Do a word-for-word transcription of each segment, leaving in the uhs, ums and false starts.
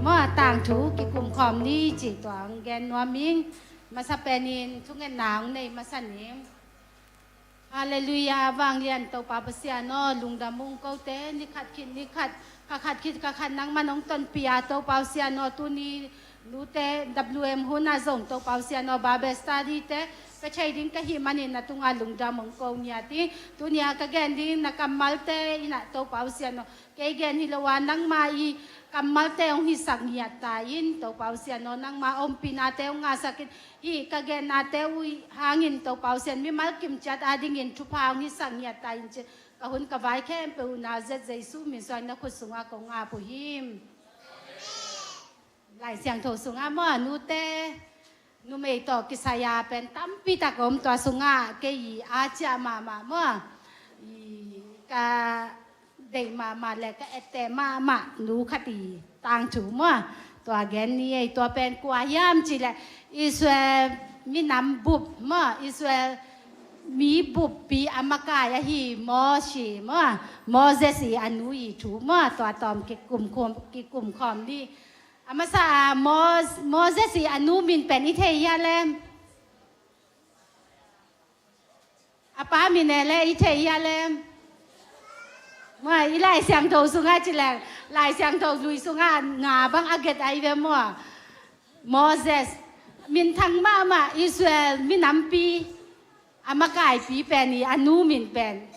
Maw, tangthu kikum khawm ni cih tua hong gen nuam ing. Masa penin thungetna hong nei masa ning. Halleluiah, vanglian Topa Pasian aw, lungdam ung. Kote ni khat khit ni khat, ka khat khit ka khat nangman hong tonpih a, Topa Pasian aw, tuni nute W M hun ah zong Topa Pasian aw, Bible study te pia thei ding ka hih manin na tungah lungdam hong ko ngiat ing. Tuni a ka gen ding na kammalte in ah, Topa Pasian aw, kei gen hi lo a, nangma i kammalte hong hisak ngiat ta in, Topa Pasian aw, nangma ompihnate hong ngahsak in, hih ka gennate uh hangin, Topa Pasian, mimal kim ciat adingin thupha hong hisak ngiat ta in ci-in ka hun ka vai khempeuh uh Nazareth Jesu min suang na khut sungah kong ap uh hi. Lai Siangtho sungah maw, nute numei tawh kisai a pen tampi tak om. Tua sungah kei i a ciah mahmah maw, i ka deih mahmah le ka etteh mahmah nu khat i tangthu maw, tua gen ni ei. Tua pen kua hiam cih leh Israel minam bup maw, Israel mi buppi a makai ahi Moses maw, Moses i a nu i thu maw, tua tawm kikum khawm, kikum khawm ni. A masa a Mos-, Moses i a nu min pen i thei hia lem? A pa min e le i thei hia lem? Maw, i Lai Siangtho sungah ci leng, Lai Siangtho lui sungah nga bang a get ahi ve maw. Moses, minthang mahmah Israel minampi a makaipi pen i a nu min pen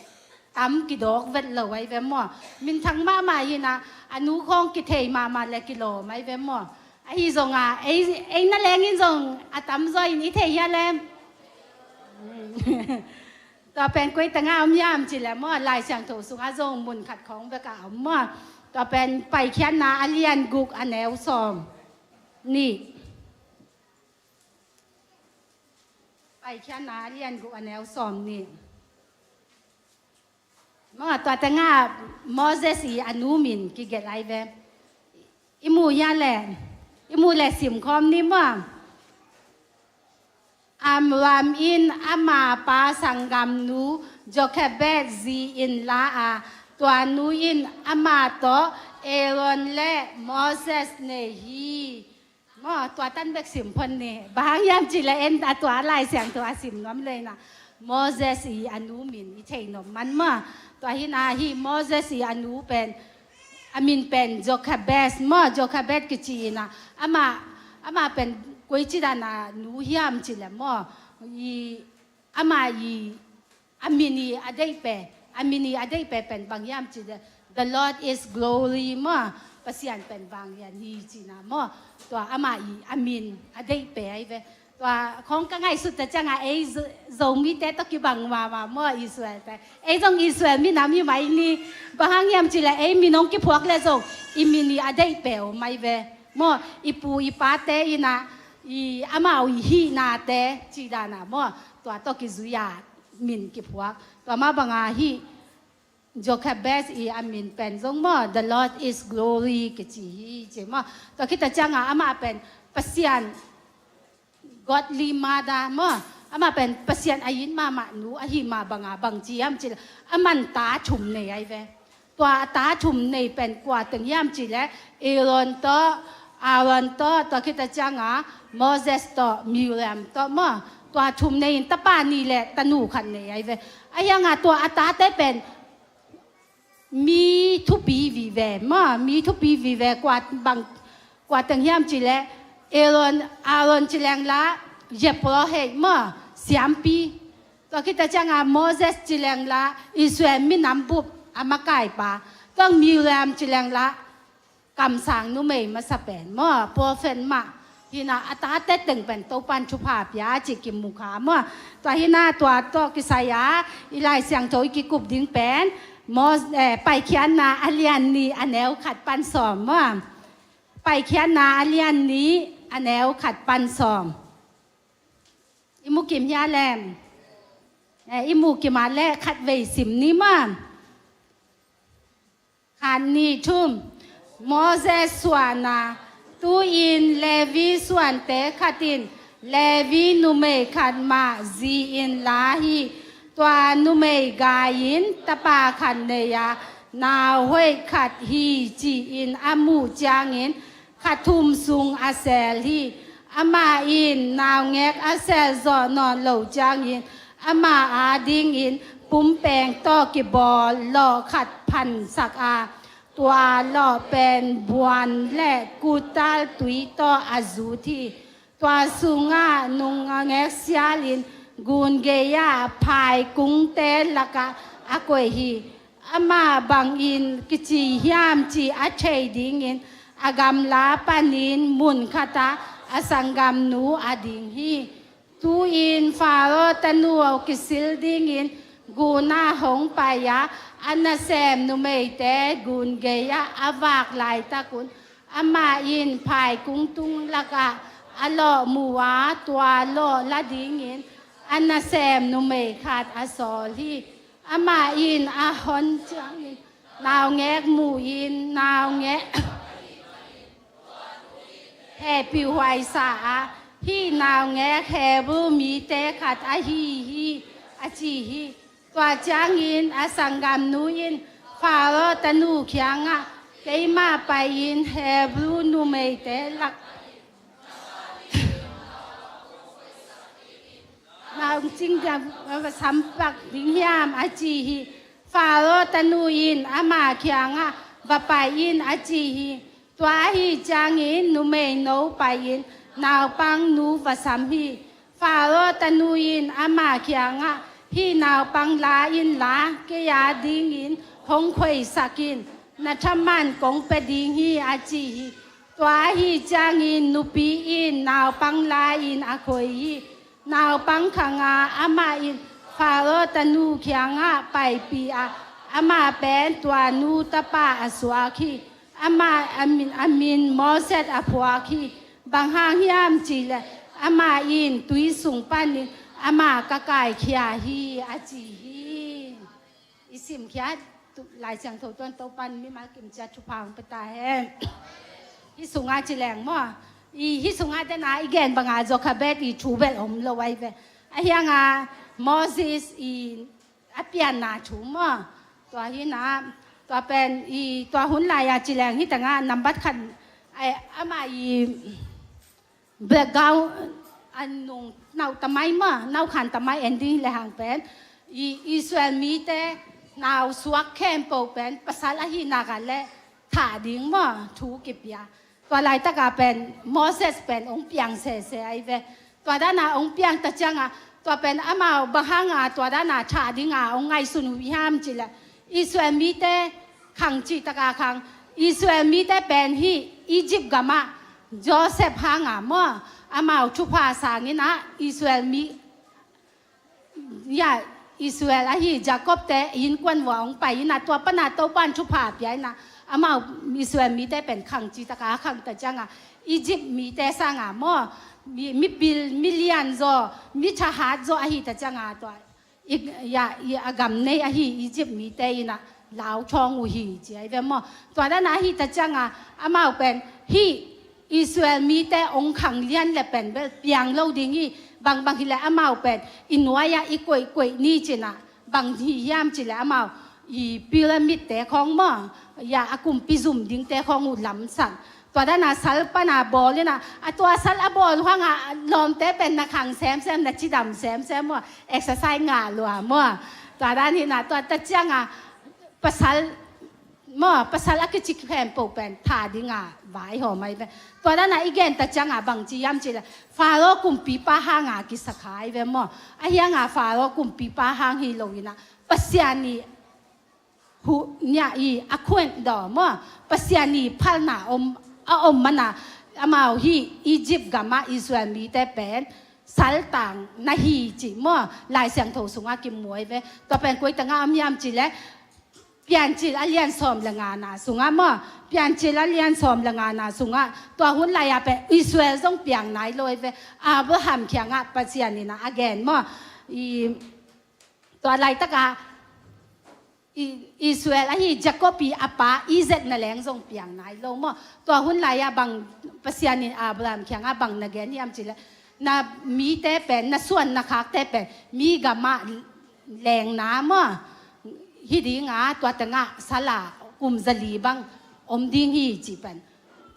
tam kidawk vet lo ahi ve maw. Minthang mahmah hi-in ah, a nu khawng kithei mahmah le kilawm ahi ve maw. Ahi zongah ei, ei na lengin zong a tamzaw in i thei hia lem? Tua pen koi tengah om hiam cih leh maw, Lai Siangtho sungah zong mun khat khawng bek a om maw. Tua pen Paikhiatna a lian guk a neu sawm nih. Paikhiatna a lian guk a neu sawm nih. Maw, tua tengah Moses i a nu min kigelh ahi ve. I muh hia leh, i muh leh sim khawm ni maw. Amram in ama pa sanggamnu Jochebed zi-in la a, tua nu in amah tawh Aaron le Moses nei hi. Maw, tua tan bek sim phot ni. Bang hang hiam cih leh en a tua Lai Siangtho a sim nuam leh in ah, Moses i a nu min i thei nop man maw. Tua hi-in ah hih Moses i a nu pen, a min pen Jochebed maw, Jochebed kici-in ah, amah, amah pen koici dan a nu hiam cih leh maw, i, amah i a min i a deihpeh, a min i a deihpeh pen bang hiam cih leh, The Lord is glory maw, Pasian pen vanglian hi cihna maw. Tua amah i a min a deihpeh ahi ve. Tua khawng ka ngaihsut ta ciangah ei Zo-, Zomite tawh kibang mahmah maw, Israel te. Ei zong Israel minam hi mai ni. Bang hang hiam cih leh ei min hong kiphuak leh zong i min i a deihpeh om ahi ve maw. I pu i pate in ah, i amau i hihnate cih dan a maw, tua tawh kizui a min kiphuak. Tua mah bang a hih Jochebed i a min pen zong maw, The Lord is glory kici hi ci maw. Tua khit a ciangah amah pen Pasian, godly mother maw, amah pen Pasian a it mahmah nu ahih mah bang a bang ci hiam cih leh, aman ta thum nei ahi ve. Tua a ta thum nei pen kua teng hiam cih leh, Aaron tawh, Aaron tawh, tua khit a ciangah Moses tawh, Miriam tawh maw. Tua thum nei in tapa nih le tanu khat nei ahi ve. Ahi hangah tua a tate pen mi thupi vive maw, mi thupi vive. Kua bang, kua teng hiam cih leh, Aaron, Aaron ci leng lah, Yehprawhei maw, siampi. Tua khit a ciangah Moses ci leng lah, Israel minam bup a makaipa. Tua Miriam ci leng lah, kamsang numei masa pen maw, prophet mah. Hi-in ah a tate teng pen Topa'n thupha pia cih kimu kha maw. Tua hi-in ah tua tawh kisai a i Lai Siangtho i kikup ding pen, Mos-, eh, Paikhiatna a lian nih a neu khat pan sawm maw. Paikhiatna a lian nih a neu khat pan sawm. I mu kim hia lem? Eh, i mu kim a leh khatvei sim ni maw. Khat, nih, thum. Moses suahna. Tu-in Levi suante khat in Levi numei khat mah zi-in la hi. Tua numei gai in tapa khat nei a, nau hoih khat hi ci-in a muh ciangin, kha thum sung a seel hi. Amah in naungek a seel zawh nawn lo ciangin amah adingin pumpeng tawh kibawl lawh khat phansak a, tua lawh pen buan le kutal tui tawh a zut hi. Tua sungah nungek sialin gun gei-ah phaikungte lakah a koih hi. Amah bangin kici hiam cih a thei dingin a gamla panin mun khatah a sanggamnu a ding hi. Tu-in Faro tanu kisil dingin gunah hong pai-a, a nasem numeite gun gei-ah a vak laitakun amah in phaikung tung lakah a lawh mu-a, tua lawh la dingin a nasem numei khat a sawl hi. Amah in a hon ciangin naungek mu-in, naungek hehpihhuai sa a, "Hih naungek Hebru mite khat ahi hi," a ci hi. Tua ciangin a sanggamnu in Faro tanu kiangah, "Keimah pai-in Hebru numeite lak naungek cing ding va sampak ding hiam?" a ci hi. Faro tanu in ama kiangah, "Va pai in," a ci hi. Tua ahi ciangin numeino pai-in naupangnu va sam hi. Faro tanu in ama kiangah, "Hih naupang la inla, kei adingin hong khoisak in, na thaman kong pia ding hi," a ci hi. Tua ahi ciangin nupi in naupang la-in a khoi hi. Naupang khang a, amah in Faro tanu kiangah paipih a, amah pen tua nu tapa a suak hi. Amah a min, a min Moses a phuak hi. Bang hang hiam cihleh amah in tui sung panin amah ka kaikhia hi, a ci hi. I simkhiat Lai Siangtho tuan Topan mimal kimciat thupha hong pia ta hen. Hih sungah ci leng maw, i hih sungah dena i gen banga Jochebed i thu bel om lo ai ve. A hianga Moses i a pianna thu maw, tua hi na, tua pen i tua hun lai-a ci leng hi tengah nambat khat, ai, amah i background a nung nau tamai maw, nau khan tamai ending le hang pen i Israel mite nau suak khempeuh pen pasal ahi nak le thah ding maw thu kipia. Tua laitaka pen Moses pen ong piang sese ai ve. Tua dana ong piang ta cianga tua pen amau bang hanga tua dana thah dinga ong ngaihsun uh hiam cihleh Israel mite khang cih taka khang, Israel mite pen hih Egypt gamah Joseph hanga maw, amau thupha sangin ah Israel mi, ya, Israel ahi Jacob te innkuan vua hong pai ina, tua pana Topan thupha pia ina, amau Israel mite pen khang cih taka khang ta cianga Egypt mite sanga maw, mi, mipil, milian zaw, mithahat zaw ahi ta cianga tua i, ya, i a gam nei ahi Egypt mite ina lau thawng uh hi ci ai ve maw. Tua dana ahi ta cianga amau pen hih Israel mite ong khang lian le pen bel piang lo ding hi. Bangbang hileh amau pen i nuai-ah i koihkoih ni cina, bang hi hiam cihleh amau i pyramid te khawng maw, ya, a kumpi zum dingte khawng uh lamsan. Tua dana sal pana bawl ina, a tua sal a bawl uh hanga lawmte pen na khang semsem, na cidam semsem maw, exercise ngah lua maw. Tua dan hina, tua ta cianga pasal maw, pasal a kici khempeuh pen thah dinga vaihawm ai ve. Tua dana i gen ta cianga bang ci hiam cihleh Faro kumpipa hanga kisakha ai ve maw. A hianga Faro kumpipa hang hi lo ina, Pasian i hu, nia i a khuan daw maw, Pasian i phalna om, a om mana amau hih Egypt gamah Israel mite pen saltang na hi cih maw, Lai Siangtho sungah kimu ai ve. Tua pen koi tangah om hiam cihleh Piancil a lian sawm le ngana sungah maw, Piancil a lian sawm le ngana sungah tua hun lai-a pen Israel zong piang nai lo ai ve. Abraham kiangah Pasian ina a gen maw, i, tua laitaka i, Israel ahi Jacob i a pa Isaac na leng zong piang nai lo maw. Tua hun lai-a bang Pasian in Abraham kiangah bang na gen hiam cihleh, na mite pen, na suan na khakte pen mi gamah lengna maw hi dinga, tua tengah sala kum zali bang om ding hi ci pen.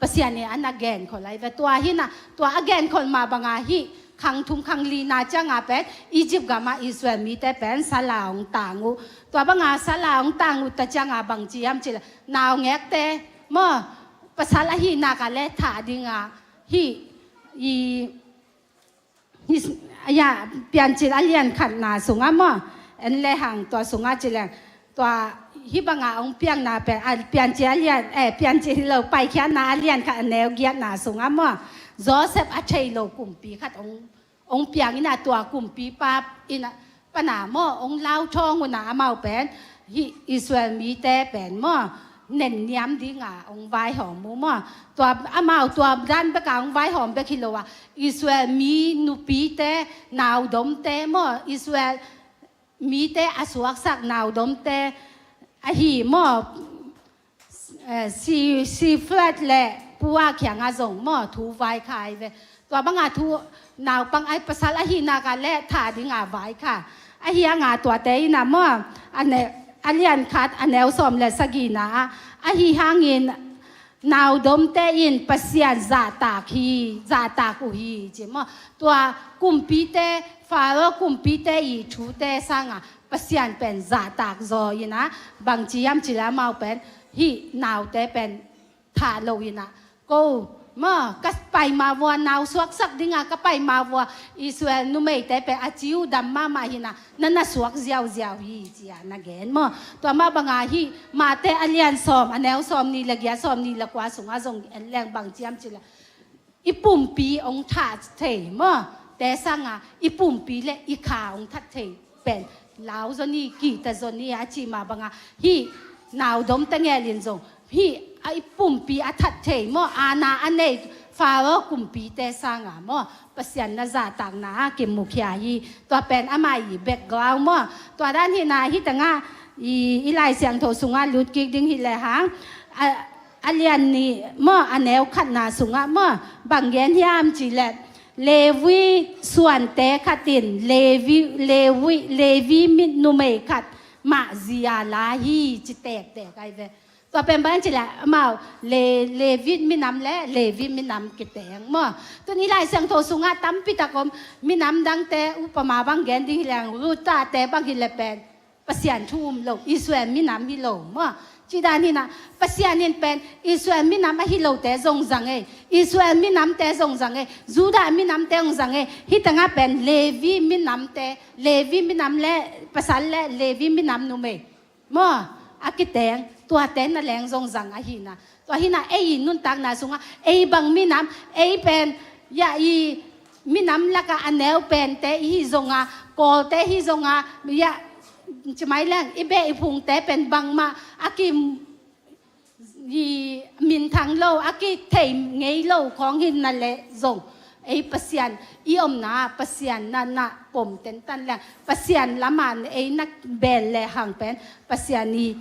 Pasian in a na genkhol ahi ve. Tua hi na, tua a genkhol mah banga hih khang thum khang lina cianga pen Egypt gama Israel mite pen sala hong tang uh. Tua banga sala hong tang uh ta cianga bang ci hiam cih leh naungekte maw, pasal ahih nak leh thah dinga hih i Hih, ya, Piancil a lian khatna sungah maw, en lehang tua sungah ci leng, tua hih banga hong piakna pen, a, Piancil a lian, eh, Piancil hi lo, Paikhiatna a lian khat a neu giatna sungah maw, Joseph a thei lo kumpi khat hong, hong piang in a, tua kumpipa in a, pana maw, hong lauthawng un a, amau pen hih Israel mite pen maw, nenniam dinga hong vaihawm uh maw. Tua amau tua dan beka hong vaihawm bek hi lo a, Israel mi nupite, naudomte maw, Israel mite a suaksak naudomte ahi maw, eh, Si, Shifrah le Pua kiangah zong maw, thu vaikha ahi ve. Tua banga thu, naupang ahi, pasal ahih nak leh thah dinga vaikha. Ahi hanga tuate in a maw, a ne, a lian khat a neu sawm le sagihna ah, ahi hangin naudomte in Pasian zahtak hi, zahtak uh hi ci maw. Tua kumpite, Pharaoh kumpite i thute sanga Pasian pen zahtak zaw in a, bang ci hiam cih leh amau pen hih naute pen thah lo in a, ko maw, ka pai ma vua, nau suaksak dinga ka pai ma vua, Israel numeite pen a ciu dam mahmah hi na, na na suak ziauziau hi ci a na gen maw. Tua mah banga hih Mate a lian sawm, a neu sawmnih le giat, sawmnih le kua sungah zong en leng bang ci hiam cih leh i pumpi hong thah thei maw, te sanga i pumpi le i kha hong that thei pen lau zaw ni, kihta zaw ni a cih mah banga hih naudomte ngelin zong hih a i pumpi a that thei maw, aana a nei Pharaoh kumpite sanga maw, Pasian na zahtakna a kimukhia hi. Tua pen amah i background maw. Tua dan hi na, hih tengah i, i Lai Siangtho sungah lut kik ding hi lehang, a, a lian nih maw, a neu khatna sungah maw, bang gen hiam cih leh Levi suante khat in Levi, Levi, Levi mi numei khat mah zi a la hi ci tektek ahi ve. Tua pen bang cih leh amau Le, Levi minam le Levi minam kiteng maw. Tun i Lai Siangtho sungah tampi tak om, minam dangte upama bang gen ding hi leng, Ruth tate bang hi leh pen Pasian thu um lo, Israel minam hi lo maw. Cih dan hi na, Pasian in pen Israel minam ahi lote zong zang ei, Israel minamte zong zang ei, Judah minamte zong zang ei, hih tengah pen Levi minamte, Levi minam le pasal le Levi minam numei maw, a kiteng, tuate na leng zong zang ahi na. Tua hi na, ei i nuntakna sungah ei bang minam, ei pen ya i minam lakah a neu pente i hi zonga, Kawlte hi zonga, ya, ci mai leng, i beh i phungte pen bangmah a ki, i minthang lo, a kithei ngei lo khawng hi na leh zong, ei Pasian i omna, Pasian na na pom tentan leng, Pasian lamah ei na bel lehang pen Pasian i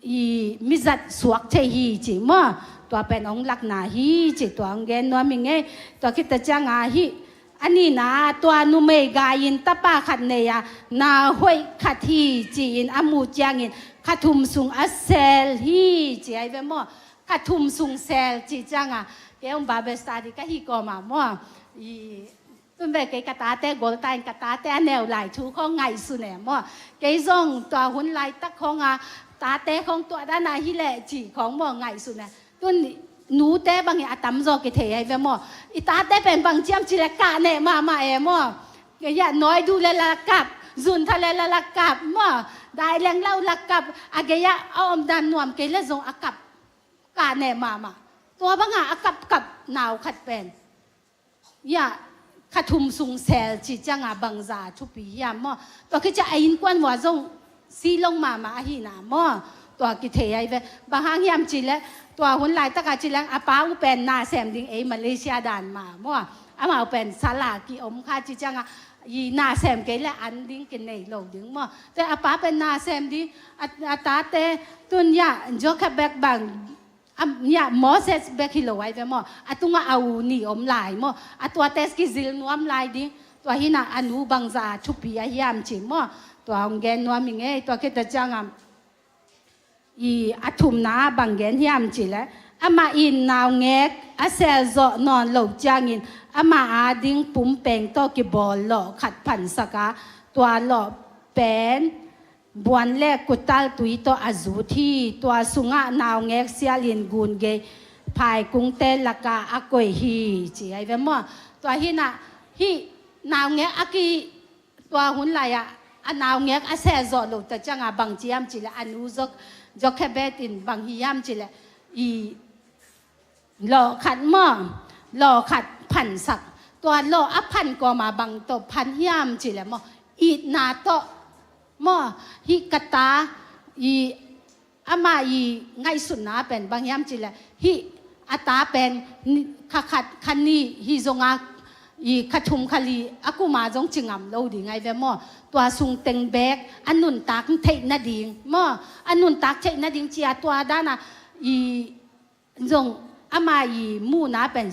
i mizat suak thei hi ci maw. Tua pen hong lakna hi ci, tua hong gen nuam hi ngei. Tua khit ta cianga hih a nihna, tua numei gai-in tapa khat nei a, na hoih khat hi ci-in a muh ciangin kha thum sung a sel hi ci ahi ve maw. Kha thum sung sel ci cianga kei hong Bible study ka hi kawma maw, i Tun ve kei ka tate golta in ka tate a neu lai thu khawng ngaihsun e maw. Kei zong tua hun laitak khawng a tate khawng tua dan a hi leh ci khawng maw ngaihsun e. Tun nute bangin a tamzaw kithei ahi ve maw. I tate pen bang ci hiam cih leh kah neh mahmah e maw. Kei a nawi duh leh la kap, zuntha leh la la kap maw. Dai leng lau la kap, a gei ah a omdan nuam kei leh zong a kap, kah neh mahmah. Tua banga a kapkap nau khat pen ya, kha thum sung sel ci cianga bangza thupi hiam maw. Tua khit ciang a innkuan vua zong silong mahmah ahi na maw. Tua kithei ahi ve. Bang hang hiam cih leh tua hun laitaka ci leng a pa uh pen na sem ding ei Malaysia dan mah maw. Amau pen sala kiom kha ci cianga i na sem kei leh an ding kinei lo ding maw. Tua a pa pen na sem ding, a, a tate tun ya Jochebed bang a, ya, Moses bek hi lo ahi ve maw. A tungah a u nih om lai maw. A tuate kizil nuam lai ding. Tua hi na a nu bangza thupi a hiam ci maw. Tua hong gen nuam hi ngei. Tua khit ta cianga i a thumna bang gen hiam cih leh Amah in naungek a selzawh nawn loh ciangin amah ading pumpeng tawh kibawl lawh khat phansak a, tua lawh pen buan le kutal tui tawh a zut hi. Tua sungah naungek sialin gun gei phaikungte lakah a koih hi, ci ahi ve maw. Tua hinah hih naungek a ki tua hun lai-ah a naungek a selzawh loh ta ciangah bang ci hiam cih leh a nu Jok- Jokebed in bang hi hiam cih leh i lawh khat maw, lawh khat phansak. Tua lawh a phan kawma bang tawh phan hiam cih leh maw, itna tawh maw, hih ka ta i amah i ngaihsutna pen bang hiam cih leh hih a ta pen ni- kha khat kha nih hi zonga i kha thum kha li a kuma zong ci ngam lo ding ahi ve maw. Tua sung teng beek a nuntak theih nading maw, a nuntak theih nading ci a tua dana i zong ama i muhna pen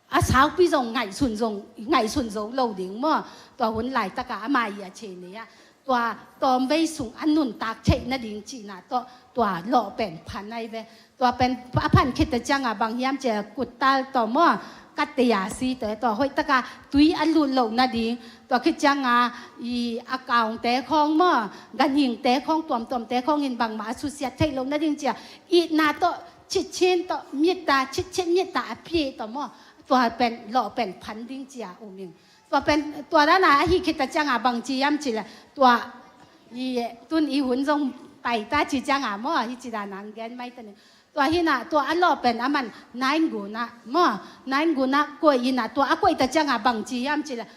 a saupi zong ngaihsun zong ngaihsun zo lo ding maw. Tua hun laitaka ama i a che nei a tua tawmvei sung a nuntak theih nading cihna tawh tua lawh pen phan ahi ve. Tua pen a phan khit ta cianga bang hiam cia kuttal tawh maw, katteya si tawh tua hoihtaka tui a lut loh nading, tua khit cianga i a kaungte khawng maw, ganhingte khawng, tuamtuamte khawng in bangmah a susiat theih loh nading cia itna tawh chitchin tawh mitta, chitchin mitta a pie tawh maw, tua pen lawh pen phan ding cia um ing. Tua pen tua dana ahi khit ta cianga bang ci hiam cih leh tua i tun i hun zong pai ta ci cianga maw, hi ci dana ang gen mai ta ni. Tua hinah tua a lawh pen aman nain gunah maw, nain gunah koih inah tua a koih ta cianga bang ci hiam cih leh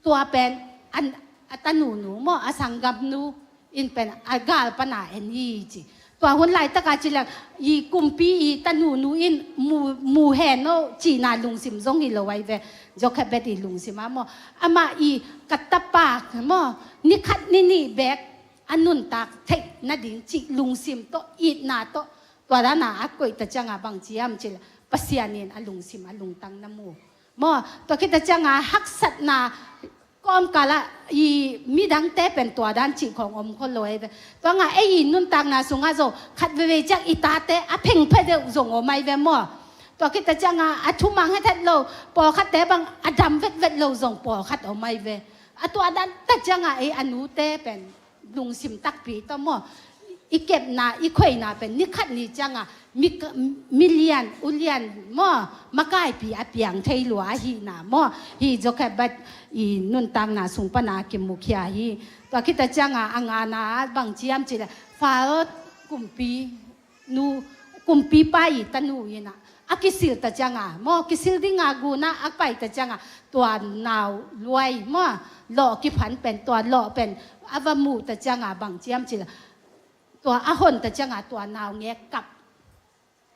tua pen an a tanunu maw, a sanggamnu in pen a gal pana en hi ci. Tua hun laitaka ci leng i kumpi i tanunu in mu, mu hen no cihna lungsim zong hi lo ahi ve. Jokebed i lungsim a maw, amah i ka tapa maw, ni khat ni nih beek a nuntak theih nading cih lungsim tawh itna tawh tua dana a koih ta cianga bang ci hiam cih leh Pasian in a lungsim a lungtang na mu maw. Tua khit ta cianga haksatna kawmkalah i midangte pen tua dan cih khawng om khol lo ahi ve. Tua nga ei i nuntakna sungah zong khat veivei ciang i tate a phengphe deuh zong om ahi ve maw. Tua khit ta cianga a thumang hethet lo pawlkhatte bang a dam vetvet lo zong pawlkhat om ahi ve. A tua dan ta cianga ei a nute pen lungsim takpi tawh maw, i kepna i khoina pen ni khat ni cianga mi, milian ulian maw, makaipi a piang thei lua ahihna maw, hi Jokebed i nuntakna sung pana kimukhia hi. Tua khit ta cianga a ngana bang ci hiam cih leh Faro kumpi nu, kumpipa i tanu inah a kisil ta cianga maw, kisil dinga gunah a pai ta cianga tua nau luai maw, lawh kiphan pen tua lawh pen a va muh ta cianga bang ci hiam cih leh tua a hon ta cianga tua naungek kap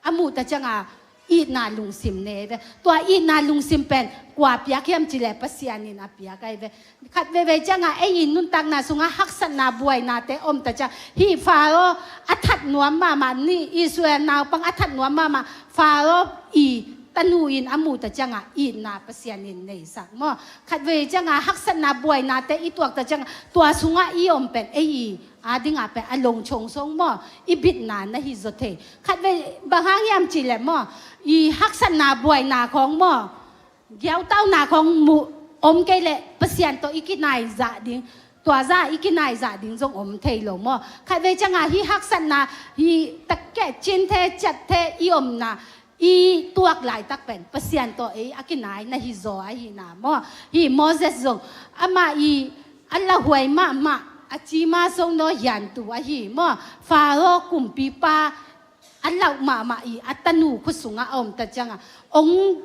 a muh ta cianga itna lungsim nei ve. Tua itna lungsim pen kua piak hiam cih leh Pasian in a piak ahi ve. Khat veivei cianga ei i nuntakna sungah haksatna buainate om ta ciang hih Faro a that nuam mahmah ni, Israel naupang a that nuam mahmah Faro i tanu in a muh ta cianga itna Pasian in neisak maw. Khat veivei cianga haksatna buainate i tuak ta cianga tua sungah i om pen ei i a dingah pen a longchong song maw, i bitna na hi zaw thei. Khat vei bang hang hiam cih leh maw, i haksatna buaina khawng maw, giautauna khawng muh om kei leh Pasian tawh i kinai zah ding, tua zah i kinai zah ding zong om thei lo maw. Khat vei cianga hi haksatna, hi takkeh cinte ciatte i omna i tuak laitak pen Pasian tawh ei a kinai na hi zaw ahihna maw. Hi Moses zong amah i a lauhuai mahmah a cima so naw hiantu ahi maw. Faro kumpipa a lauh mahmah i a tanu khut sungah a om ta cianga ong,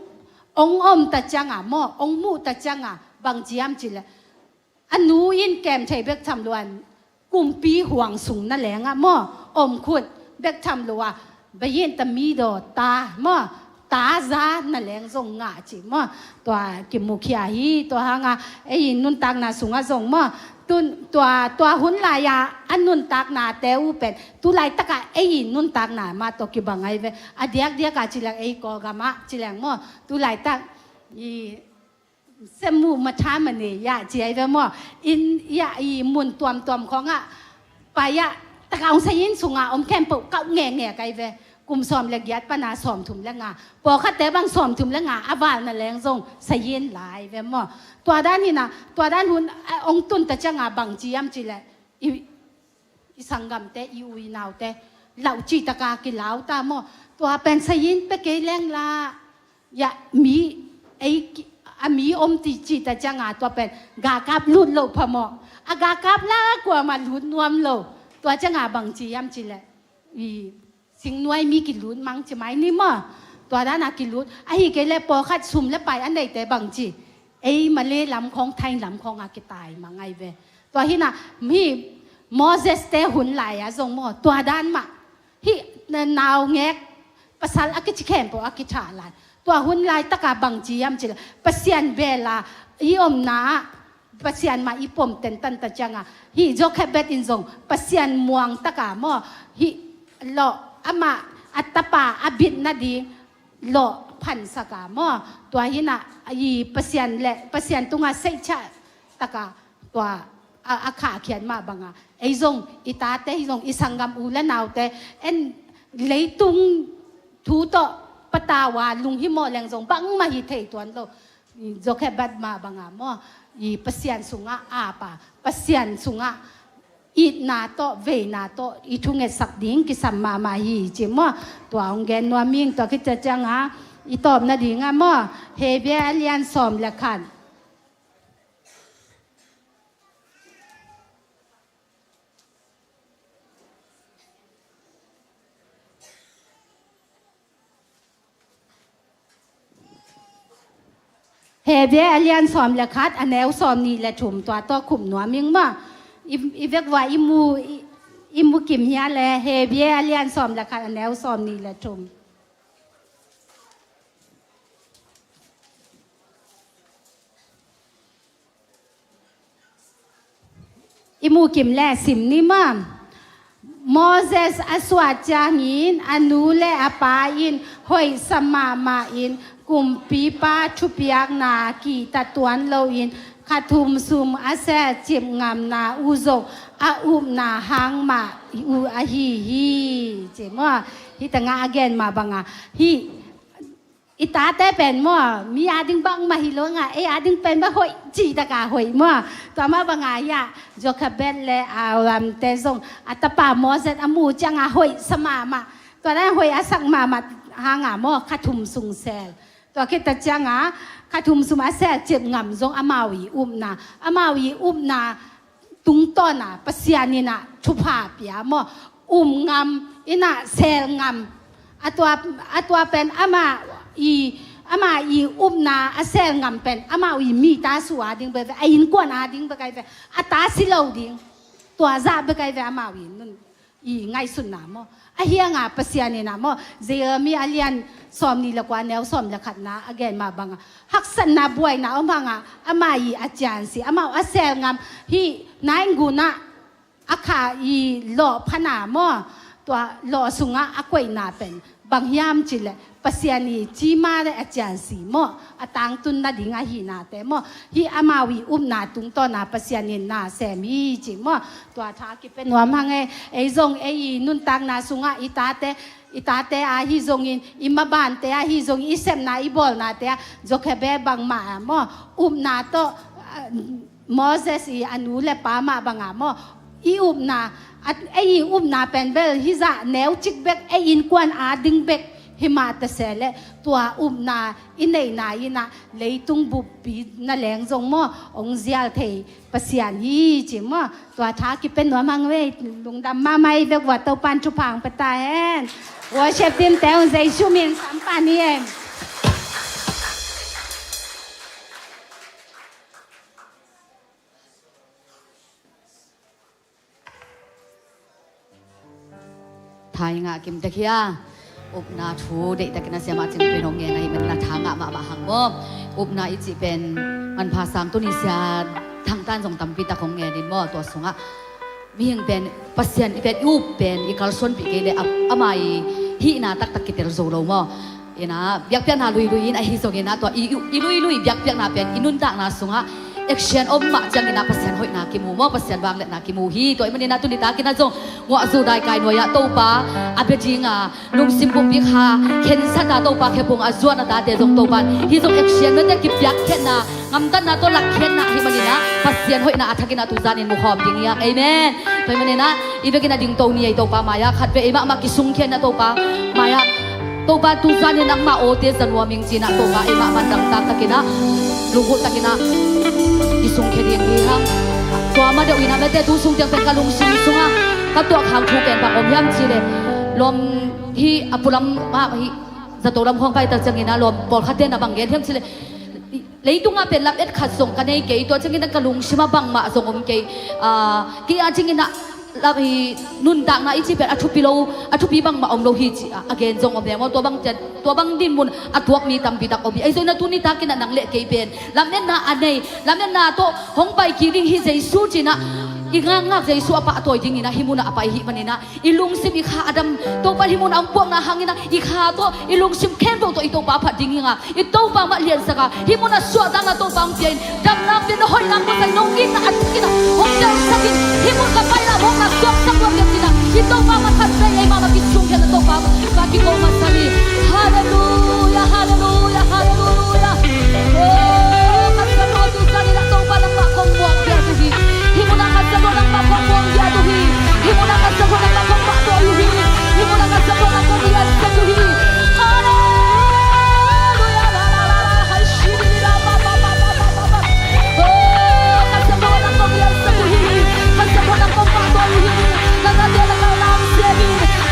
ong om ta cianga maw, ong muh ta cianga bang ci hiam cih leh a nu in kem thei bek tham luan kumpi huang sung na lengah maw, om khut bek tham lua, bayin ta mi daw ta maw, ta za na leng zong ngah ci maw. Tua kimukhia hi. Tua hanga ei i nuntakna sungah zong maw, tun tua, tua hun laia a nuntaknate uh pen tu laitaka ei i nuntakna mah tawh kibang ahi ve. A diakdiaka ci leng ei Kawlgamah ci leng maw, tu laitak i semu matha mane ya ci ahi ve maw. Inn ya i mun tuamtuam khawngah pai ah takah ong sa inn sunga om khempeuh kauh ngekngek ahi ve. kum sawm le giat pana sawmthum le nga. Pawlkhatte bang sawmthum le nga a val na leng zong sayin lai ve maw. Tua dan hi na, tua dan hun a ong tun ta cianga bang ci hiam cih leh, i, i sanggamte, i u i naute lauh cih taka kilau ta maw. Tua pen sayin pia kei leng la, ya, mi, ei ki-, a mi om ti cih ta cianga tua pen gakap lut loh phamawh. A gakap la kuamah lut nuam lo. Tua cianga bang ci hiam cih leh, i singnuai mi kilut mang ci mai ni maw. Tua dana kilut. Ahih kei leh pawlkhat sum le pai a neite bang ci, ei Malay lam khawng, Thai lam khawng a kitai mang ai ve. Tua hi na, hih Moses te hun lai-a zong maw, tua dan mah. Hih na-, naungek, pasal a kici khempeuh a kithah lai. Tua hun laitaka bang ci hiam cih leh, Pasian bel a i omna ah Pasian mah i pom tentan ta cianga, hih Jochebed in zong Pasian muang taka maw, hih lawh, amah a tapa a bit nading lawh phansaka maw. Tua hi na, i Pasian le, Pasian tunga seihciah taka tua a, a khahkhiat mah banga, ei zong, i tate hi zong, i sanggam u le naute, en, leitung thu tawh patau a lunghimawh leng zong bangmah hi thei tuan lo. Jochebed mah banga maw, i Pasian sungah apa, Pasian sungah itna tawh, veina tawh i thungetsak ding kisam mahmah hi ci maw. Tua hong gen nuam ing. Tua khit cianga i tawp nadinga maw, Hebru a lian sawm le khat. Hebru a lian sawm le khat, a neu sawm nih le thum, tua tawh khup nuam ing maw. I, i vekvua i mu, i, i mu kim hia le, Hebru a lian sawm le khat, a neu sawm nih le thum. I mu kim le sim ni maw. Moses a suah ciangin a nu le a pa in hoihsa mahmah in kumpipa thupiakna kihta tuan loin kha thum sum a selcip ngamna uh zong a upna hang mah uh ahi hi. Ci maw. Hih tengah a gen mah banga, hih i tate pen maw, mi ading bangmah hi lo nga, ei ading pen bang hoih cih taka hoih maw. Tua mah banga hia, Jochebed le Abraham te zong a tapa Moses a mu cianga hoihsa mahmah. Tua dan hoih a sak mahmah hanga maw, kha thum sung sel. Tua khit ta cianga kha thum sum a selcip ngam zong amau i upna, amau i upna tungtawna Pasian ina thupha pia maw. Um ngam ina sel ngam. A tua, a tua pen ama i, ama i upna a sel ngam pen amau i mi ta su ading bek ve, a innkuan ading bek ai ve. A ta si lo ding. Tua zah bek ai ve amau i nun i ngaihsutna maw. Ahi hanga Pasian ina maw, Jeremiah a lian sawm nih le kua, neu sawm le khatna a gen mah banga, haksatna buaina om hanga ama i a ciansi, amau a sel ngam, hih naingguna a kha i lawh phana maw, tua lawh sunga a koihna pen bang hiam cih leh Pasian i cima le a ciansi maw, a tangtun nading ahihnate maw. Hih amau i upna tungtawna Pasian in na sem hi ci maw. Tua tha kipia nuam hang e. Ei zong ei i nuntakna sungah i tate, i tate ahi zongin, i mabante ahi zongin, i sepna i bawlnate ah Jochebed bangmah a maw, upna tawh, ah, Moses i a nu le pa mah banga maw, i upna, a, ei i upna pen bel hizah neucik bek, ei innkuan ading bek himah ta se leh tua upna i neihna ina leitung buppi na leng zong maw, ong zial thei Pasian hi ci maw. Tua tha kipia nuam hang ve. Lungdam mahmah i vekvua Topan thupha ong pia ta hen. Worship team te ong Jesu min sampan hi hen. Tha i ngah kim tek hia? Upna thu deihtakin a siamah Cing Pen hong ngen ahih manin a tha ngah mahmah hang maw. Upna i cih pen manpha sang tuni sia Thang Tan zong tampi tak hong ngen in maw, tua sungah mihing pen Pasian i pen i up pen i kalsuanpih kei leh a, ama i hihna taktak kitel zo lo maw. Ina biakpiakna luilui in ahi zongin a tua i, i, i luilui biakpiakna pen i nuntakna sungah Action om mah ciangin ah Pasian hoihna kimu maw, Pasian vangliatna kimu hi. Tua ahih manin ah tuni takin ah zong Nguahzu daikai nuai-ah Topa a bia ding a lungsim pumpi kha khensatna, Topa khephung a zuan a tate zong Topa in hih zong action mete kipiakkhiatna, ngamtatna tawh lakkhiatna ahih manin ah Pasian hoihna a thakin ah tuzanin mukhawm ding hi hang. Amen. Tua ahih manin ah i vekin a dingto ni ei Topa mai-ah khatvei ei mahmah kisungkhia in ah Topa mai-ah Topa tuzanin nangmah awte za nuam ing ci-in ah Topa ei mahmah dangtak takin ah lunggulh takin ah kisungkhia ding hi hang. Tua ma deuh in ah mete tu sung tiang pen ka lungsim sungah ka tuahkhak thu pen bang om hiam cih leh lawm hi a pulam ah hi zato lam khawng pai tak ciangin ah lawm pawlkhatte in ah bang gen hiam cih leh leitungah pen lamet khat zong ka nei kei, tua ciangin ah ka lungsim ah bangmah zong om kei. Ah, kei a dingin ah lam hi nuntakna i cih pen a thupi lo, a thupi bangmah om lo hi ci a, a gen zong om leng maw, tua bang ciang, tua bang dinmun a tuak mi tampi tak om hi. Ahi zongin ah tuni takin ah nang le kei pen lametna a nei, lametna tawh hong pai kik ding hi Jesu ci-in ah i ngakngak Jesu a pahtawi dingin ah hih munah a pai ahih manin ah i lungsim i kha a dam, Topa hih mun a om puakna hangin ah i kha tawh i lungsim khempeuh tawh i Topa phat ding hi hang a, i Topa mah liansak a, hih mun a suahtakna Topa hong pia in, damna pia in, hoihna hong puaksak in, nong itna a thukin ah hong delhsak in, hih mun ka pai lah hong na suaksak luat lian in ah i Topa mah khatvei ei mahmah kisungkhia in ah Topa mah kiko masa ni. Halleluia, halleluia, halleluia. Oh, ka siam lo tu sa ni lah Topa nangmah kong muak dia tu hi. Hih mun ah ka siam lo nangmah kong muak dia tu hi. Hih mun ah ka siam lo nangmah kong pahtawi uh hi. Hih mun ah ka siam lo nangmah kong liansak uh hi. Halleluia, la, la, la, la. Hai, shi, di, di, la, ba, ba. Oh, ka siam lo nangmah kong liansak uh hi. Ka siam lo nangmah kong pahtawi uh hi. Na, na, dia, na, na, na, dia, di.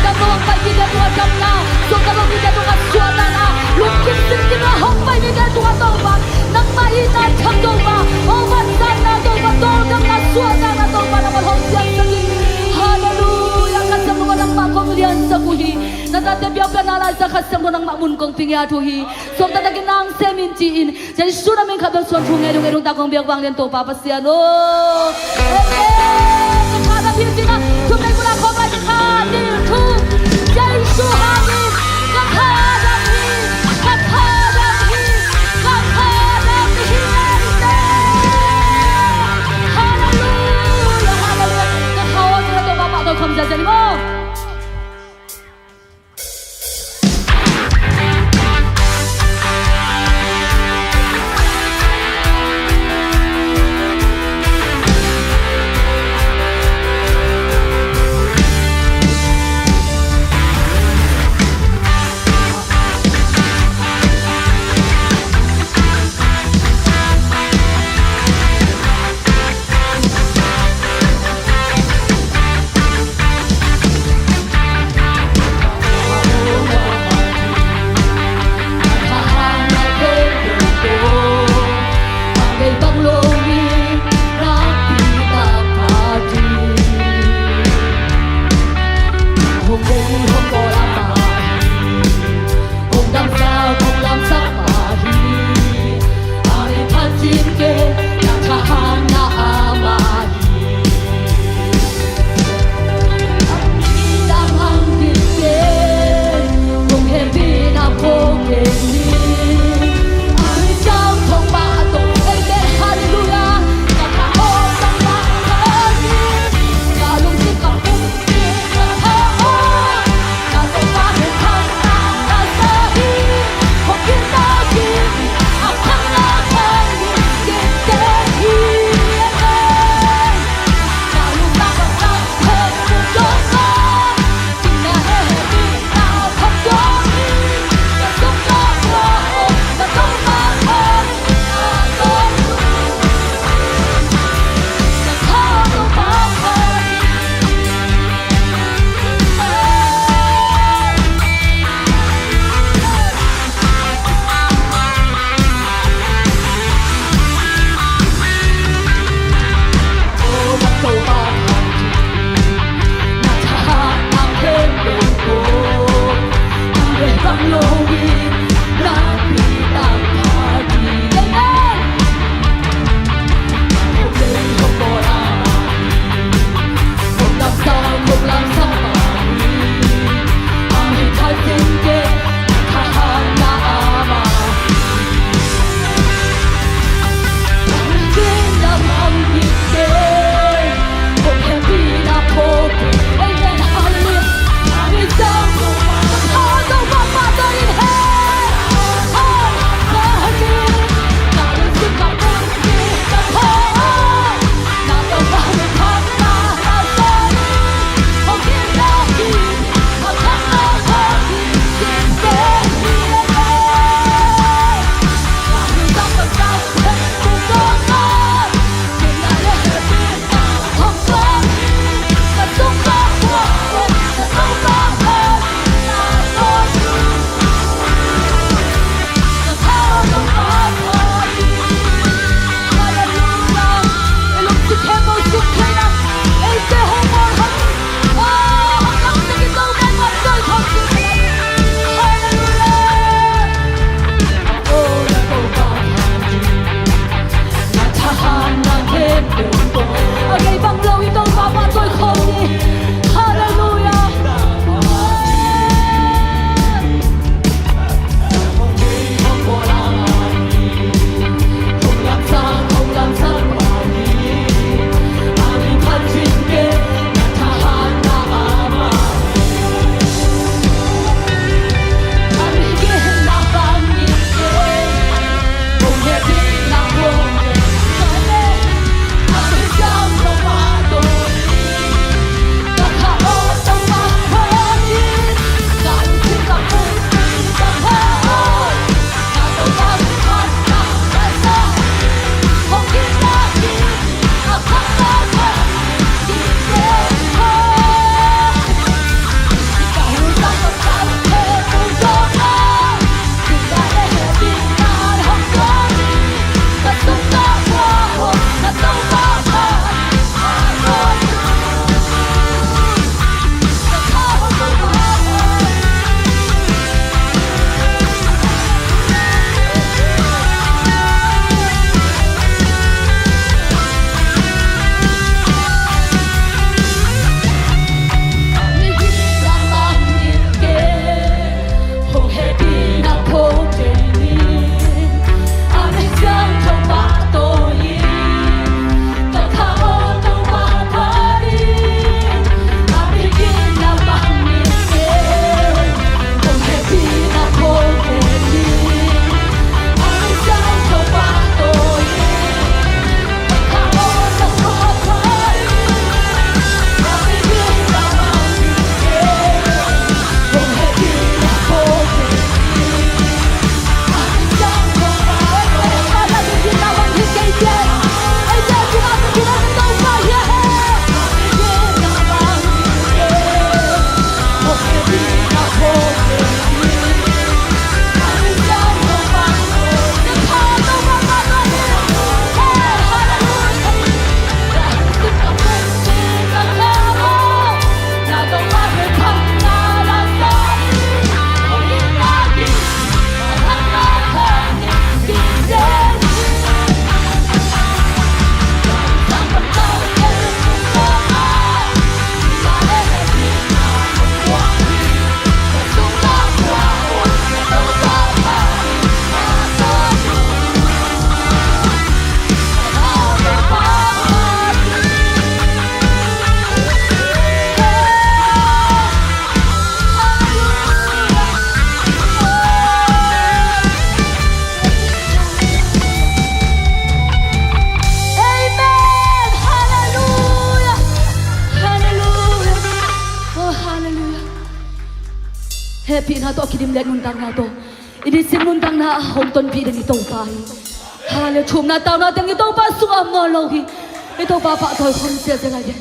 Damlo hong pai mite tungah damna, suakta lo mite tungah suahtakna, lungkim simkim a hong pai mite tungah Topa, nangmah itna thak Topa, hong vanzatna Topa, tawldamna, suahtakna Topa, nangmah hong piaksak in. Halleluia, ka siam lo nangmah kong liansak uh hi. Na tate biakpiakna laizang ka siam lo nangmah mun kong pia ngiat uh hi. Sawm taktakin nang sem in ci-in Jesu na min khat bek suang thu ngei dong, ngei dong ta kong biak vanglian Topa Pasian aw. Amen. Ka tha dam hi ci-in ah thumvei mun ah khawm lai, khat, nih, thum. Jesu hangin ka tha dam hi, ka tha dam hi, ka tha dam hi. Halleluia, halleluia. Ka tha aw ci-in ah Topa pahtawi khawm ziahziah ni maw. Hehpihna tawh kidim le nuntakna tawh i nisim nuntakna ah hong tonpih den i Topa hi. Hallelujah. Thumna tauna teng i Topa sungah om nawn lo hi. I Topa pahtawi khawm ziahziah lai hi.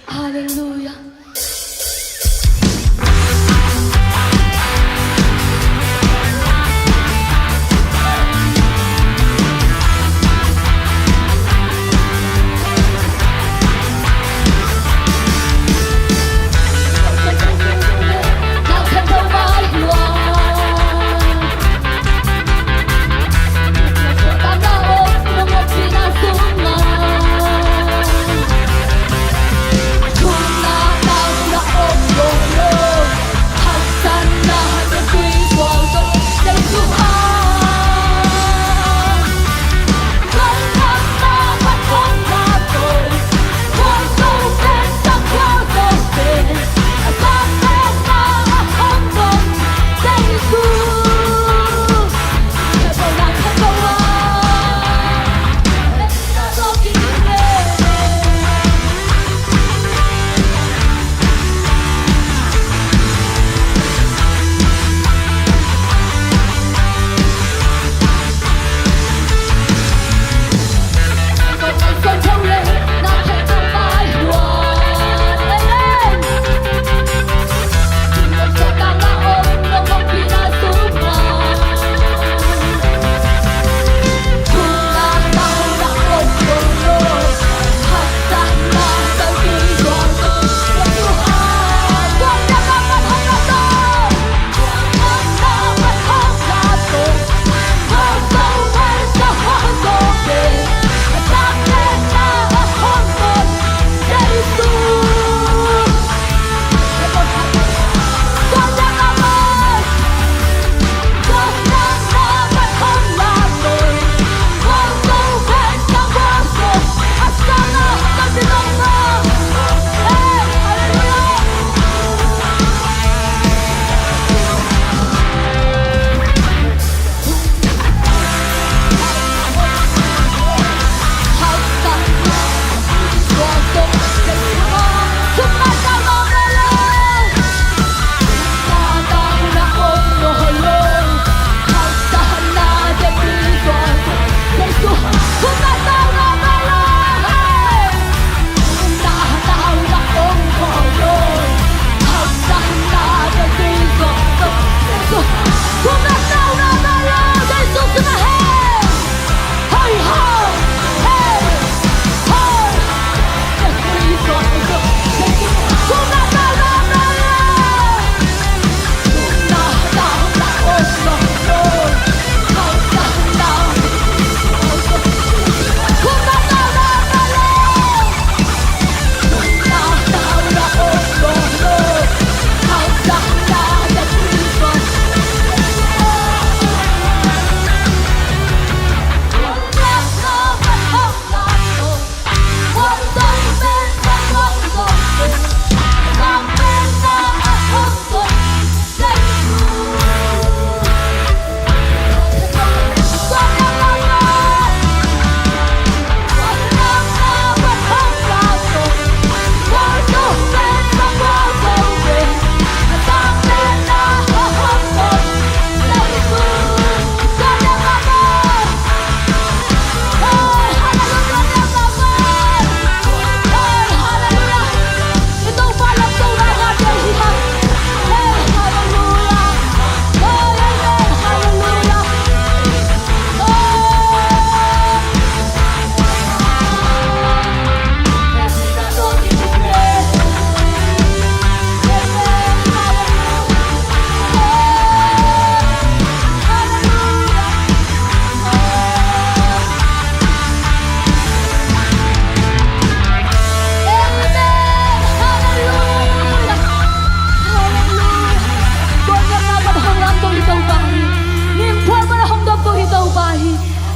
Hallelujah.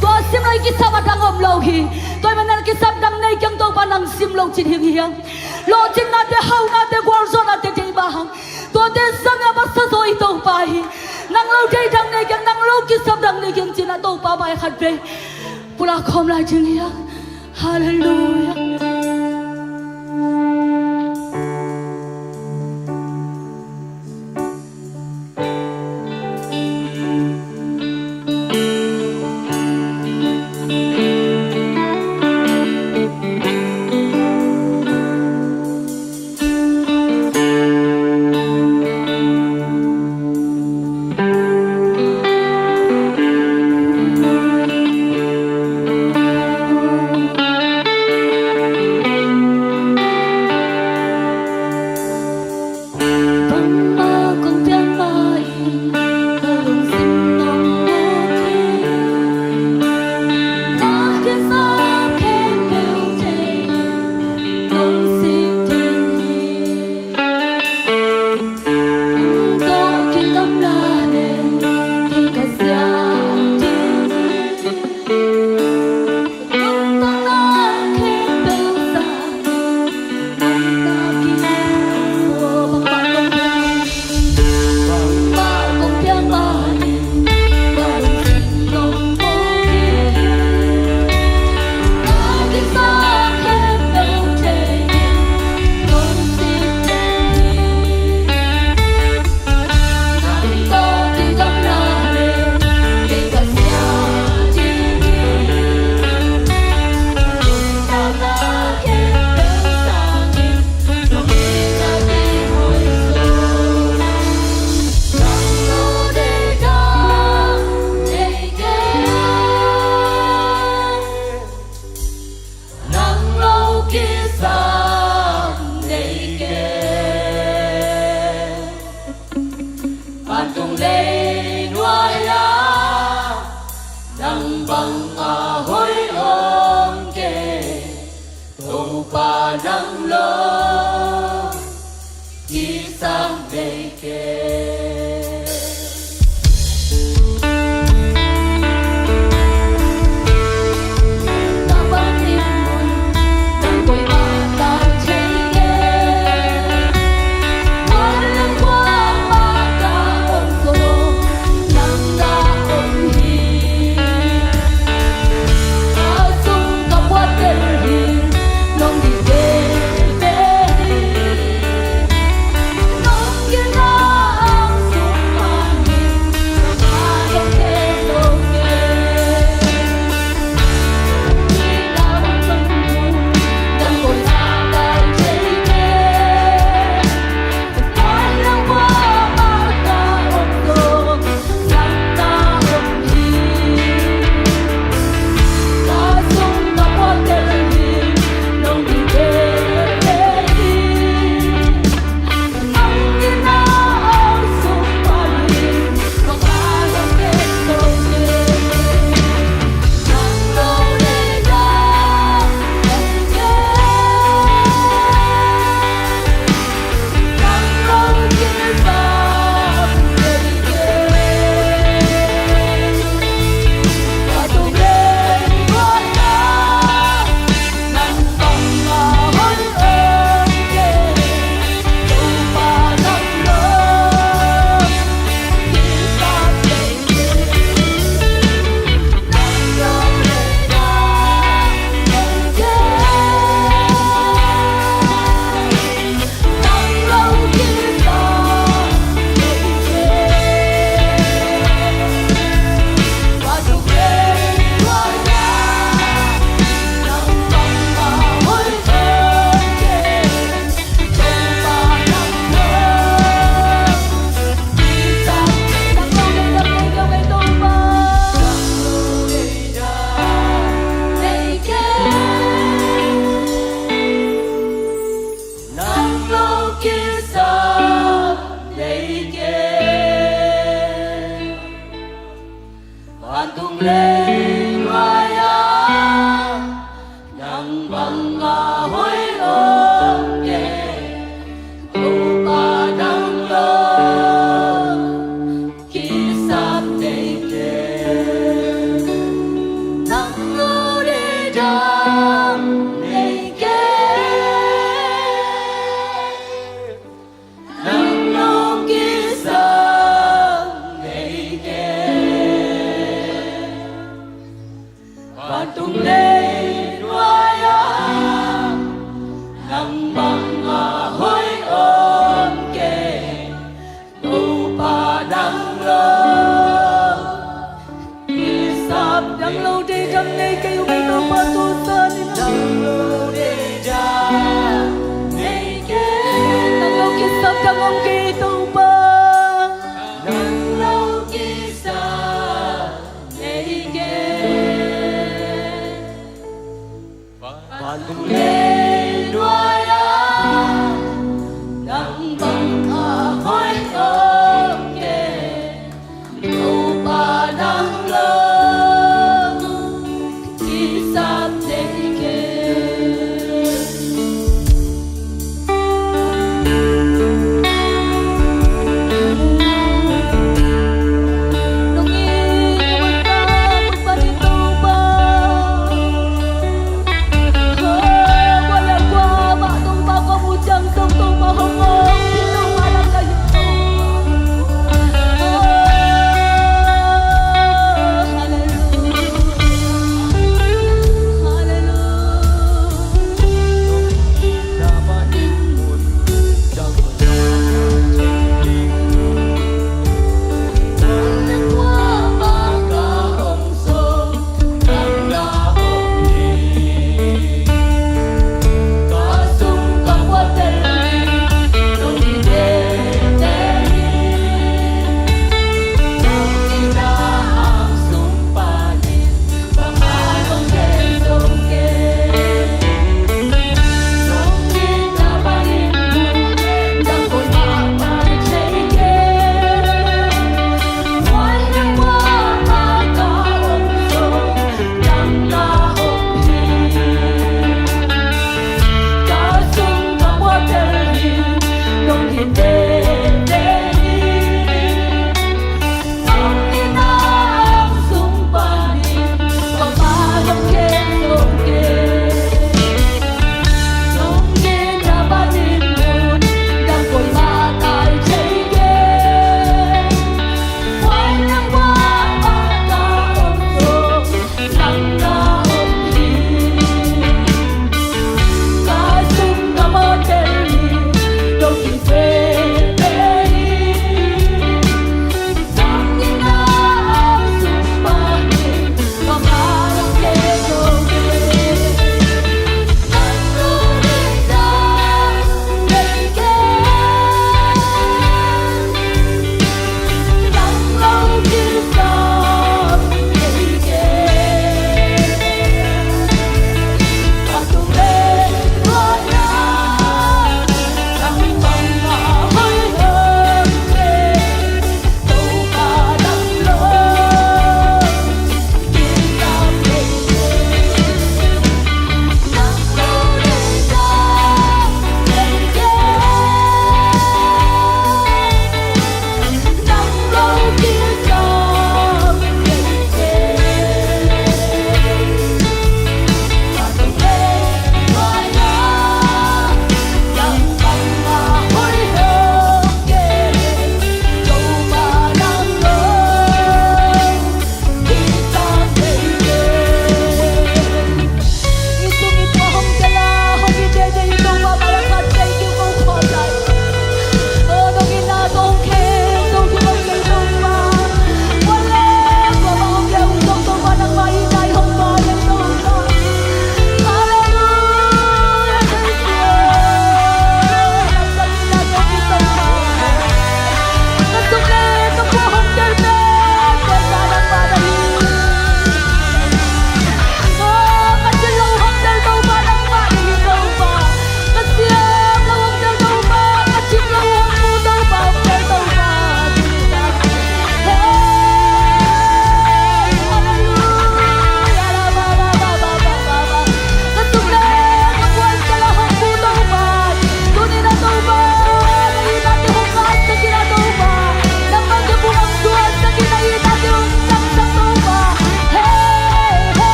Tua sim lo i kisap a dang om lo hi. Tua i manin kisap dang nei keng Topa nang sim lo cin hing hiam? Lawhcingnate, haunate, gualzawhnate thei bang hang. Tuate sang a masa zaw i Topa hi. Nang lo thei dang nei keng, nang lo kisap dang nei keng cin a Topa pai khat vei pulak khawm lai ding hiam? Hallelujah.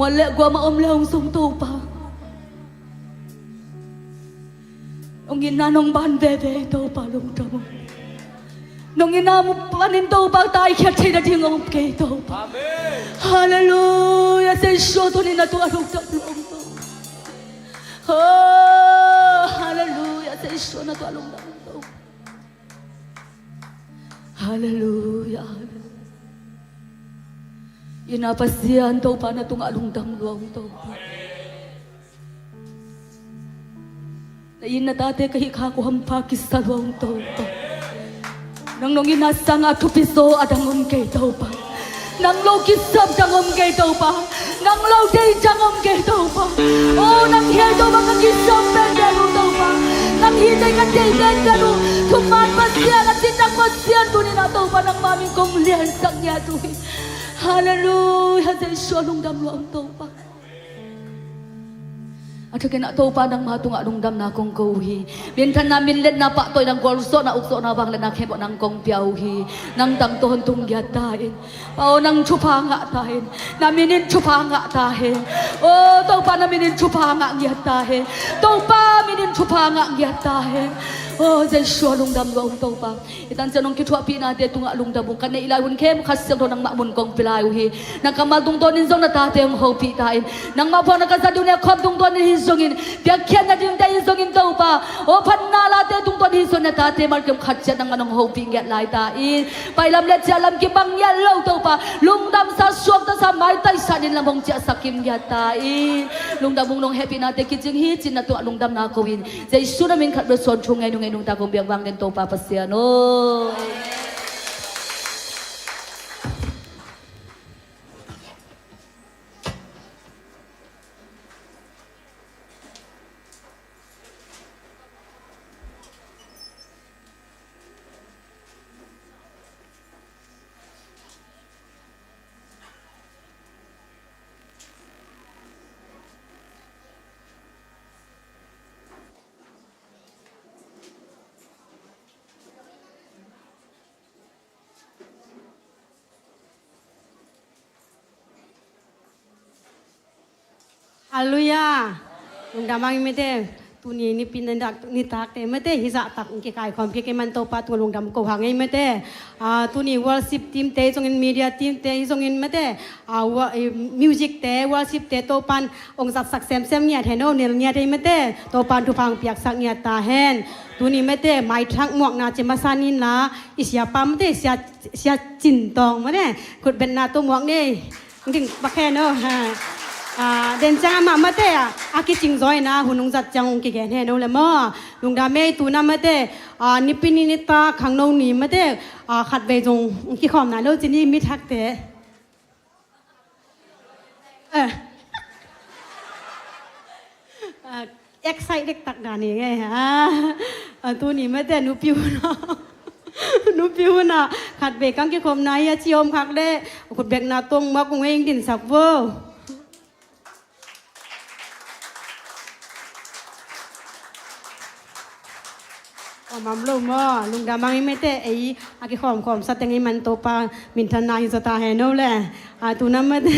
Mual le guam a om le hong zong Topa. Nong itna nong ban veve Topa lungdam ung. Nong itna panin Topa taikhiat theih nading om kei Topa. Halleluiah. Jesu tuni na tungah lungdam lua ung Topa. Oh, halleluiah. Jesu na tungah lungdam ung Topa. Halleluiah. Itna Pasian Topa na tungah lungdam lua ung Topa. Na it na tate ka hih khak uh hampha kisa lua ung Topa. Nang nong itna sangah thupi zaw a dang om kei Topa. Nang lo kisap dang om kei Topa. Nang lo deih dang om kei Topa. Oh, nang hi Topa ka kisap pen pen uh Topa. Nang hi deih ka deih pen pen uh. Thuman Pasian, a cinnak Pasian tuni na Topa nangmah min kong liansak ngiat uh hi. Halleluiah. Jesu lungdam lua ung Topa. A thakin ah Topa nangma tungah lungdamna kong ko uh hi. Minthanna, minletna, pahtawina, gualzawhna, ukzawhna, vangliatna khempeuh nang kong pia uh hi. Nang tang tawntung ngiat ta in. Pa aw, nang thupha ngah ta in. Na min in thupha ngah ta hen. Oh Topa, na min in thupha ngah ngiat ta hen. Topa min in thupha ngah ngiat ta hen. Oh Jesu lungdam lua ung Topa. Hih tan ciang nong kithuahpihnate tungah lungdam ung. Ka neih lai hun khempeuh Kha Siangtho nangmah mun kong pia lai uh hi. Na kammal tungtawnin zong na tate hong hopih ta in. Nangmah phuakna ka zat ding uh nekhawm tungtawnin hi zongin, piakkhiat nadingte hi zongin Topa, aw phatna late tungtawn hi zongin na tate malkim khat ciat nangmah nong hopih ngiat lai ta in. Pailam le ciahlam kibang ngiat lo Topa, lungdamsa, suaktaksa, maitaisa, nin lam hong ciahsak kim ngiat ta in. Lungdam ung. Nong hehpihnate kicing hi cin na tungah lungdamna ko in. Jesu na min khat bek suang thu ngei nung ngei nungta kong biak vang den Topa Pasian aw. Halleluiah. Lungdam hang ei mate. Tuni nipi nitak, nitakte mate hih zahtak kikaikhawm kik ei man Topa tungah lungdam ko hang ei mate. Ah, tuni worship teamte hi zongin, media teamte hi zongin mate, ah, music te, worship te Topan hong zatsak semsem ngiat hen aw, nel ngiat ei mate. Topan thupha hong piaksak ngiat ta hen. Tuni mate maithak muakna ci masa nin la, i siapa mate, sia, sia Cin Tawng mate khutbetna tawh muak nei. Ding bak hen aw. Ah, den ciang amah mate a kicing zaw ina hun hong zat ciang hong kigen hen aw le maw. Lungdam ei. Tuna mate, ah, nipi ni nitak khangno ni mate, ah, khatvei zong kikhawm nai lo ci ni mi thakte. Eh. Ah, excite dektak dan hi ngei. Ah, ah, tuni mate nupi hun a, nupi hun a khatvei kang kikhopna hi a ci om khak leh khutbekna tawh muak ung ei, hong dinsak vo. Om om lo maw, lungdam hang ei mate, ei a kikhawmkhawmsate ngei man Topa minthanna hi zaw ta hen aw le. Ah, tuna mate,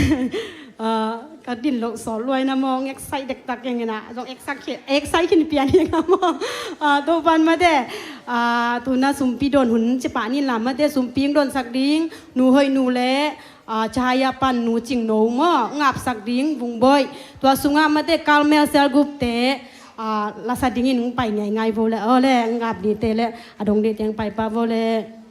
ah, ka din loh sawl luai na maw, hong excite dektak ing ina, zong excite khin, excite khin pian hi nga maw. Ah, Topan mate, ah, tuna sumpi dawn hun ci pah nin la mate, sumpi hong dawnsak ding Nu Hoih Nu le, ah, Cahaya pan Nu Cing No maw, hong apsak ding Vung Boih. Tua sungah mate Carmel Cell Group te, ah, lasa dingin hong pai ngeingai vo le, aw le, hong ap dite le a dong dite hong pai pah vo le.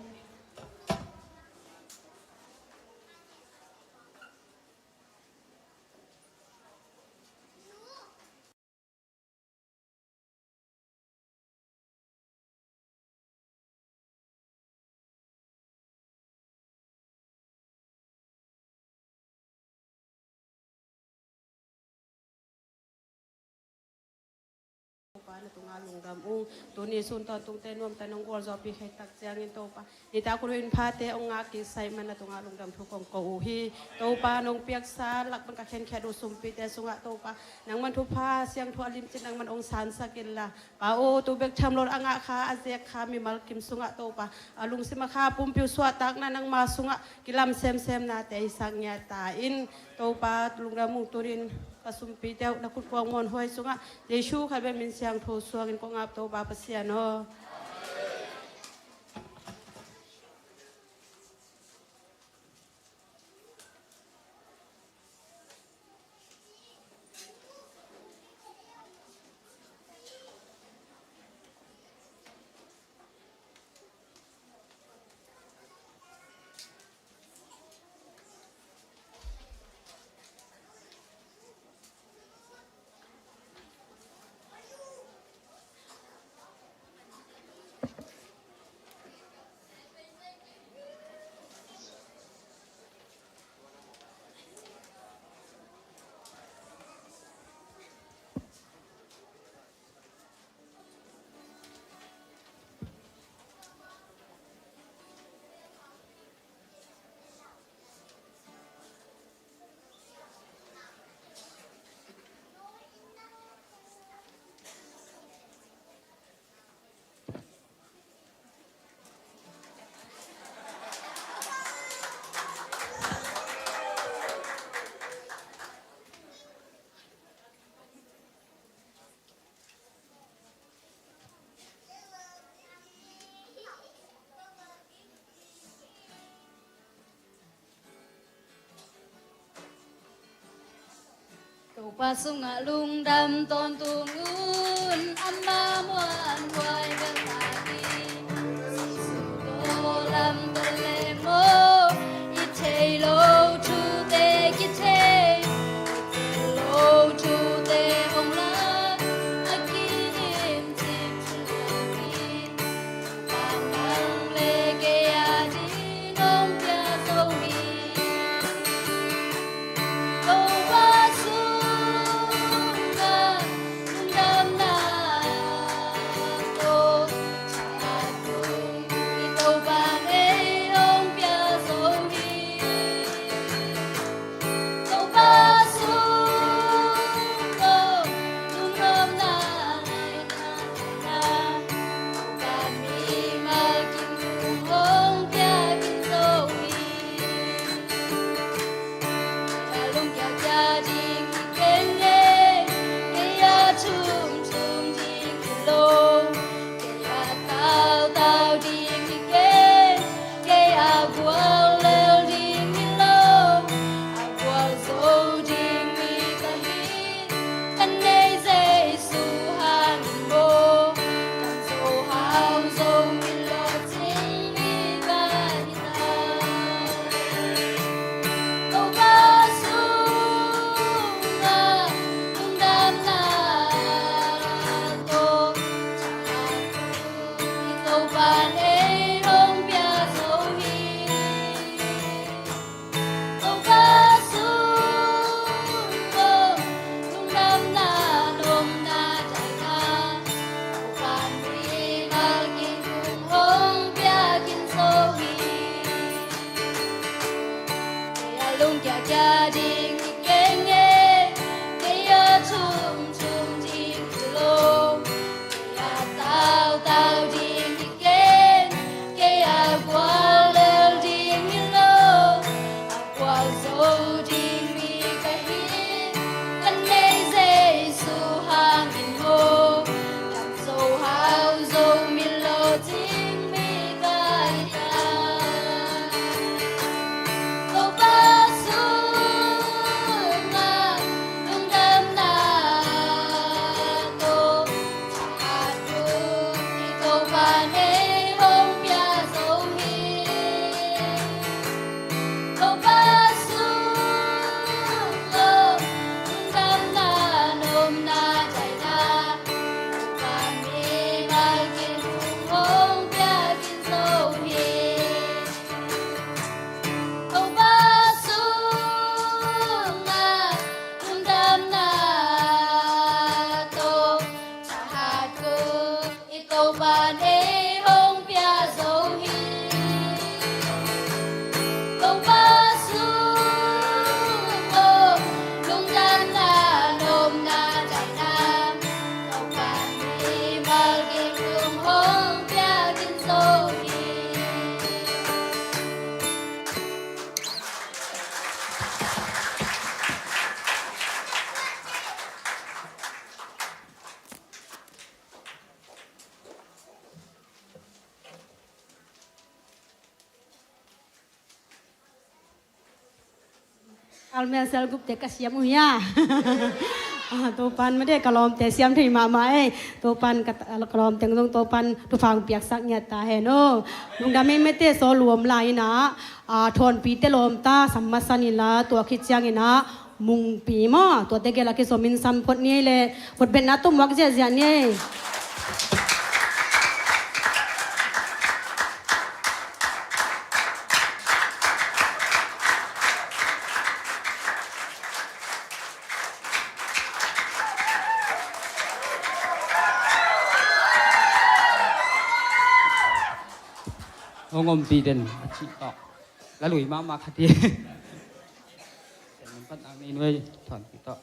Topa na tungah lungdam ung. Tuni sun tawntungte nuamta nong gualzawhpih khek tak ciangin Topa, nitak hun hun phate hong ngak kik sa ahih manin na tungah lungdam thu kong ko uh hi. Topa nong piaksa lak bang ka khenkhiat uh sumpite sungah Topa, nangman thupha siangtho a limcin nangman hong sansak inla, Pa aw, tu bek tham lo a ngah kha, a zek kha mimal kim sungah Topa, a lungsim a kha pumpi uh suahtakna nangma sungah kilam semsemnate i sak ngiat ta in. Topa lungdam ung. Tunin ka sumpite uh na khut kuang muanhuai sungah Jesu khat bek min siangtho suangin kong ap, Topa Pasian aw. Topa sungah lungdam tawntung un, amah muanhuai bel ta hi. Jesu tawh lamdang le maw, i thei lo thute kithei, i thei lo thute hong lam, a kiim cip thu lam in. Topa sung tawh lungdamna nai ta na, Topa mimal kim tung hong pia kim zo hi. Kei a lungkia kia ding hi keng e, kei a thum thum ding hi lo. Kei a tautau ding hi keng, kei a guallel ding hi lo, a gual zo ding mi ka hi. Ka nei Jesu hangin maw, ka zo hau zo mi lawhcing mi ka hi ta. Topa sungah lungdamna tawh, Topa nei hong pia zo hi. Topa sung tawh lungdamna lawmna daina, Topa mimal kim tung hong pia kim zo hi. Kei a lungkia kia ding hi keng e, kei a thum thum ding hi lo. Kei a tautau ding hi keng, kei a guallel ding hi lo, a gual zo ding mi ka hi. Ka nei Jesu hangin maw, ka zo hau zo mi lawhcing mi ka hi ta. Topa sungah lungdamna tawh, Topa nei hong pia zo hi. Topa sung tawh lungdamna lawmna daina, Topa mimal kim tung hong pia kim zo hi. Topa sungah lungdamna tawh, thahat Topa'n ei hong pia zo hi. Topa sung hong lungdamna nopna taina, Topa'n ei malgei tung hong piak in zo hi. Almia sel gupte ka siam uh hia? Ah, Topa'n mate ka lawmte siam thei mahmah ei. Topa'n ka, ka lawmte zong Topa'n thupha piaksak ngiat ta hen aw. Lungdam ei mate, sawl luam lai inah, ah, Thawnpite lawmta sam masa ni la, tua khit ciang inah Mungpi maw, tuate gel a kizom in sam phot ni ei le, phot betna tawh muak ziahziah ni ei. Hong ompih den a cih tawh la lui mahmah khat hi. Patnak nei nuai Thawnpi tawh.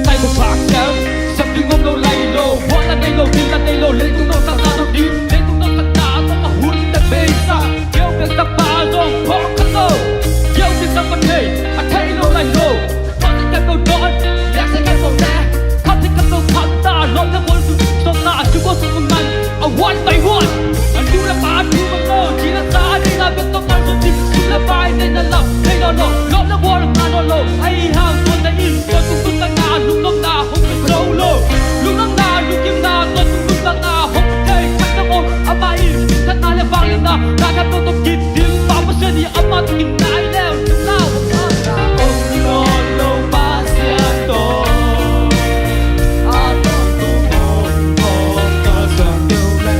Taiko phak siam, siam ding om lo lai lo, huan la nei lo, din la nei lo, leitung no sa sa lo din, leitung no sa sa lo a hun ta bei sa, keu bek ta pa zong phawk kha lo, keu bek ta pa thei, a thei lo lai lo, phawk ta kep lo dawn, lek sa kep lo lek, khap sa kep lo khap ta, lawm na bawl sung, sawm na a cu bawl sung man, a huan bai huan, a nu la pa a nu bang lo, ci la sa a nei la bek tawh ngal zong ding, sum la bai nei na lam, nei lo lo, lawm na bawl a nga lo lo, a i hau tuan na in, tuan tung tung ta nga, lungdamna hong tung zo lo, lungdamna lungkimna, tuan tung tung ta nga, hong thei khat na om, amah in, khat na le vang in na, na khat tawh tawh kit ding, pa Pasian i amah tawh kit nai leu, lungdamna hong tung zo lo, Pasian tawh, a tawh tung hong, hong ka zang deuh le.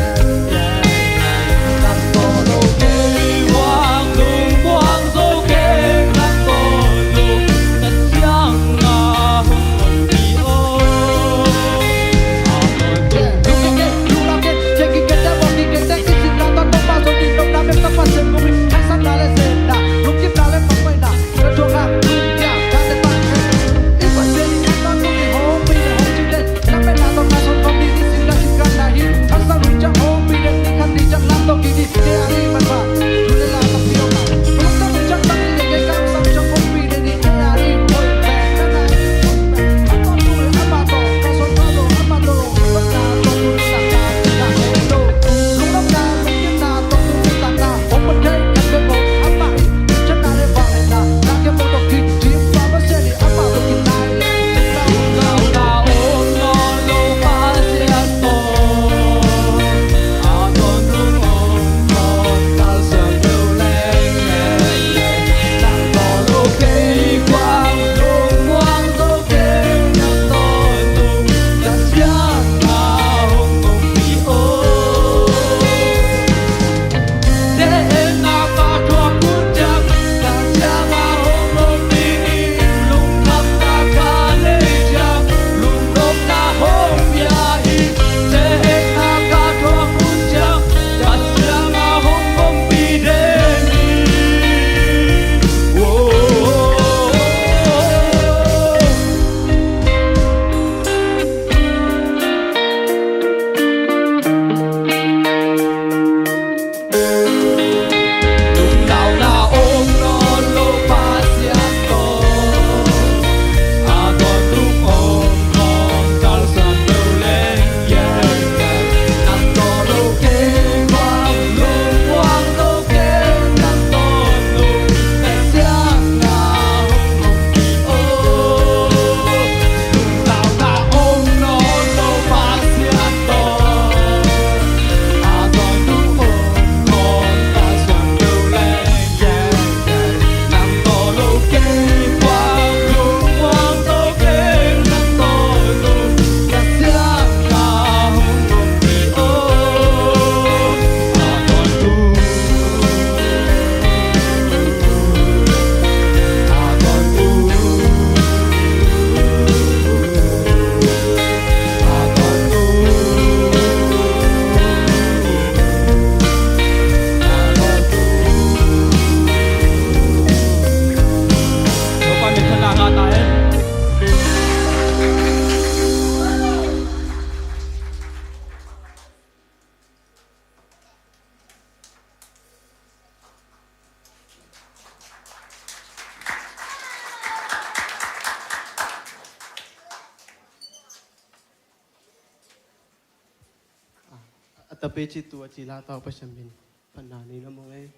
Tapici tua ci la tau Pasian min phatna nei lo maw e.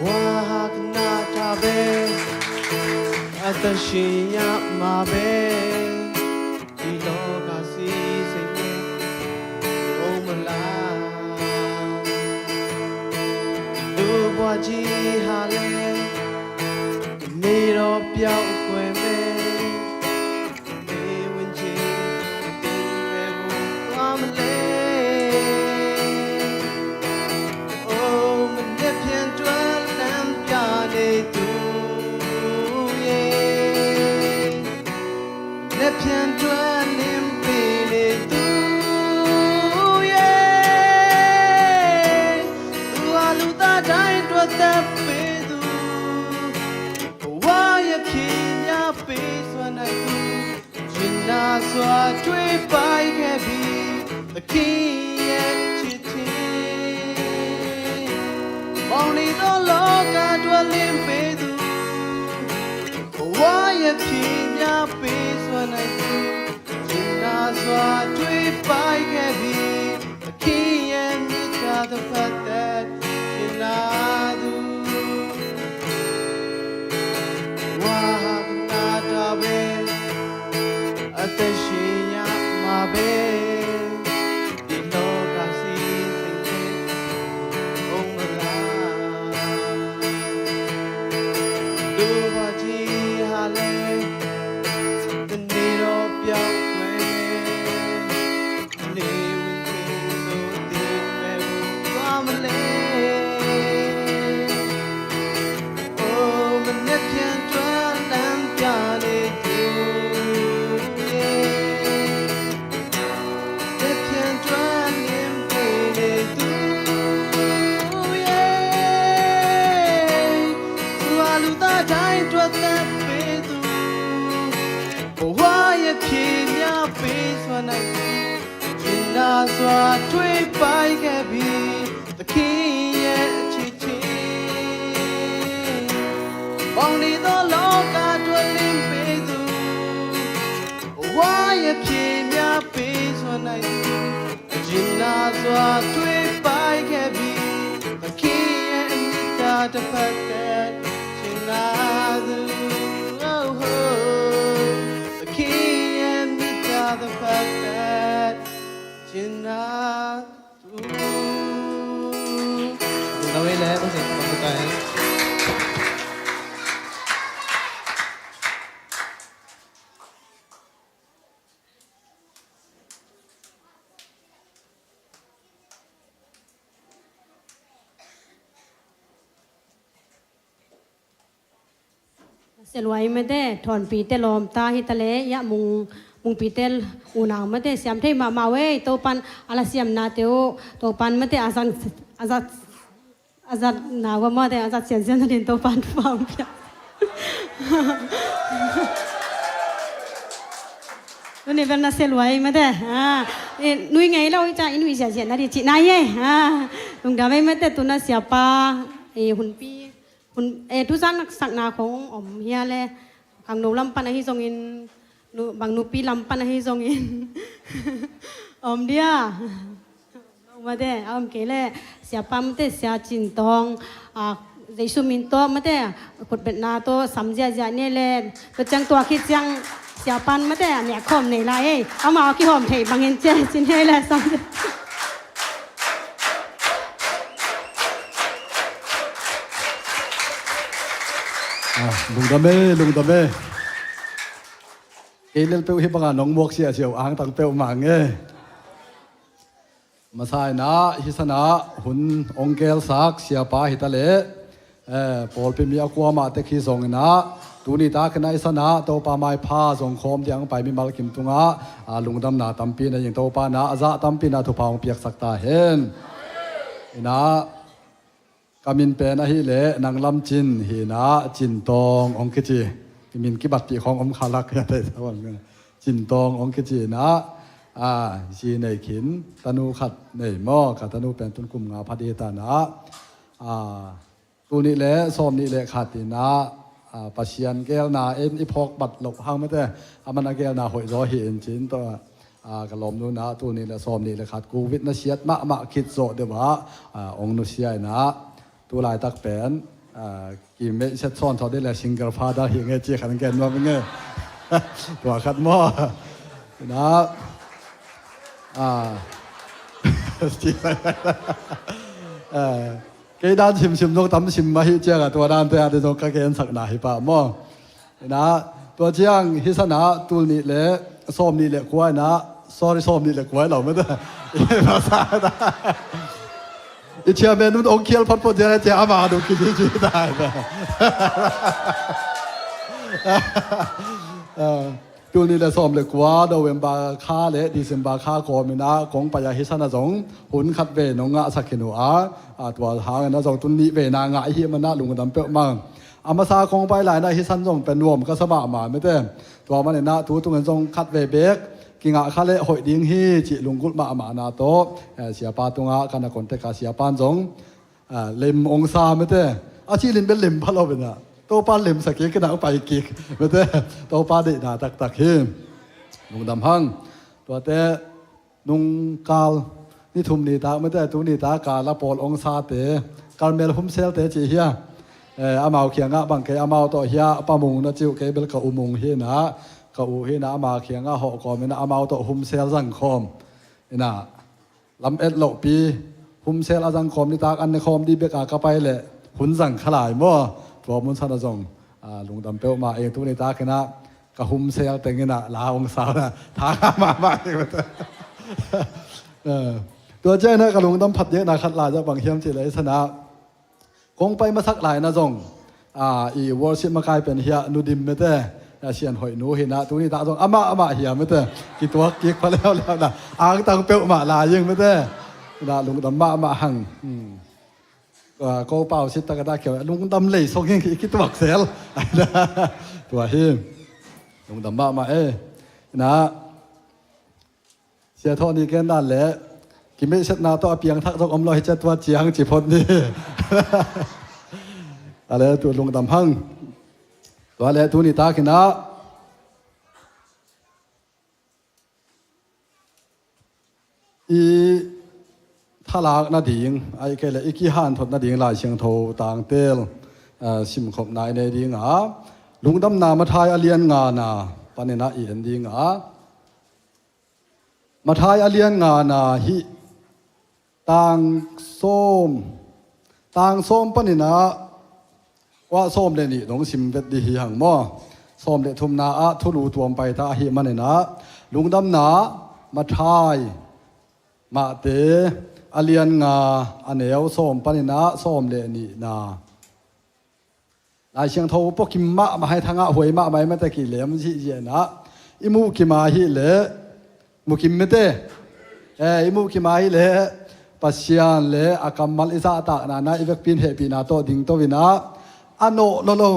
Wahakna tabe atashinya mabe. Ilo kasi senge omala. Lubwa ji hale. Niro piao kwe me. Why a king ya peace when I do? Cina sua tui pai kebi the king yet chitin. Mong ni do lo ka dua lim pe du. Why a king ya peace when I do? Cina sua tui pai kebi. Kiyen mi ta ta patat kinadu. Wahak na ta be. Ateshinya ma be. Dilo kasi singke. Ong mala. Duba ji hale. Tendiro piang kwe. Why a king ya peace when I Cina sua tui pai kebi the king yet chitin. Bong ni do lo ka dua lim pe du. Why a king ya peace when I do. Cina sua tui pai kebi the king yet mi ta ta patat. Cina du. Oh, oh. The king yet mi ta ta patat. Cina. Seluai mate, thonpite lawmta hi ta le, ya mung, mungpite unau mate, siam thei mahmah uh ei, Topan a la siamnate uh, Topan mate a zang, a zat, A zat nau a mawte, a zat siansian na din Topan thupha hong pia. Tuni bel na sia luai mate. Ah, eh, nui ngei lo i ca i nui siansian na di cih nai e. Ah, lungdam ei mate, tuna siapa, eh, hunpi, hun, eh, tuzan nak sakna khong om hia le. Khangno lam pan ahi zongin, nu, bang nupi lam pan ahi zongin. Om dia. Mate, a om kei le, siapa mate, sia Cin Tawng, a, Jesu min tawh mate, khutbetna tawh sam ziahziah ni le, tua ciang tua khit ciang siapa mate, a nek khawm nei lai ei. Amau kihawm thei bangin cia, cin hei le sam. Ah, lungdam e, lungdam e. Kei lel peuh hi banga nong muak siahsiah uh, angtang peuh mah nge. Masa inah, hi sanah hun ong gelsak siapa hi ta leh, eh, pawlpi mi a kuamah tek hi zong inah, tuni takinah hi sanah Topa maipha zong khawm diang pai mimal kim tungah, ah, lungdamna tampi na ing. Topa inah a zah tampi inah thupha hong piaksak ta hen. Inah, ka min pen ahih leh Nang Lam Cin hi inah, Cin Tawng hong kici. I min kibatpih khawng om kha lak hi a, theih sa bang. Cin Tawng hong kici inah, a, zi nei khin, tanu khat nei maw, ka tanu pen tun kum nga pha dih ta inah, a, tul nih le sawm nih le khat inah, a, Pasian gelna in i phawk bat loh hang mate, aman a gelna hoih zaw hi in cin tawh, a, ka lawmnu inah tul nih le sawm nih le khat Covid na siat mahmah khit zawh deuh ah, a, hong nusia inah, tu laitak pen, a, kimeihset sawnsawn dih le single father hi nge ci khan gen nuam nge. Tua khat maw. Inah, a, ci, a, kei dan simsim zong tam sim mah hi ciangah tua dante a dih zong ka gensakna hi pah maw. Inah, tua ciang hi sanah tul nih le sawm nih le kua inah, sorry, sawm nih le kua hi lo mate. I chairman nun ong khial photphot ciang a cia ama dong kici ci ta. Tul nih le sawm le kua November kha le December kha kawm inah kong pai a hi sanah zong hun khat vei nong ngahsak khin uh a, a, tua hang inah zong tun nih vei na ngah i hih manah lungdam peuhmah. A masa kong pai lai inah hi san zong pen nuam ka sa mahmah mate. Tua man inah tu tungin zong khat vei bek kingah kha le hoih ding hi cih lunggulh mahmahna tawh, eh, siapa tungah ka na contact a, siapa in zong, ah, lem ong sa mate. A cilin bel lem pha lo inah, Topa lemsak kik inah pai kik mate. Topa deihna taktak hi. Lungdam hang. Tuate nung kal ni thum ni tak mate, tu ni tak kal a pawl ong sate, Carmel Humselte ci hi a. Eh, amau kiangah bang kei amau tawh hi a, Pa Mung na ci uh, kei bel ka u Mung hi inah, ka u hi inah, ama kiangah hawh kawm inah amau tawh Humsel zang khawm inah, lam et lohpi Humsel a zang khawm ni tak an ne khawm dih bek a ka pai leh hun zang kha lai maw. Tua mun sanah zong, a, lungdam peuhmah ing. Tu ni takinah ka Humsel teng inah la ong sa inah tha ngah mahmah hi mate. Eh, tua ciang inah ka lungdam phat dikna khat lai zah bang hiam cih leh hi sanah kong pai masak lai inah zong, a, i worship makai pen hi a, Nu Dim mate, a, Sian Hoih nu hi inah, tu ni tak zong amah amah hi a mate, kituak kik pha leuleu inah, angtang peuhmah lai ing mate. Inah lungdam mahmah hang. Hmm. Tua ko pau sit tak a dah kiau, lungdam lei song hi, i kituak sel. Tua hi. Lungdam mahmah e. Inah, Sia Thawh ni ken dan le, kimeihsetna tawh a piangthak zong om lo hi cia, tua ciang ci phot ni. A le tu lungdam hang. Tua le tu ni takinah i thalak nading, ahih kei leh i kihanthot nading Lai Siangtho tangtel, eh, simkhopna i nei ding a, Lungdamna Matthai a lian ngana paninah i en ding a, Matthai a lian ngana hih tang sawm, tang sawm paninah, ua, sawm le nih dong sim vet dih hi hang maw. Sawm le thumna ah thulu tuam pai ta ahih maninah, Lungdamna Matthai, Matthai a lian nga, a neu sawm paninah sawm le nihna. Lai Siangtho pua kim mahmah hi, thangah huai mahmah hi mate, kilem zihziah inah. I muh kim ahih leh, mu kim mate. Eh, i muh kim ahih leh, Pasian le a kammal i zahtakna na i vekpi in hehpihna tawh dingto in ah, a nawh lolo,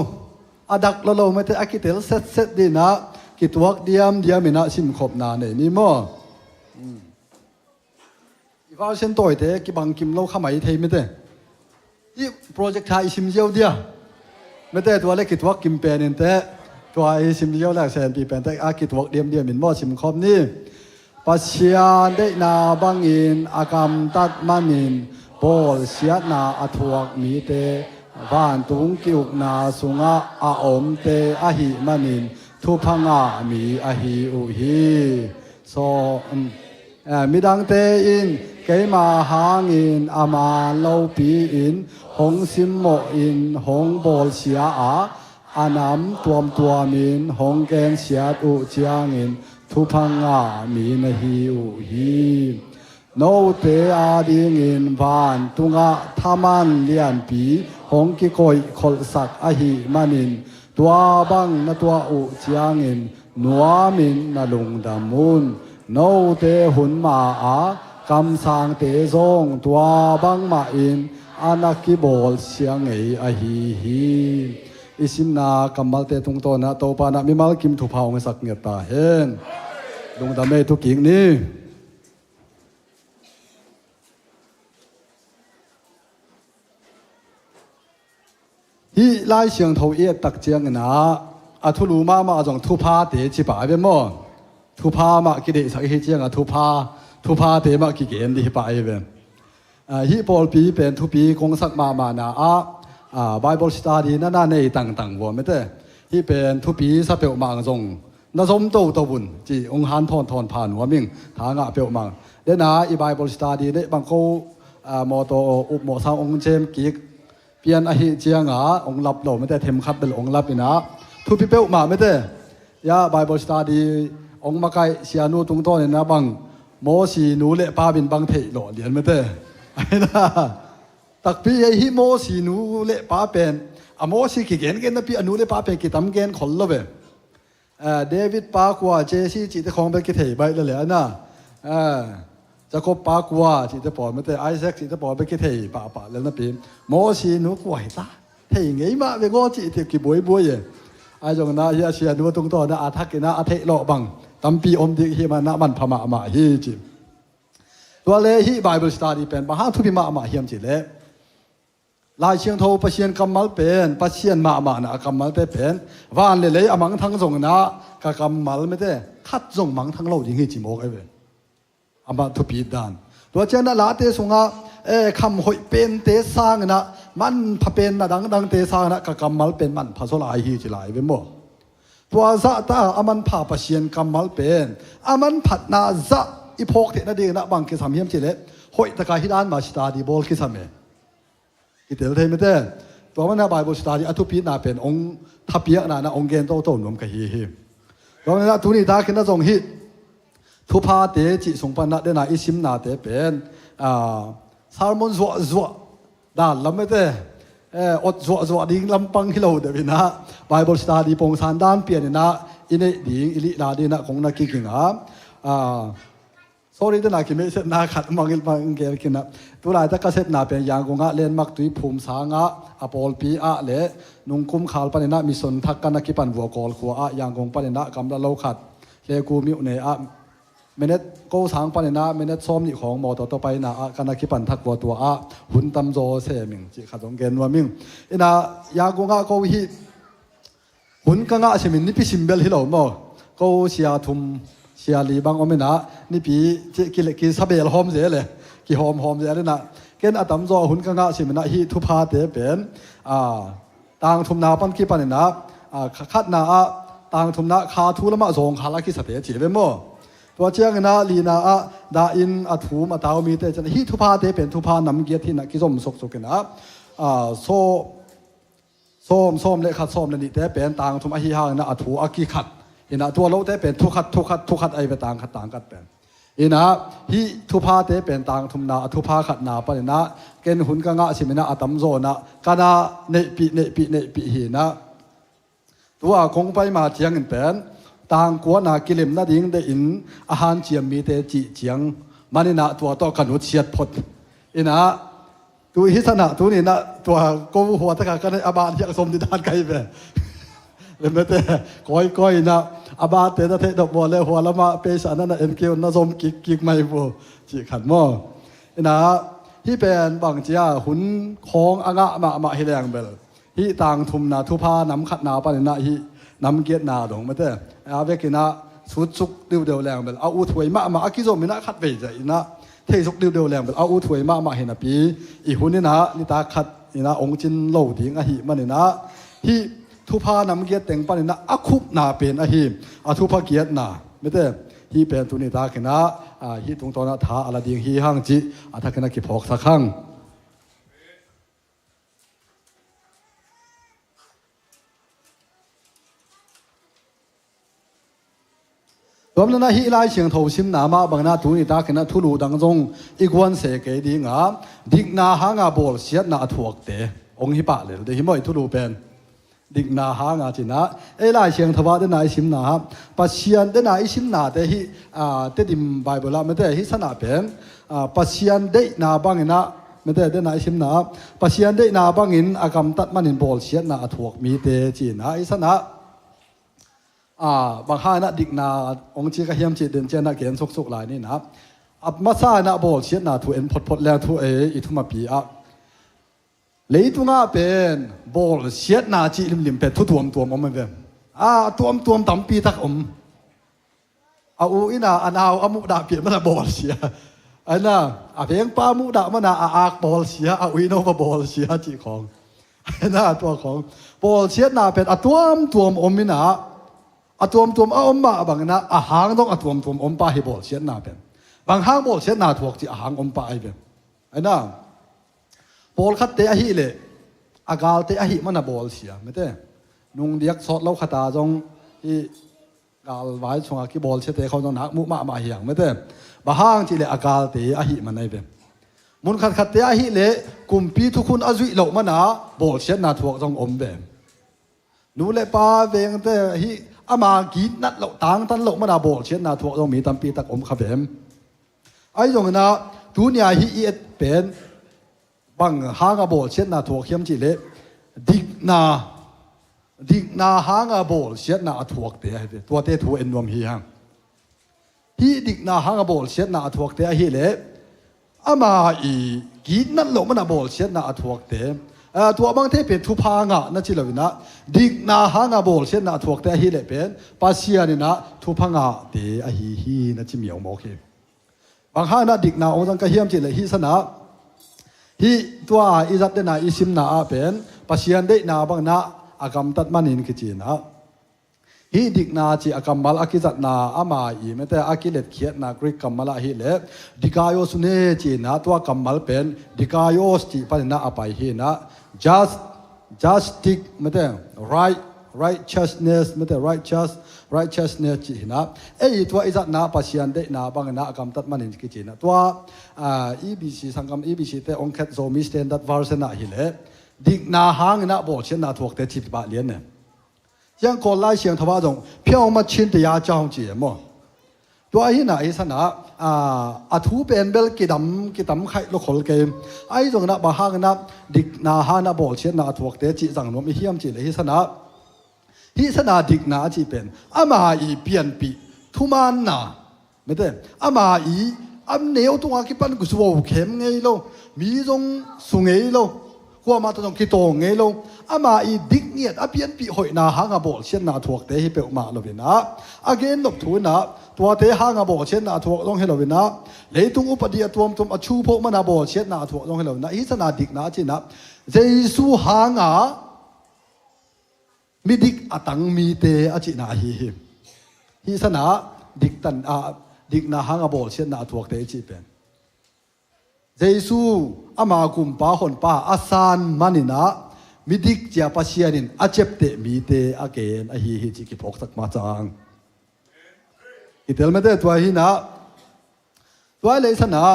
a dak lolo mete a kitel setset ding in ah kituak diamdiam in ah simkhopna nei ni maw? I version tawite kibang kim lo kha mai thei mete. Hih project ha i sim ziau dia. Mete tua le kituak kim pen in teh. Tua i sim ziau le senpi pen teh a kituak diamdiam in maw simkhop ni. Pasian deihna bangin a kamtat manin bawlsiatna a thuak mite vantung ki-ukna sungah a omte ahih manin thupha ngah mi ahi uh hi. So, um, eh, midangte in keima hangin a man lopi-in hong simmawhin hong bawlsia a, a nam tuamtuamin hong gensiat uh ciangin thupha ngah mi na hi uh hi. Note adingin vantungah thaman lianpi hong kikoih kholhsak ahih manin tua bang na tuah uh ciangin nuamin na lungdam un. Note hun ma-a kamsangte zong tua bangmahin a na kibawlsia ngei ahi hi. I simna kammalte tungtawnah Topa na mimal kim thupha hong sak ngiat ta hen. Lungdam ei, tu kik ni. Hih Lai Siangtho i et tak ciangin ah a thulu mahmah zong thuphate ci pah a ve maw? Thupha mah kideihsak i hi ciangah thupha, thuphate mah kigen dih hi pah a hi ve. Ah, hih pawlpi pen thupi kong sak mahmahna ah, ah, Bible study na na nei tangtang vua mete. Hih pen thupi sa peuhmah zong na zom toto un ci hong hanthawn thawn pha nuam ing, tha ngah peuhmah. Dena i Bible study neih bang ko, ah, mawtaw upmawh sang hong cem kik pian ahih ciangah hong lap lo mete, themkhat bel hong lap in ah thupi peuhmah mete. Ya Bible study hong makaih sianu tungtawn in ah bang Mosi nu le pa bin bang theih lawh lian mete. Ahi na takpi ei hih Mosi nu le pa pen a Mosi kigengen napi a nu le pa pen kitam gen khol lo ve. Ah, David pa kua, Jesse cihte khawng bel kithei baih lele ana. Ah, Jacob pa kua cihte pawl mete, Isaac cihte pawl bel kithei pahpah lel napi Mosi nu kua hi ta, thei ngei mah ve gaw cihte kibuaibuai e. Ahi zongin ah hih a sianu a tungtawn ah a thakin ah a theih lawh bang tampi om ding hi man ah manpha mahmah hi ci. Tua le hih Bible study pen bang hang thupi mahmah hiam cih leh Lai Siangtho Pasian kammal pen, Pasian mahmahna a kammalte pen van le lei a mangthang zongin ah ka kammal mete khat zong mangthang lo ding hi ci mawk ahi ve. Amah thupi dan. Tua ciangin ah Late sungah, eh, kham hoih pente sangin ah manpha penna dangdangte sangin ah ka kammal pen manpha zaw lai hi ci lai ve maw? Tua zahta a manpha Pasian kammal pen a manphatna zah i phawk theih nadingin ah bang kisam hiam cih leh hoih taka hih dan mah study bawl kisam e. Kitel thei mete. Tua mana Bible study a thupina pen hong thapiakna na hong gen toto nuam ka hi hi. Tua mana tuni takin ah zong hih thuphate cih sung pan ah dena i simnate pen, ah, sermon zuahzuah dan lam mete, eh, ot zuahzuah ding lampang hi lo deuh in ah Bible study pongsan dan pian in ah i neih ding i lihla ding in ah kong na kiging a. Ah, sorry, tena kimehsetna khat mangil mangel kina. Tulaitak ka sepna pen Yangon ah Lenmak Tuiphum sangah a pawlpi ah le nungkum khal panin ah mission thak ka na kipan vua Kawl khua ah Yangon panin ah kamla lo khat Hleku myone ah minute ko sang panin ah minute sawm nih khawng mawtaw tawh paina ah ka na kipan thak vua tua ah hun tamzaw sem ing cih khat zong gen nuam ing. Ina Yangon ah ko hih hun ka ngah simin nipi sim bel hi lo maw? Ko sia thum sia li bang om in ah nipi ci ki le ki sabel hawm zel e, ki hawm hawm zel in ah ken a tamzaw hun ka ngah simin ah hih thuphate pen, ah, tang thumna pan kipan in ah, ah, kha-, khatna ah tang thumna kha thu lamah zawngkhal a kisate ci ve maw? Tua ciangin ah lina ah dah in a thum a tau mite cian hih thuphate pen thupha nam giat hi in ah kizom suksuk in ah, ah, so sawm, sawm le khat, sawm le nihte pen tang thum ahi hangin ah a thu a kikhat. Inah tua lote pen thukhat, thukhat, thukhat ahi ve tang khat, tang khat pen. Inah hih thuphate pen tang thumna, a thupha khatna paninah ken hun ka ngah siminah a tamzaw inah ka na neihpih, neihpih, neihpih hinah. Tua kong pai ma ciangin pen tang kuana kilemna ding deihin a hanciam mite cih ciang maninah tua tawh ka nutsiat phot. Inah, tu hi sanah, tu ninah, tua ko hua taka kan a ban hiak som di dan kai ve. Lemete, koi koi inah, a bate ta thei dok bua le hua lama peisa nana en kiu na zom kik kik mai bu. Ci khan maw. Inah, hi pen bang cia hun khawng a ngah mahmah hi leng bel. Hih tang thumna thupha nam khatna paninah hih nam giatna dong mete. A vekinah sutsuk diudeu leng bel a ut huai mahmah a kizom inah khat vei zah inah theisuk diudeu leng bel a ut huai mahmah hi napi i hun inah nitak khat inah ong cin lo ding ahi maninah hih thupha nam giat teng paninah a khupna pen ahi a thupha giatna mete. Hih pen tu nitak inah hih tungtawnah tha a la ding hi hang cih a thakinah kiphawksak hang. Tuamnana hih Lai Siangtho simna mah banginah tu nitakinah thulu dang zong i guan se kei dinga dikna hanga bawlsiatna a thuakte ong hi pah lel de hi maw i thulu pen. Dikna hanga cinah ei Lai Siangtho ah dena i simna ah Pasian dena i simnate hih Tedim Bible ah mete hih sanah pen Pasian deihna banginah mete dena i simna ah Pasian deihna bangin a gamtat manin bawlsiatna a thuak mite cinah i sanah bang hanah dikna ong ci ka hiam cih den cianah gen suksuk lai ninah a masa inah bawlsiatna thu en photphot le thu ei i thumapi ah leitungah pen bawlsiatna cih limlim pen thu tuamtuam om a ve. A tuamtuam tampi tak om. A u ina a nau a muhdahpih mana bawlsia. Aina a vengpa muhdah mana a ak bawlsia, a uino va bawlsia cih khawng. Aina tua khawng bawlsiatna pen a tuamtuam om ina a tuamtuam a om mah bangina a hang dong a tuamtuam om pa hi bawlsiatna pen. Bang hang bawlsiatna thuak cih a hang om pa ai ve. Aina pawlkhatte ahih leh a galte ahih mana bawlsia mete. Nungdiak sawt lo khata zong hih galvai sunga kibawlsiate khawng zong nak muh mahmah hiang mete. Bang hang cih leh a galte ahih man ai ve. Mun khatkhatte ahih leh kumpi thukhun a zuih loh mana bawlsiatna thuak zong om ve. Nu le pa vengte hih ama gitnat loh tangtan loh mana bawlsiatna thuak zong mi tampi tak om kha vem. Ahi zongina tunia hih i et pen bang hanga bawlsiatna thuak hiam cih leh dikna dikna hanga bawlsiatna a thuakte ahi ve. Tuate thu en nuam hi hang. Hih dikna hanga bawlsiatna a thuakte ahih leh ama i gitnat loh mana bawlsiatna a thuakte. Tua bangte pen thupha ngah na ci loinah dikna hanga bawlsiatna a thuakte ahih leh pen Pasian inah thupha ngahte ahi hi na ci miaumawk hi. Bang hanah dikna ong zang ka hiam cih leh hih sanah hih tua i zat dena i simna ah pen Pasian deihna banginah a gamtat manin kicinah hih dikna cih a kammal a kizatna ama i mete a kiletkhiatna Greek kammal ahih leh dikaiosune cinah tua kammal pen dikaios cih paninah a pai hinah just justice mete right righteousness mete righteous righteousness cih hinah ei tua i zatna Pasian deihna banginah a gamtat manin kicinah tua EBC sanggam EBC te ong khet Zomi Standard Version ah hileh dikna hanginah bawlsiatna thuakte cih pah lian ne. Hiang Kawl Lai Siangtho ah zong phiau machin te ya chau ci e maw. Tua ahina hi sanah a thu pen bel kidam kitam khaih lo khol kei. Ahi zonginah bang hanginah dikna hanah bawlsiatna a thuakte cih zang nuam i hiam cih leh hi sanah hih sanah dikna a cih pen ama i pianpih thumaanna mete ama i a neu tunga kipan zuau khem ngei lo, mi zong su ngei lo, kuamah tawh zong kitawng ngei lo. Ama i dik ngiat a pianpih hoihna hanga bawlsiatna a thuakte hi peuhmah loinah a gen nop thu inah tuate hanga bawlsiatna a thuak zong hi loinah leitung upadi a tuamtuam a thuphoh mana bawlsiatna a thuak zong hi loinah hi sanah dikna a cinah Jesu hanga midik a tang mite a cihna ahi hi. Hih sanah diktan a dikna hanga bawlsiatna a thuakte i cih pen Jesu ama gumpa honpa a san maninah midik cia Pasian in a ciapteh mite a gen ahi hi cih kiphawksak ma cang. Kitel mete tua hinah tua lei sanah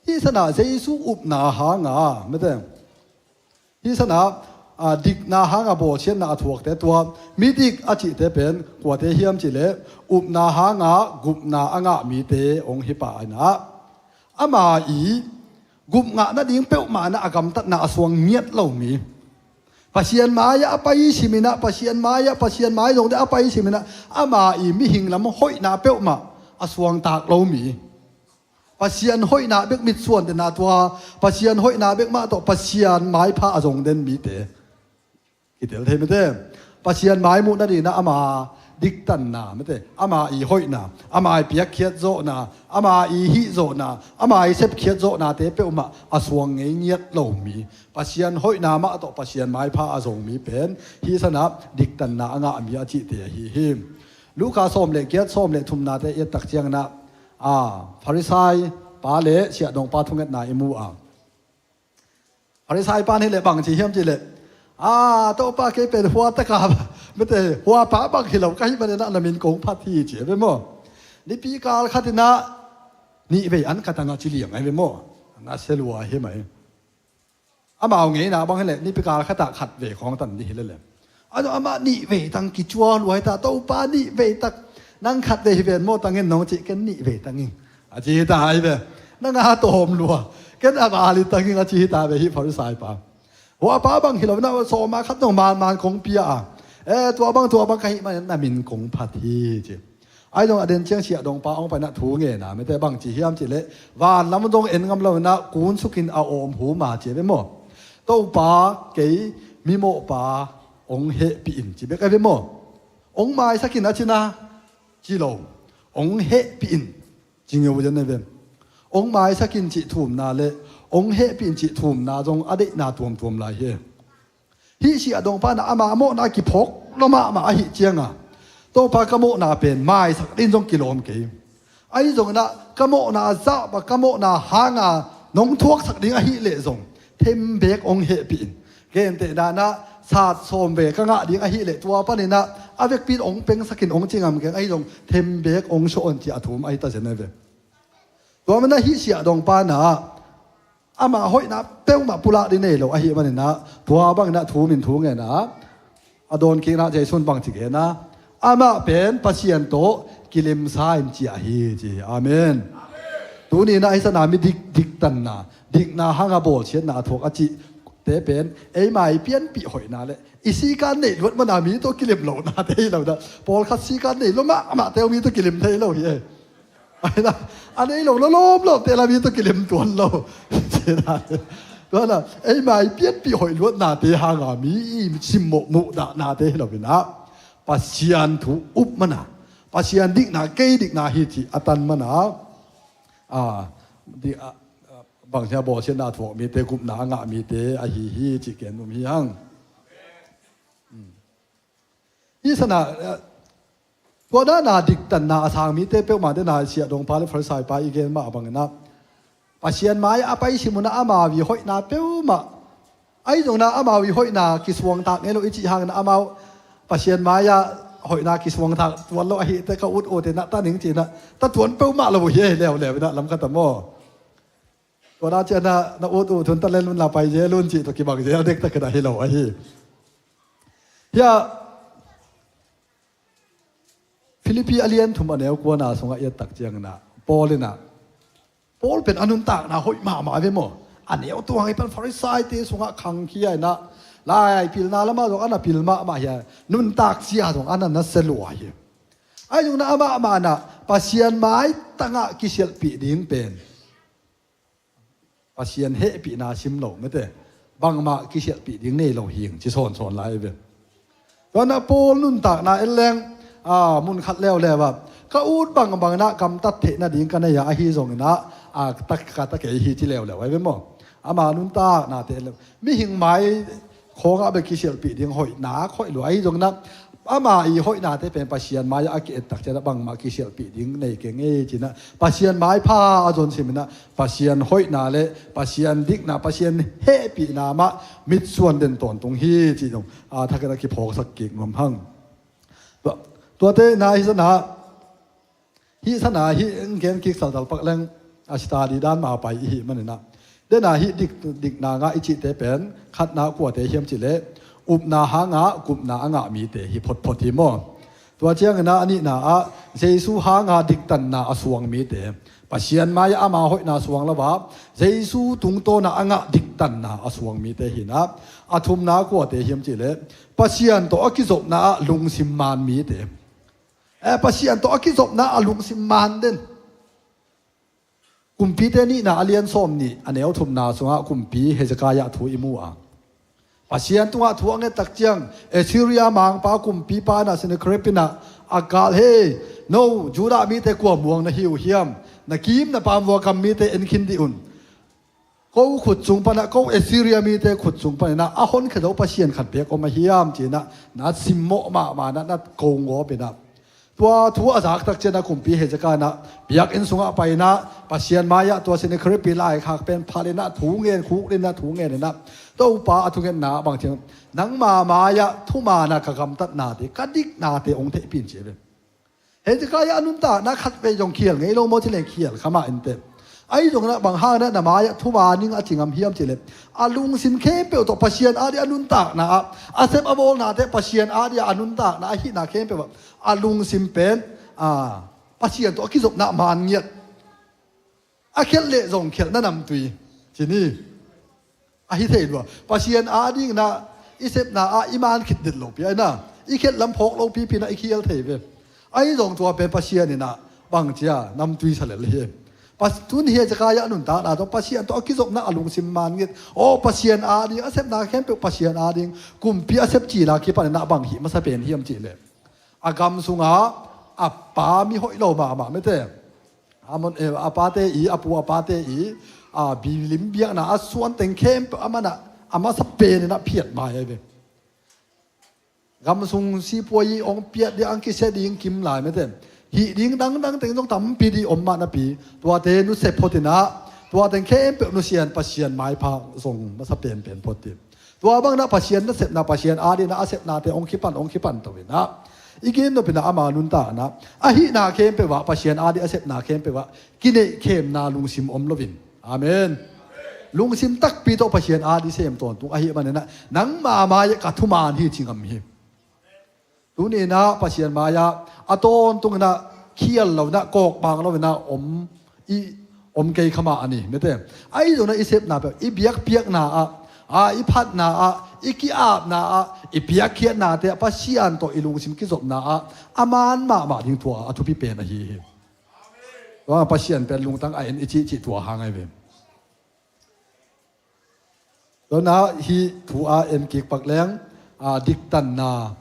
hih sanah Jesu upna hanga mete hih sanah a, dikna hanga bawlsiatna a thuakte tua midik a cihte pen kuate hiam cihleh upna hanga gupna a ngah mite hong hi pah inah, ama i gupngah nading peuhmah inah a gamtatna a suang ngiat lo mi, Pasian mai-ah a pai siminah, Pasian mai-ah, Pasian mai zongte a pai siminah ama i mihing lam hoihna peuhmah a suangtak lo mi, Pasian hoihna bek mitsuan dena tua, Pasian hoihna bek mah tawh Pasian maipha a zong den mite kitel thei mite. Pasian mai muh nadinah ama diktanna mite, ama i hoihna, ama i piakkhiat zawhna, ama i hih zawhna, ama i sepkhiat zawhnate peuhmah a suang ngei ngiat lo mi, Pasian hoihna mah tawh Pasian maipha a zong mi pen hih sanah diktanna a ngah mi a cihte ahi hi. Luka sawm le giat, sawm le thumnate i et tak cianginah, a, Farisai pa le siahdong pa thungetna i mu a, Farisai pan hileh bang ci hiam cihleh, a, Topa kei pen hua taka mete hua pa bang hi lo ka hih maninah na min kong phat hi ci a ve maw? Nipi kal khatinah nih vei an ka tangah ci liang ai ve maw? Na se lua hi mai. Amau ngeina bang hileh nipi kal khatah khat vei khawng tan ni hileh le. Ano amah nih vei tang kicua luai ta, Topa nih vei tak, nang khat vei hi ven maw tangin nong cih ken nih vei tangin a ci hi ta ai ve. Nang a tawm lua, ken a vali tangin a ci hi ta ve hi Farisai pa. Hua pa bang hi lo na sawma khat zong manman kong pia a, e, tua bang tua bang ka hih manin na min kong phat hi ci. Ai zong a den ciang siahdong pa hong painah thu ngena mete bang ci hiam cihleh, vanlam zong en ngam lo inah kun sukin a awm huma ci a ve maw? Topa kei mimawhpa hong hehpih in ci bek a ve maw? Hong maisakin a cina ci lo, hong hehpih in ci ngeu zen a ve. Hong maisakin cih thumna le hong hehpih in cih thumna zong a deihna tuamtuam lai hi. Hih siahdong panah ama mawhna kiphawk lo mahmah ahih cianga, Topa ka mawhna pen maisak din zong kilawm kei. Ahi zonginah ka mawhna zahpa ka mawhna hanga nong thuaksak ding ahih leh zong thembek hong hehpih in. Gentehna inah sat sawm ve ka ngah ding ahih leh tua paninah a vekpi in hong pengsakin hong ci ngam keng ahi zong thembek hong sawh on ci a thum ahi ta zen a ve. Tua manah hih siahdong panah ama hoihna peuhmah pulak ding nei lo ahih maninah tua banginah thu min thu ngenah a dawnkikna Jesu in bang ci genah amah pen Pasian tawh kilemsa in ciah hi ci. Amen. Tuninah hi sana mi dik, diktanna, dikna hanga bawlsiatna a thuak a cihte pen eima i pianpih hoihna le i sikan neih luat mana mi tawh kilem lohnate hi lo dah. Pawlkhat sikan neih lo mahmahte uh mi tawh kilem thei lo hi e. A nei lo lawlawm lo te la mi tawh kilem tuan lo. Tuana eima i pianpih hoih luatnate hanga mi i simmawh muhdahnate hi lo inah Pasian thu up mana, Pasian dikna kei dikna hi cih a tan mana, a, di, a, a, bangsia bawlsiatna a thuak mite gupna a ngah mite ahi hi cih ken um hi hang. Hi sana, eh, tua dana diktanna a sang mite peuhmah dena siahdong pa le Farisai pa i gen mah banginah Pasian mai-ah a pai simunah amau i hoihna peuhmah ahi zonginah amau i hoihna kisuangtak ngei lo i cih hanginah amau Pasian mai-ah hoihna kisuangtak tuan lo ahihte ka ut ut inah ta ning cinah ta tuan peuhmah lo hi e leuleu inah lamkhat a maw? Tua na cianah na ut ut hun ta len un la pai zel un cih tawh kibang zel dektak inah hi lo ahi. Hiah Philippi a lian thum a neu kuana sungah i et tak cianginah Paul inah Paul pen a nuntakna hoih mahmah ve maw? A neu tuang i pan Farisaite sungah khangkhia inah lai pilna lamah zong a na pil mahmah hi a, nuntak sia zong a na nasia lua hi. Ahi zongna amah mahna Pasian maitangah kisialhpih ding pen Pasian hehpihna sim lo mete bangmah kisialhpih ding nei lo hing ci sawnsawn lai ve. Tuana Paul nuntakna en leng, a, mun khat leuleu ah ka ut bangbang inah gamtat theih nading ka nei ah ahi zonginah, a, ka ta kei hi ci leuleu ai ve maw? Ama nuntaknate en leng mihing mai khawngah bek kisialhpih ding hoih nak hoih lua ahi zonginah ama i hoihnate pen Pasian mai-ah a ki-et tak cianah bangmah kisialhpih ding nei keng ei cinah Pasian maipha a zon siminah Pasian hoihna le Pasian dikna Pasian hehpihna mah mitsuan den tawntung hi cih zong a thakin a kiphawksak kik nuam hang. Tua, tuate na hi sana Hih sana hih gen kik salsal pak leng a study dan ma pai i hih maninah dena hih dik, dikna ngah i cihte pen khatna kuate hiam cihleh upna hanga gupna a ngah mite hi photphot hi maw? Tua ciangin ah a nihna ah Jesu hanga diktanna a suang mite, Pasian mai-ah ama hoihna suang lo a Jesu tungtawnah a ngah diktanna a suang mite hi-in ah, a thumna kuate hiam cihleh Pasian tawh a kizopna ah lungsim man mite. Eh, Pasian tawh a kizopna a lungsim man den. Kumpite nihna a lian sawm nih a neu thumna sungah kumpi Hezekiah thu i mu a, Pasian tungah thu a nget tak ciang Assyria mangpa kumpipa in ah Sennacherib in ah a kal, "Hei, no Judah mite kua muang na hi uh hiam? Na kim na pam vua gam mite en khin dih un. Ko khut sung panah, ko Assyria mite khut sung panin ah a honkhia zo Pasian khat beek om a hiam?" ci-in ah na simmawh mahmah in ah na ko ngawp in ah, tua thu a zak tak ciangin ah kumpi Hezekiah in ah biakinn sungah pai in ah Pasian mai-ah tua Sennacherib laikhak pen phalh in ah thu ngen, khukdin ah thu ngen in ah, Topa a thungetna ah bang ci hiam, "Nangma mai-ah thuman a ka gamtatnate, ka diknate hong theihpih in," ci ve. Hezekiah a nuntakna khatvei zong khial ngei lo maw, ci leng khial kha mah inteh. Ahi zongin ah bang hangin ah na mai-ah thuman ing a ci ngam hiam cihleh, a lungsim khempeuh tawh Pasian adingin a nuntakna ah, a sep a bawlnate Pasian adingin a nuntakna ahihna khempeuh ah a lungsim pen, a, Pasian tawh a kizopna man ngiat. A khialh leh zong khialhna namtui ci ni. Ahi thei lua. Pasian adingin ah i sepna ah i man khit det lopi a, i khialh lam phawk lopipi in ah i khial thei ve. Ahi zong tua pen Pasian in ah bang ci a namtui sa lel hi. Pas-, tun Hezekiah a nuntakna tawh Pasian tawh a kizopna a lungsim man ngiat. Aw, Pasian ading a sepna khempeuh Pasian ading, kumpi a sep cil a kipan in ah bang hih masa pen hiam cihleh, a gam sungah a pa mi hoih lo mahmah mete, a mon, eh, a pate i, a pu a pate i, a, bilim biakna a suan teng khempeuh a man ah a masa pen in ah phiat mai ahi ve. Gam sung sipuai i hong piat ding, ang kisia ding kim lai mete. Hih ding dangdang teng zong tampi ding om mah napi, tuate nusia phot in ah, tua teng khempeuh nusia in Pasian maipha zong masa penpen phot ding. Tua bangin ah Pasian nasepna, Pasian adingin ah a sepnate hong kipan, hong kipan to in ah, i gen nop in ah ama nuntakna, ahihna khempeuh ah, Pasian adingin a sepna khempeuh ah kineihkhemna lungsim om loin. Amen. Lungsim takpi tawh Pasian adingin sem tawntung ahih manin ah, nangma mai-ah ka thuman hi ci ngam hi. Tuni in ah Pasian mai-ah a tawntungin ah khial lo in ah, kawkbang lo in ah om, i om kei kha mah a ni mete. Ahi zongin ah i sepna peuh, i biakpiakna ah, a, i phatna ah, i ki-apna ah, i piakkhiatnate ah Pasian tawh i lungsim kizopna ah a man mahmah ding tua a thupi pen ahi hi. Tua Pasian pen lungtang a en i cihcih tua hang ahi ve. Tua na hih thu a en kik pak leng, a, diktanna,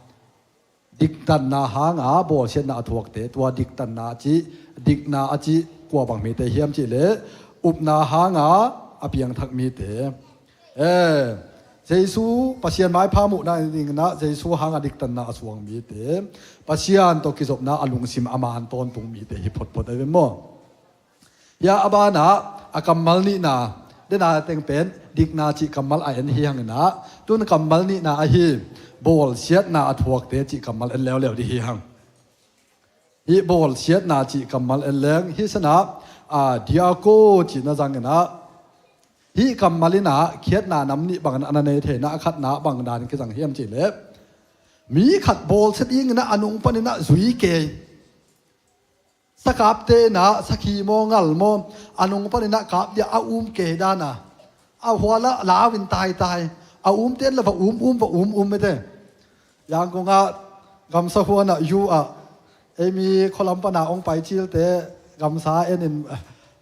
diktanna hanga bawlsiatna a thuakte, tua diktanna a cih, dikna a cih kua bang mite hiam cihleh, upna hanga a piangthak mite. Eh, Jesu, Pasian maipha muhna dingin ah Jesu hanga diktanna a suang mite, Pasian tawh kizopna a lungsim a man tawntung mite hi photphot ahi ve maw? Hia a banah a kammal nihna, dena teng pen dikna cih kammal a en hi hangin ah, tun kammal nihna ahi bawlsiatna a thuakte cih kammal en leuleu ding hi hang. Hih bawlsiatna cih kammal en leng, hih sanah, a, diakonia cihna zangin ah, hih kammal in ah khiatna nam nih bangin a na nei thei in ah, a khatna bang dan kizang hiam cihleh, mi khat bawlsia dingin ah a nung panin ah zui kei. Sakapte in ah sakhi maw, ngal maw, a nung panin ah kap dia a um kei dan a, a hualah lau in taitai, a umte in la va um um, va um um mete. Yangon ah gamsa huan ah, U ah, ei mi khualam pana hong pai cilte gamsa en in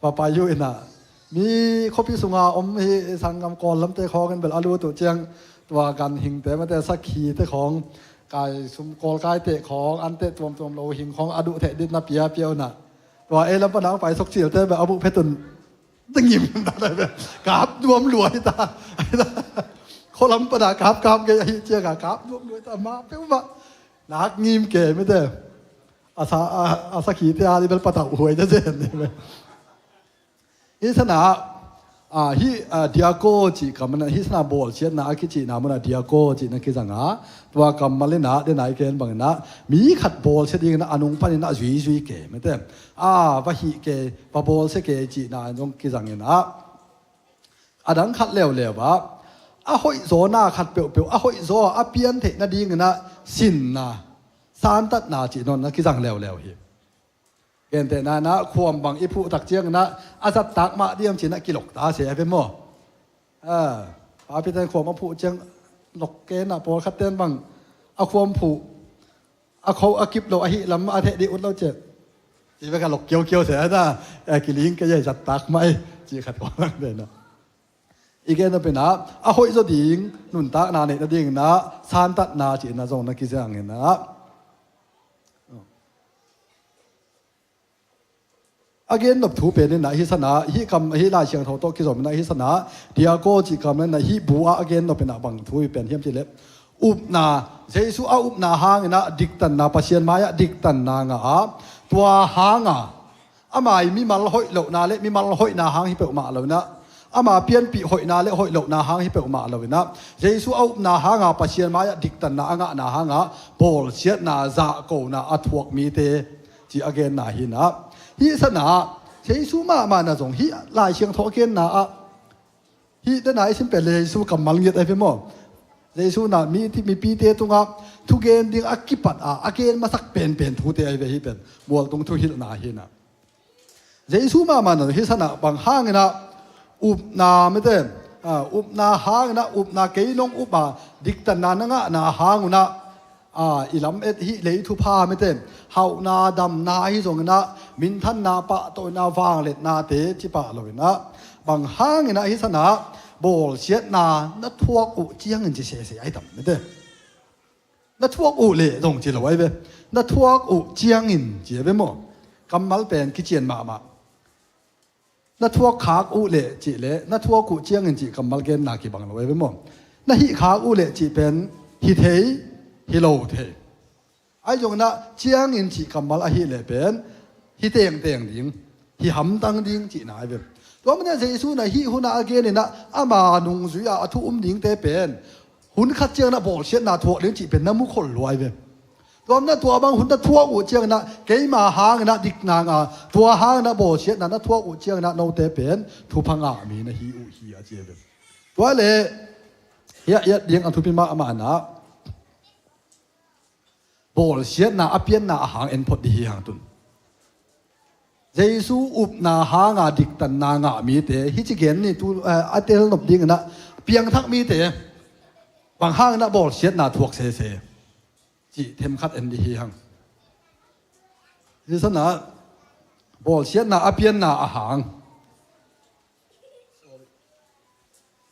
va pai uh in ah, mi khuapi sunga om hih sanggam Kawl lamte khawng in bel a lut uh ciang, tua ganhingte mete, sakhite khawng, kai sum, kawlkaite khawng, ante tuamtuam lo hing khawng a duh theih ding na piapia uh in ah, tua ei lam pana hong pai sok cilte bel a buh phet un. Ngim ta, kap nuam lua hi ta. Khualam pana kap kap kei ahi ciangin kap nuam lua hi ta, ma peuhmah. Nak ngim kei mete. A sa, a, a sakhite a ding bel patauh huai ta zen ni me. Hih sanah, a, hih, a, diakonia cih kammal in ah, hih sanah bawlsiatna a kicihna munah diakonia cihna kizang a, tua kammal in ah, dena i gen bangin ah, mi khat bawlsia dingin ah a nung panin ah zuizui kei mete. A, va hih kei, va bawlsia kei cihna in zong kizang in ah, a dang khat leuleu ah, a hoih zaw na khat peuhpeuh, a hoih zaw a pian theih nadingin ah sinna, santatna cih nawn na kizang leuleu hi. Gentehna in ah khuam bang i phuh tak ciangin ah a zat tak mah diam ci-in ah kilok ta se a ve maw? A, papi ten khuam a phuh ciang lok kei in ah pawlkhat ten bang a khuam phuh a kho a kip lo ahi lam a theh dih ut lo ciah. Ci bek a lok kiaukiau se a na, a kiling kei a zat tak mah e, ci khat kawm lang te na. I gen nop in ah a hoih zaw ding nuntakna neih nadingin ah santatna cih in ah zong na kizang in ah. A gen nop thu pen in ah hih san ah, hih kam, hih Lai Siangtho tawh kizom in ah hih san ah, diakonia cih kam in ah hih bu ah a gen nop in ah bang thu hi pen hiam cih leh, upna, Jesu a upna hangin ah diktanna, Pasian mai-ah diktanna ngah a, tua hang a, ama i mimal hoih lohna le mimal hoihna hang hi peuhmah lo in ah, ama pianpih hoihna le hoih lohna hang hi peuhmah lo in ah, Jesu a upna hang a Pasian mai-ah diktanna a ngahna hang a bawlsiatna, zahkona a thuak mite ci a genna hi in ah. Hih san ah Jesu mahmah in ah zong hih Lai Siangtho a genna ah, hih den ah i sim pen le Jesu kammal ngiat ahi ve maw? Jesu in ah mi, mipite tungah thugen ding a kipat a a gen masak penpen thute ahi ve, hih pen mualtung thuhilhna hi in ah. Jesu mahmah in ah hih san ah bang hangin ah upna mite, a, upna hangin ah, upna kei nong up a diktanna na ngahna hang un ah, a, i lamet hih lei thupha mite, hauhna damna ahi zongin ah, minthanna pahtawina vangliatnate ci pah lo in ah, bang hangin ah hih san ah bawlsiatna na thuak uh ciangin ci sese ahi tam mite. Na thuak uh leh zong ci lo ahi ve. Na thuak uh ciangin ci ahi ve maw? Kammal pen kician mahmah. Na thuak khak uh leh cih leh na thuak uh ciangin cih kammal genna kibang lo ahi ve maw? Na hih khak uh leh cih pen hi thei, hi lo thei. Ahi zongin ah ciangin cih kammal ahih leh pen hi tengteng ding, hi hamtang ding cihna ahi ve. Tua manin ah Jesu in ah hih hun ah a genin ah ama nungzui a a thu um dingte pen hun khat ciangin ah bawlsiatna thuak ding cih pen na mu khol lua ahi ve. Tua manin ah tua bang hun na thuak uh ciangin ah keima hangin ah dikna ngah, tua hangin ah bawlsiatna na thuak uh ciangin ah note pen thupha ngah mi na hi uh hi a ci ahi ve. Tua leh hiah i et ding a thupi mahmah in ah bawlsiatna a pianna a hang en phot dih hi hang tun. Jesu upna hang a diktanna ngah mite, hih ci gen ni tu, eh, a tel nop dingin ah piangthak mite bang hangin ah bawlsiatna thuak sese cih themkhat en dih hi hang. Hih san ah bawlsiatna a pianna a hang.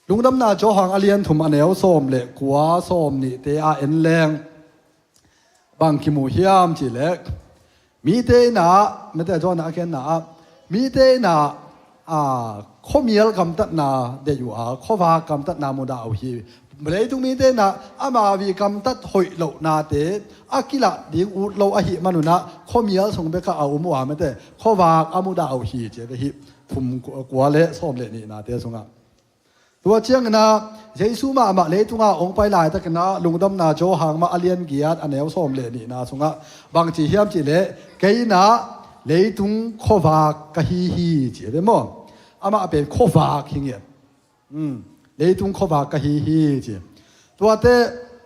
Lungdamna Johan a lian thum a neu sawm le kua, sawm nihte a en leng bang kimu hiam cih leh, mite in ah, mite Johan a genna ah, mite in ah, a, khuamial gamtatna deih uh a, khuavak gamtatna mudah uh hi. Leitung mite in ah ama vihi gamtat hoih lohnate a kilah ding ut lo ahih man un ah khuamial sung bekah a um uh a, mite khuavak a mudah uh hi ci ahi ve, hih thum, kua le sawm le nihnate sungah. Tua ciangin ah Jesu mahmah leitung a hong pai laitakin ah Lungdamna Johan mah a lian giat a neu sawm le nihna sungah bang ci hiam cih leh, kei in ah leitung khuavak ka hi hi ci ahi ve maw? Amah pen khuavak hi ngiat. Um, leitung khuavak ka hi hi ci. Tuate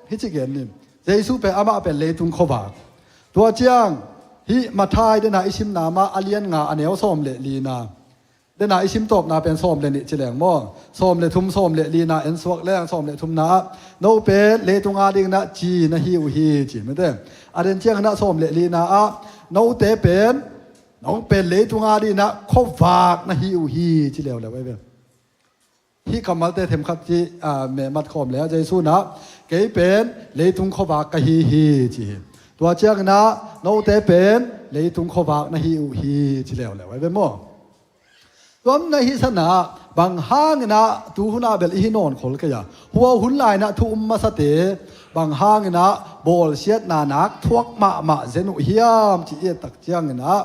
hih ci gen ni. Jesu pen amah pen leitung khuavak. Tua ciang hih Matthai den a i simna mah a lian nga a neu sawm le lina. Den a i sim tawpna pen sawm le nih ci leng maw? Sawm le thum, sawm le lina en suak leng, sawm le thumna ah, no pen leitung a dingin ah ci na hi uh hi ci mite. A den ciangin ah sawm le lina ah, note pen, nong pen leitung a dingin ah khuavak na hi uh hi ci leuleu ahi ve. Hih kammalte themkhat ci, a, mehmat khawm le ah Jesu in ah, kei pen leitung khuavak ka hi hi ci hi. Tua ciangin ah note pen leitung khuavak na hi uh hi ci leuleu ahi ve maw? Tua manin ah hih san ah bang hangin ah tu hun ah bel i hi nawn khol kei a, hua hun lai in ah thu um masate bang hangin ah bawlsiatna nak thuak mahmah zen uh hiam ci i et tak ciangin ah,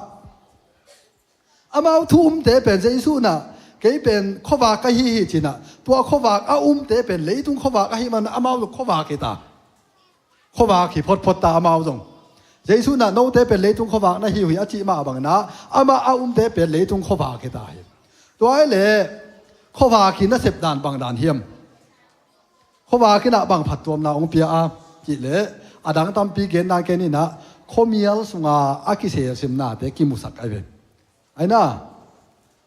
amau thu umte pen Jesu in ah, kei pen khuavak ka hi hi ci in ah, tua khuavak a umte pen leitung khuavak ahih man amau zong khuavak hi ta. Khuavak hi photphot ta amau zong. Jesu in ah note pen leitung khuavak na hi uh hi a cih mah bangin ah, amah a umte pen leitung khuavak hi ta hi. Tua hi leh khuavak hi nasep dan bang dan hiam? Khuavak in ah bang phattuamna hong pia a cih leh, a dang tampi gen nang kei ning ah, khuamial sunga a kiselsimnate kimusak ahi ve. Ahi na,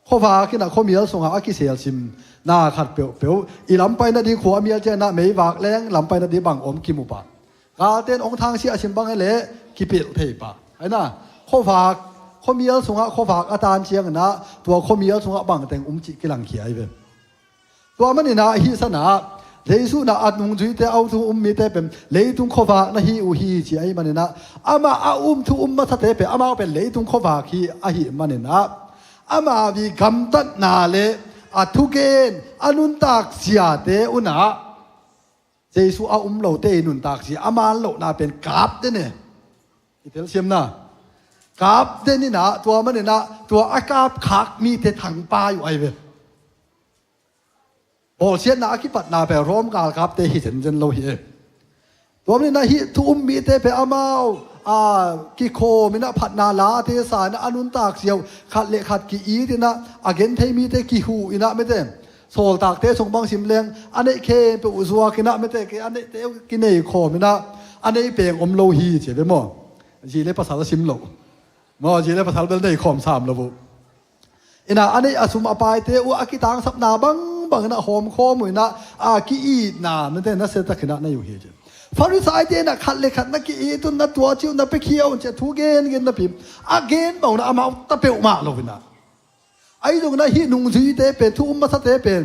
khuavak in ah khuamial sunga a kiselsimna khat peuhpeuh, i lam paina ding khua a mial ciangin ah meivak leng lam paina ding bang om kimu pah. Galte in hong thangsia a sim bang hi leh kipelh thei pah. Ahi na, khuavak, khuamial sungah khuavak a tan ciangin ah tua khuamial sungah bangteng um cih kilangkhia ahi ve. Tua manin ah hih san ah Jesu in ah a nungzuite, a thu um mite pen leitung khuavak na hi uh hi ci ahih manin ah, amah a um, thu um masate pen amau pen leitung khuavak hi ahih manin ah, amau i gamtatna le a thugen, a nuntak ziate un ah Jesu a um lote i nuntak zia a man lohna pen kap den e. I telsiamna kap den in ah, tua manin ah tua a kapkhak mite thangpai uh ahi ve. Bawlsiatna a kipatna pen Rom galkapte hi zenzen lo hi e. Tua manin ah hih thu um mite pen amau a kikhawm in ah phatna late sa in ah a nuntak zia uh khat le khat ki-it in ah, a genthei mite kihuh in ah, mite, sawltakte sung bang sim leng a neih khempeuh zuak in ah, mite, kei a neihte uh kinei khawm in ah, a nei peng om lo hi ci ve maw? Zi le pasal a sim lo maw, zi le pasal bel nei khawm sam lo uh. In ah a neih a sum a paite uh a kitangsapna bangbang in ah hawmkhawm uh in ah, a ki-itna, mite, nasia takin ah nei uh hi ci. Farisaite in ah khat le khat na ki-it un, na tuaci un, na piakhia un ci a thu gengen napi, a gen bang un ah amau ta peuhmah lo in ah. Ahi zongin ah hih nungzuite pen, thu um masate pen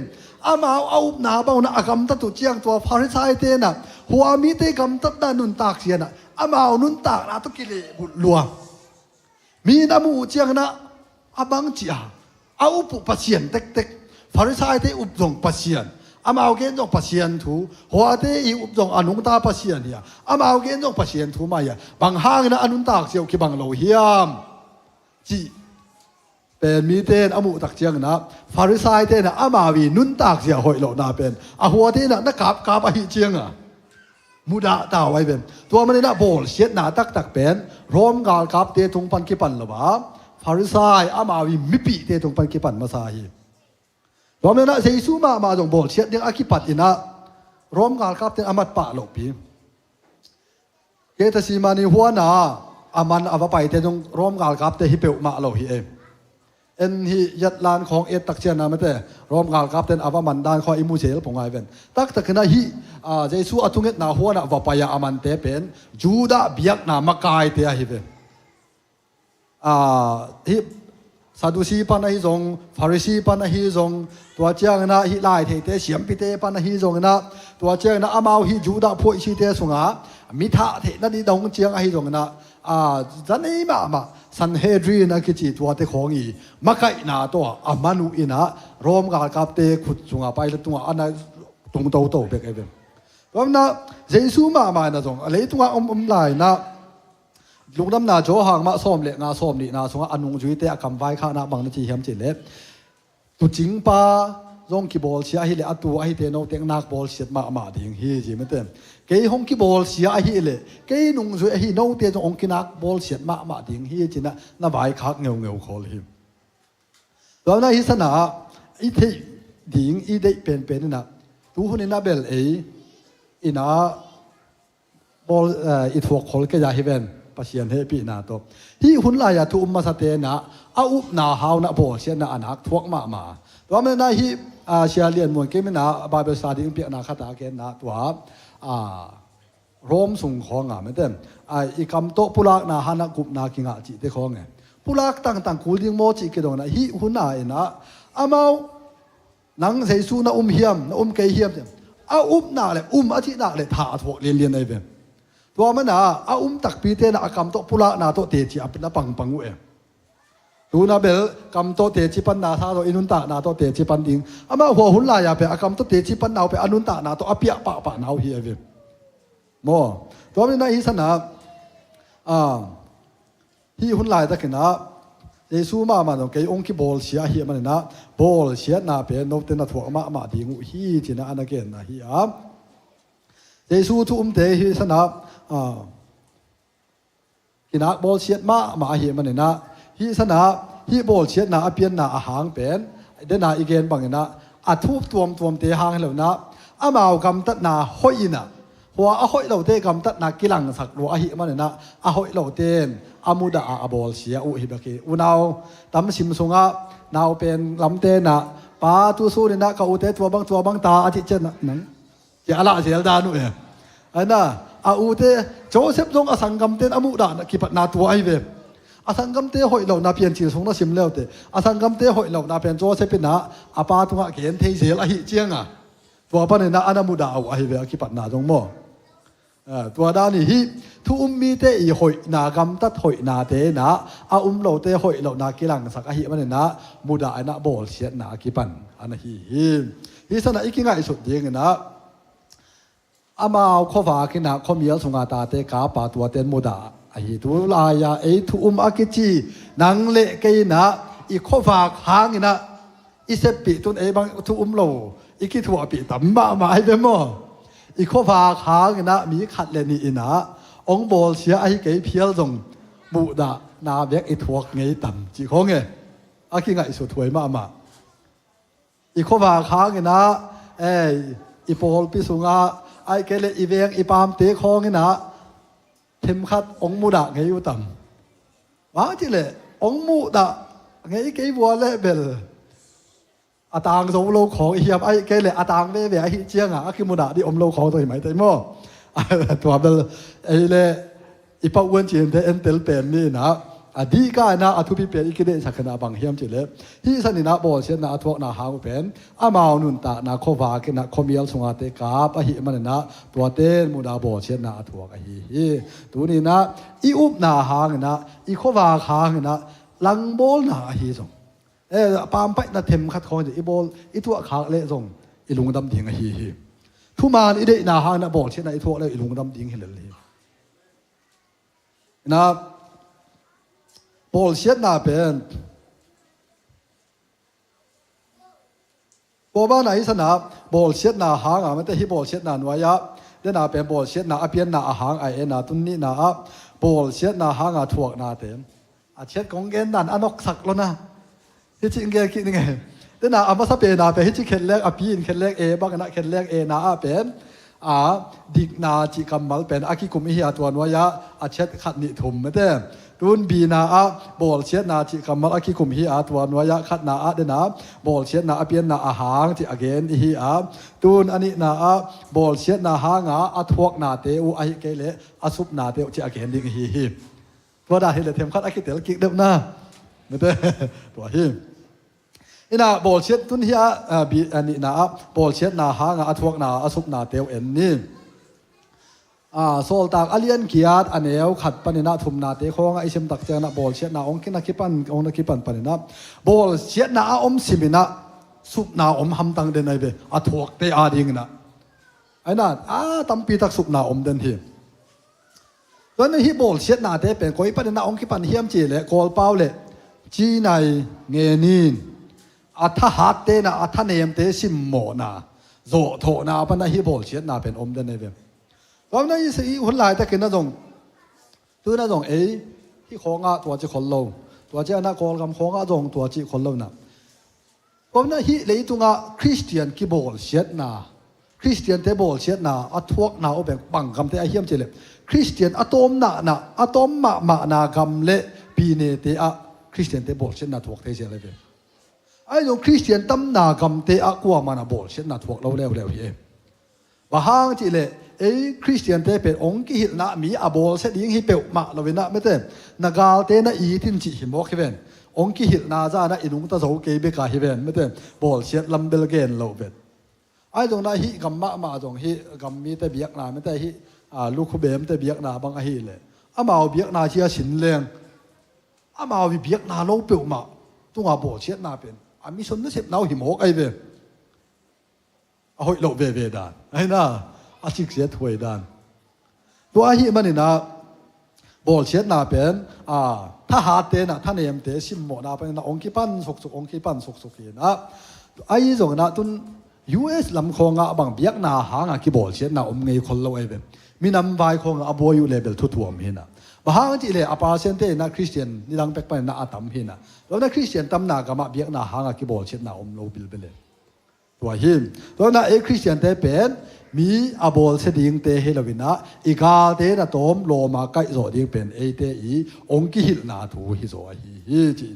amau a upna bang un ah a gamtat uh ciang tua Farisaite in ah hua mite gamtatna nuntak zia in ah amau nuntakna tawh kilehbulh lua. Mi in a muh uh ciangin ah a bangci a, a up uh pasian tektek. Farisaite up zong pasian, amau gen zong pasian thu, huate i up zong a nungta pasian hi a, amau gen zong pasian thu mah hi a, bang hangin ah a nuntak zia uh kibang lo hiam cih pen mite in a muh tak ciangin ah, Farisaite in ah amau i nuntak zia hoih lohna pen a huate in ah na kapkap ahih ciangin ah mudah ta uh ahi ve. Tua manin ah bawlsiatna taktak pen Rom galkapte tung pan kipan lo a, Farisai, amau i mipihte tung pan kipan masa hi. Tua manin ah Jesu mahmah zong bawlsiat ding a kipat in ah Rom galkapte in a mat pah lohpi. Gethsemane huan ah a man a va paite zong Rom galkapte hi peuhmah lo hi e. En hih yatlan khawng et tak ciangin ah, mite, Rom galkapte in a va man dan khawng i mu zel pong ai ven. Taktak in ah hih, a, Jesu a thungetna huan ah va pai a a mante pen Judah biakna makaite ahi ve. A, hih Sadusi pan ahi zong, Farisi pan ahi zong, tua ciangin ah hih laitheite, siampite pan ahi zongin ah, tua ciangin ah amau hih Judah phuaisite sungah mi thah theihna ding dong ciang ahi zongin ah, a, zanei mahmah Sanhedrin a kici tuate khawng i makaihna tawh a man uh in ah Rom galkapte khut sungah, Pilat tungah a na tung toto bek ahi ve. Tua manin ah Jesu mahmah in ah zong a leitungah om, om lai in ah Lungdamna Johan mah sawm le nga, sawm nihna sungah a nungzuite a kam vaikhakna bang na ci hiam cih leh, tuucingpa zong kibawlsia ahih leh a tuu ahihte note hong nak bawlsiat mahmah ding hi ci, mite. Kei hong kibawlsia ahih leh kei nungzui ahi note zong hong kinak bawlsiat mahmah ding hi ci-in ah na vaikhak ngeungeu khawl hi. Tua manin ah hih san ah i theih ding, i deih penpen in ah, tuhun in ah bel ei in ah bawl, eh, i thuak khol kei a hi ven, Pasian hehpihna tawh. Hih hun lai-a thu um masate in ah a upna hau in ah bawlsiatna a nak thuak mahmah. Tua manin ah hih, ah, Sia Lian Muan kei min ah Bible study hong piakna khat ah a gen in ah tua, ah, Rom sung khawng ah, mite, ah, i kam tawh pulakna han ah gupna kingah cihte khawng e. Pulak tangtang kul ding maw cih kidong in ah, hih hun ah in ah amau, nang Jesu na um hiam, na um kei hiam, a upna le um a cih nak le thah a thuak lianlian ahi ve. Tua manin ah a um takpite in ah a kam tawh pulakna tawh teci a na pangpang uh e. Tu-in ah bel kam tawh teci panna sa tawh i nuntakna tawh teci pan ding. Amah hua hun lai-a pen a kam tawh teci panna uh pen a nuntakna tawh a piah pahpahna uh hi ahi ve. Maw? Tua manin ah hih san ah, ah, hih hun laitakin ah Jesu mahmah zong kei hong kibawlsia ahih manin ah bawlsiatna pen note na thuak mahmah ding uh hi ci-in ah a na genna hi a. Jesu thu umte hih san ah, ah, kinak bawlsiat mahmah ahih manin ah, hih san ah hih bawlsiatna a pianna a hang pen, den a i gen bangin ah, a thu tuamtuamte hang hi lo-in ah, amau gamtatna hoih inah, hua a hoih lote gamtatna kilangsak lua ahih maninah, a hoih lote in a mudah a, a bawlsia uh hi bek hi. Unau tam sim sungah naupen lamte inah, pa tu suninah ka ute tua bang tua bang ta a cih cianah nang cia a lah zel dan uh e. Aina a ute Joseph zong a sanggamte in a muhdahna kipatna tua ahi ve. A sanggamte hoih lohna Piancil sung na sim leute, a sanggamte hoih lohna pen Joseph inah a pa tungah gen thei zel ahih cianga, tua paninah a na mudah uh ahi ve, a kipatna zong maw. Tua dan i hih thu um mite i hoihna, gamtat hoihnate inah a um lote hoih lohna kilangsak ahih maninah mudah inah bawlsiatna a kipan a na hi hi. Hih sanah i kingaihsut dinginah amau khuavak inah khuamial sunga tate kapa tuate in mudah ahi. Tu lai-a ei thu um a kici nang le kei inah i khuavak hanginah i seppih tun ei bang thu um lo i kithuahpih tam mahmah ahi ve maw? I khuavak hanginah mi khat le nih inah ong bawlsia ahi kei phial zong muhdahna bek i thuak ngei tam cih khong e. A kingaihsut huai mahmah. I khuavak hanginah, ei, i pawlpi sungah, aih kei le i veng i pamte khawnginah themkhat ong mudah ngei uh tam? Bang cih leh ong mudah ngei kei vua le bel a tang zo lo khawng i hiam, aih kei le a tang veve ahih cianga a kimudah dih om lo khawng tawh hi mai tei maw? Tua bel ei le i pau uan cinte entel pen ni inah a dihka inah a thupi pen i kideihsak khanah bang hiam cih leh, hih saninah bawlsiatna a thuakna hang uh pen amau nuntakna khuavak inah khuamial sungate kap ahih maninah tuate in mudah bawlsiatna a thuak ahi hi. Tuninah i upna hanginah, i khuavak hanginah langbawlna ahi zong, e, pampaihna themkhat khawng i bawl i tuahkhak leh zong i lungdam ding ahi hi. Thuman i deihna hanginah bawlsiatna i thuak leh i lungdam ding hi lel hi. Inah bawlsiatna pen tua banah hih sanah bawlsiatna hanga mate hih bawlsiatna nuai-ah dena pen bawlsiatna a pianna a hang a ena tun nihna ah bawlsiatna hanga thuaknate a chiat kong gen dan a noksak lo na. Hih cih gen kih ning e. Dena a masa pena pen hih cih khetlek a pi in khetlek e bangin ah khetlek ena ah pen a dikna cih kammal pen a kikum ihi a tua nuai-ah a chiat khat nih thum mate. Tun bina ah bawlsiatna cih kammal a kikum hi a tua nuai-ah khatna ah dena bawlsiatna a pianna a hang cih a gen ihi a, tun a nihna ah bawlsiatna hanga a thuaknate uh ahi kei leh a supnate uh cih a gen ding ihi hi. Tua dan hi le themkhat a kitel kik deuh na. Mate, tua hi. Inah bawlsiat tun hi a, a, bi, a nihna ah bawlsiatna hanga a thuakna a supnate uh en ni. A, Sawltak a lian kiat a neu khat paninah thumnate khawngah i simtak cianginah bawlsiatna ong kina kipan, ong na kipan paninah bawlsiatna a om siminah supna om hamtang den ahi ve, a thuakte a dinginah. Aina a tampitak supna om den hi. Tuan hih bawlsiatnate pen koi paninah ong kipan hiam cih leh Kawlpau le cinai ngenin a thahatte inah a thanemte simmawhna zawhthawhna panah hih bawlsiatna pen om den ahi ve. Tuan i hun laitakinah zong, tunah zong ei hih khawngah tua ci khol lo, tua cianah Kawlgam khawngah zong tua ci khol lo inah Tuamna hih leitungah Khristian kibawlsiatna, Khristiante bawlsiatna a thuakna uh beng bang gamte a hiam cih leh Khristian a tawmnahna, a tawm mahmahna gam le pinete ah Khristiante bawlsiatna thuak thei zel ahi ve. Ahi zong Khristian tamna gamte ah kuamahna bawlsiatna thuak lo leuleu hi e. Bang hang cih leh ei Khristiante pen ong kihilhna mi a bawlsia ding hi peuhmah lo inah mate, na galte na it in cih hi mawk hi ven. Ong kihilhna zanah i nungta zo kei beka hi ven mate, bawlsiat lam bel gen lo vet. Ahi zong na hih gam mahmah zong hih gam mite biakna mate hih, a, lukhubemte biakna bang ahih leh amau biakna cia sin leng amau i biakna lo peuhmah tunga bawlsiatna pen a mission nasepna uh hi mawk ahi ve. A hoih loh veve dan ahi na, a siksiat huai dan. Tua ahih maninah bawlsiatna pen a thahatte inah thanemte simmawhna paninah ong kipan suksuk, ong kipan suksuk hinah. Ahi zonginah tun U S lam khawngah bang biakna hanga kibawlsiatna om ngei khol lo ahi ve. Minam vai khawngah a buai uh le bel thuthuam hinah. Bang hang cih leh a percent te inah Khristian nidang pek paninah a tam hinah. Tuamna Khristian tamna gamah biakna hanga kibawlsiatna om lo bilbel e. Tua hi. Tua hi-in ah ei Khristiante pen mi a bawlsia dingte hi lo-in ah i galte na tawm lawm a kaihzawh ding pen eite i hong kihilhna thu hi zaw ahi hi ci.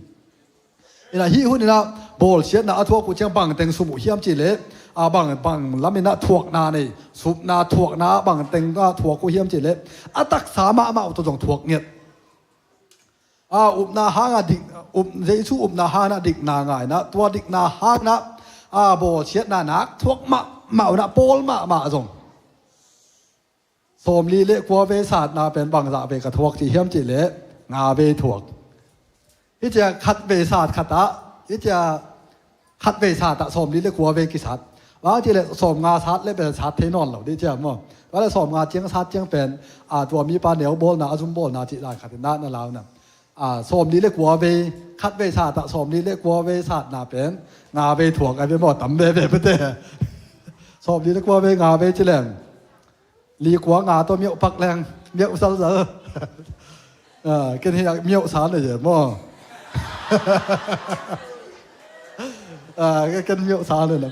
Inah hih hun inah bawlsiatna a thuak uh ciang bangteng sum uh hiam cihleh, a bang, bang lam inah thuakna nei, supna thuakna bangteng ah thuak uh hiam cihleh, a taksa mahmah uh tawh zong thuak ngiat. A upna hanga dik, up, Jesu upna hanga dikna ngaina, tua dikna hanga a bawlsiatna nak thuak mahmah uh inah pawl mahmah zong. Sawmli le kua vei satna pen bangzah vei ka thuak cih hiam cihleh nga vei thuak. Hih ciah khat vei sat khat ah, hih ciah khat vei sat ah sawmli le kua vei kisat. Bang cihleh sawmnga sat le pen sat thei nawn lo dih ciah maw. Tua le sawmnga ciang sat ciang pen, a, tua mipa neu bawlna, a zum bawlna cih lai khat inah na lau na. A, sawmli le kua vei, khat vei sat ah sawmli le kua vei satna pen nga vei thuak a ve maw, tam veve pete. Sawmli le kua vei nga vei ci leng. Li kua nga tawh miauh pak leng, miauh salsal. A, ken hi a miauh sa na ye maw. A, ken miauh sa na na.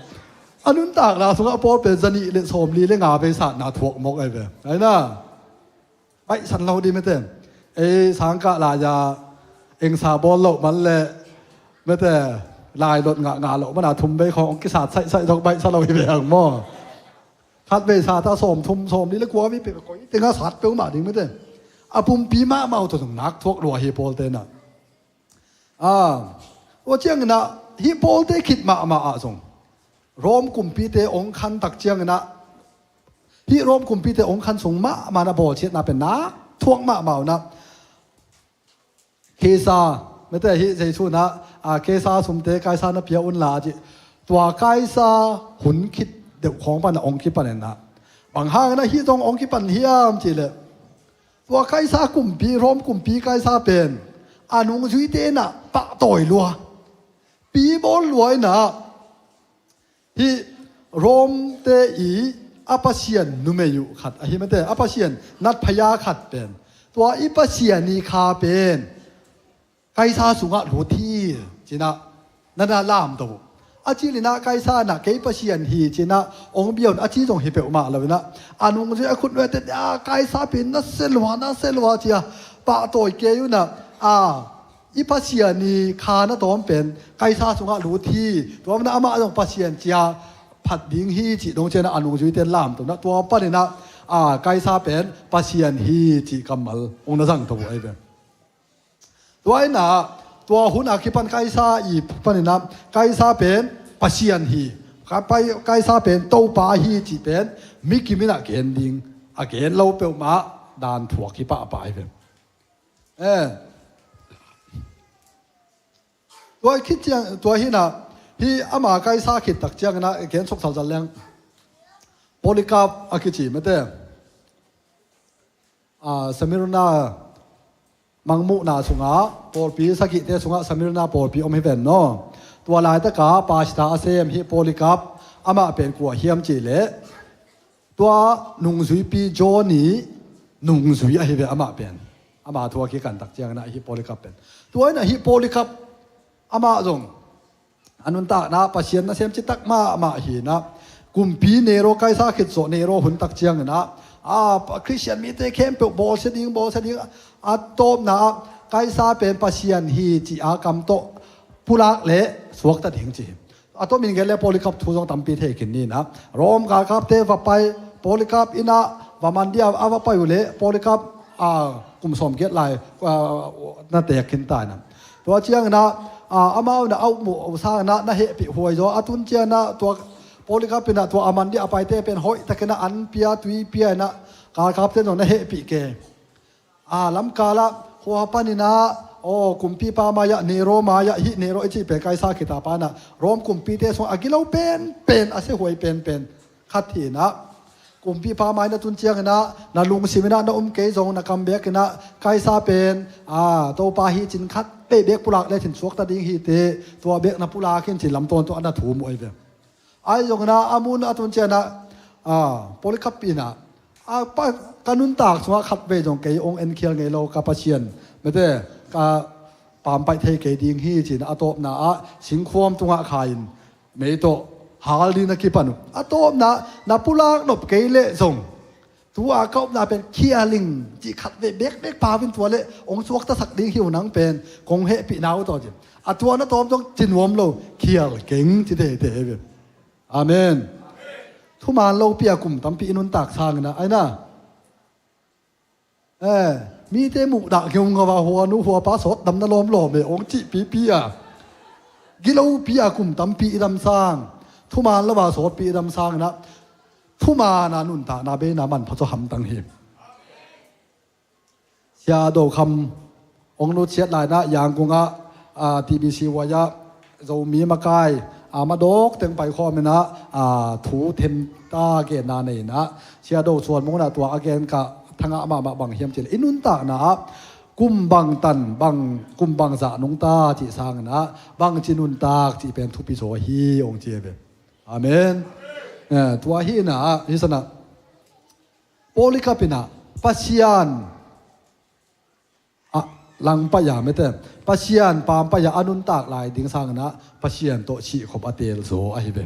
A nuntakna sungah pawl pen zanih le sawmli le nga vei satna thuak mawk ai ve. Ai na. Baihsan lo dih mete. Ei sangkah lai-a engsa bawl loh man le mete, lailot ngah ngah loh mana thum vei khawng hong kisat saihsaih zong baihsa lo hi ve ang maw. Khat vei sat ah sawm thum, sawmli le kua vei peuh koi tengah sat peuhmah ding mete. A pumpi mahmah uh tawh zong nak thuak lua hi pawlte na. A, tua cianginah hih pawlte khit mahmah ah zong Rom kumpite hong khan tak cianginah, hih Rom kumpite hong khan sung mahmah na bawlsiatna pen nak thuak mahmah uh na. Kaisa, mete hih Jesu inah, a, Kaisa sumte Kaisa na pia unla a cih. Tua Kaisa hun khit deuh khawng pana hong kipan inah. Bang hang inah hih zong hong kipan hiam cihleh. Tua Kaisa kumpi, Rom kumpi Kaisa pen a nungzuite inah pahtawi lua. Pi bawl lua inah hih Romte i a pasian numei uh khat ahi mete, a pasian natphaya khat pen. Tua i pasian i kha pen Kaisa sungah lut hi, cinah, na na lamto uh. A cilinah Kaisa inah kei pasian hi, cinah, hong bia un a ci zong hi peuhmah lo inah. A nungzui a khutnuaite, a Kaisa pen na selua, na selua, cia pahtawi kei unah, a, i pasian i kha na tawm pen Kaisa sungah lut hi, tua manah amah zong pasian cia phat ding hi, cih dong cianah a nungzuite lamto na, tua paninah, a, Kaisa pen pasian hi, cih kammal hong na zangto uh ahi ve. Tua inah, tua hun a kipan Kaisa i paninah, Kaisa pen pasian hi. Ka pai-, Kaisa pen Topa hi cih pen, mi kim inah gen ding, a gen lo peuhmah, dan thuak hi pahpah hi pen. Eh. Tua khit ciang, tua hinah, hi ama Kaisa khit tak cianginah, gen sok salsal leng. Polycarp a kici mete. A, Smyrna mangmuhna sungah, pawlpi sagihte sungah Smyrna pawlpi om hi ven no. Tua laitaka pastor a sem hi Polycarp, amah pen kua hiam cihleh. Tua nungzuipi John i nungzui ahi ve amah pen. Amah thu a kikan tak cianginah hi Polycarp pen. Tua inah hi Polycarp amah zong a nuntakna Pasian nasem citak mahmah hinah, kumpi Nero Kaisa khit zawh Nero hun tak cianginah, a, Khristian mite khempeuh bawlsia ding, bawlsia ding, a tawpna ah Kaisa pen Pasian hi ci a kam tawh pulak le suakta ding ci hi. A tawmin gen le Polycarp thu zong tampi thei khin ninah, Rom galkapte va pai, Polycarp inah va man dia a va pai uh le Polycarp, a, kum sawmgiat lai, a, na teek khin ta inah. Tua cianginah, a, amau inah a ukmuh uh sanginah na hehpih huai zaw a tun cianginah tua Polycarp inah tua a man dia a paite pen hoih takinah an pia, tui pia inah galkapte zong na hehpih kei. A, lamkalah hua paninah, aw, kumpipa mai-ah, Nero mai-ah, hih Nero i cih pen Kaisa khita pa inah Rom kumpite sungah a gilo penpen, a siahuai penpen khat hinah, kumpipa mai na tun cianginah na lungsim inah na um kei zong na kam bekinah Kaisa pen, a, Topa hi cin khat bei bek pulak le cin suakta ding hi te, tua bek na pulak in cin lamtawn tua na thum uh ahi ve. Ahi zonginah a mun a tun cianah, a, Polycarp inah, a, pa, ka nuntak sungah khat vei zong kei hong enkhial ngei lo ka Pasian mete, ka pampaih thei kei ding hi cinah a tawpna ah singkhuam tungah kha in mei tawh Hal ding na kipan uh. A tawpna, na pulak nop kei leh zong, tua ka upna pen khial ing cih khat vei bekbek pau in, tua leh hong suaktasak ding hi uh, nang pen kong hehpih na uh tawh ci. A tua na tawm zong ci nuam lo, khial keng ci teitei hi ve. Amen. Thuman lopi a kum tampi i nuntak sangin ah, ai na, eh, mite muhdah ngeungau a, hua nu hua pa sawt dam na lawmlawm e, hong cih pipi a, gilopi a kum tampi i dam sang, thuman lo a sawtpi i dam sangin ah, thuman a nuntakna beina manpha zaw hamtang hi. Sia Do Kham hong nutsiat lai in ah, Yangon ah, ah, T B C Y ah Zomi makai, ah, madawk teng paikhawm in ah, ah, thu themta genna nei in ah, Sia Do Suan Mung in ah tua a gen ka thangah mahmah. Bang hiam cih leh i nuntakna ah kum bangtan, bang, kum bangzah nungta cih sangin ah bangci nuntak cih pen thupi zaw hi, hong ci ve. Amen. Eh, tua hi in ah, hi san ah Polycarp in ah Pasian a langpai a, mete, Pasian pampai a a nuntak lai ding sangin ah Pasian tawh sihkhop a teel zaw ahi ve.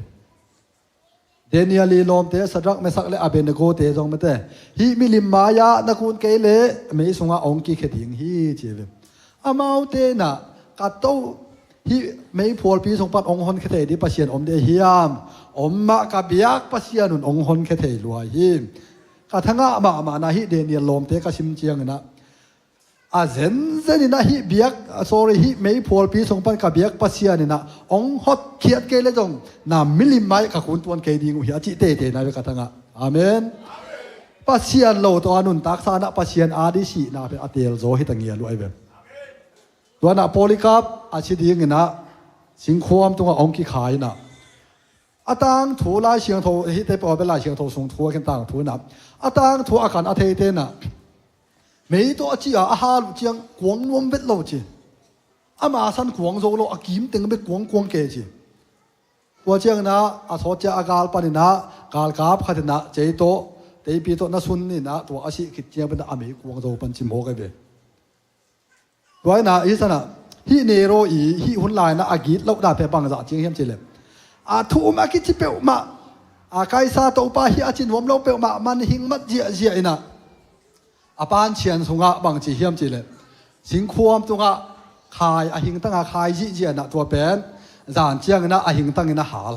Daniel i lawmte, Shadrach, Meshach le Abednego te zong, mete, hih milim mai-ah na kun kei leh mei sungah hong kikhia ding hi, ci ve. Amaute in ah, ka To, hih meiphualpi sung pan hong honkhia thei ding Pasian om ding hiam? Om mah, ka biak Pasian un hong honkhia thei lua hi. Ka thangah mahmah in ah hih Daniel lawmte ka sim ciangin ah, a zenzen in ah hih biak, sorry, hih meiphualpi sung pan ka biak Pasian in ah hong hotkhiat kei leh zong, na milim mai ka kun tuan kei ding uh hi, a cih teitei na ve ka thangah. Amen. Pasian lo tawh a nuntak sangin ah Pasian a ding sihna pen a teel zaw hi ta ngial uh ahi ve. Tua in ah Polycarp a si dingin ah singkhuam tungah hong kikhai in ah, a tangthu, Lai Siangtho, hihte peuh a bel Lai Siangtho sung thu a khin tangthu in ah, a tangthu a kan a theite in ah, mei tawh a cih a, a hal uh ciang kuang nuam vet lo ci. Ama san kuang zo lo, a kim teng bek kuangkuang kei ci. Tua ciangin ah a sawt ciang a gal panin ah galkap khat in ah cei tawh, teipi tawh na sun in ah, tua a sih khit ciang pen ah a mei kuang zo pan ci mawk ahi ve. Tua in ah, hi san ah, hih Nero i hih hun lai in ah a gitlohna pen bangzah ciang hiam cih leh, a thu um a kici peuhmah, a Kaisar Topa hi a ci nuam lo peuhmah, manhing mat ziahziah in ah, a pancian sungah bang ci hiam cih leh, singkhuam tungah khai, a hingtang a khai zihziah in ah, tua pen zan ciangin ah a hingtang in a hal.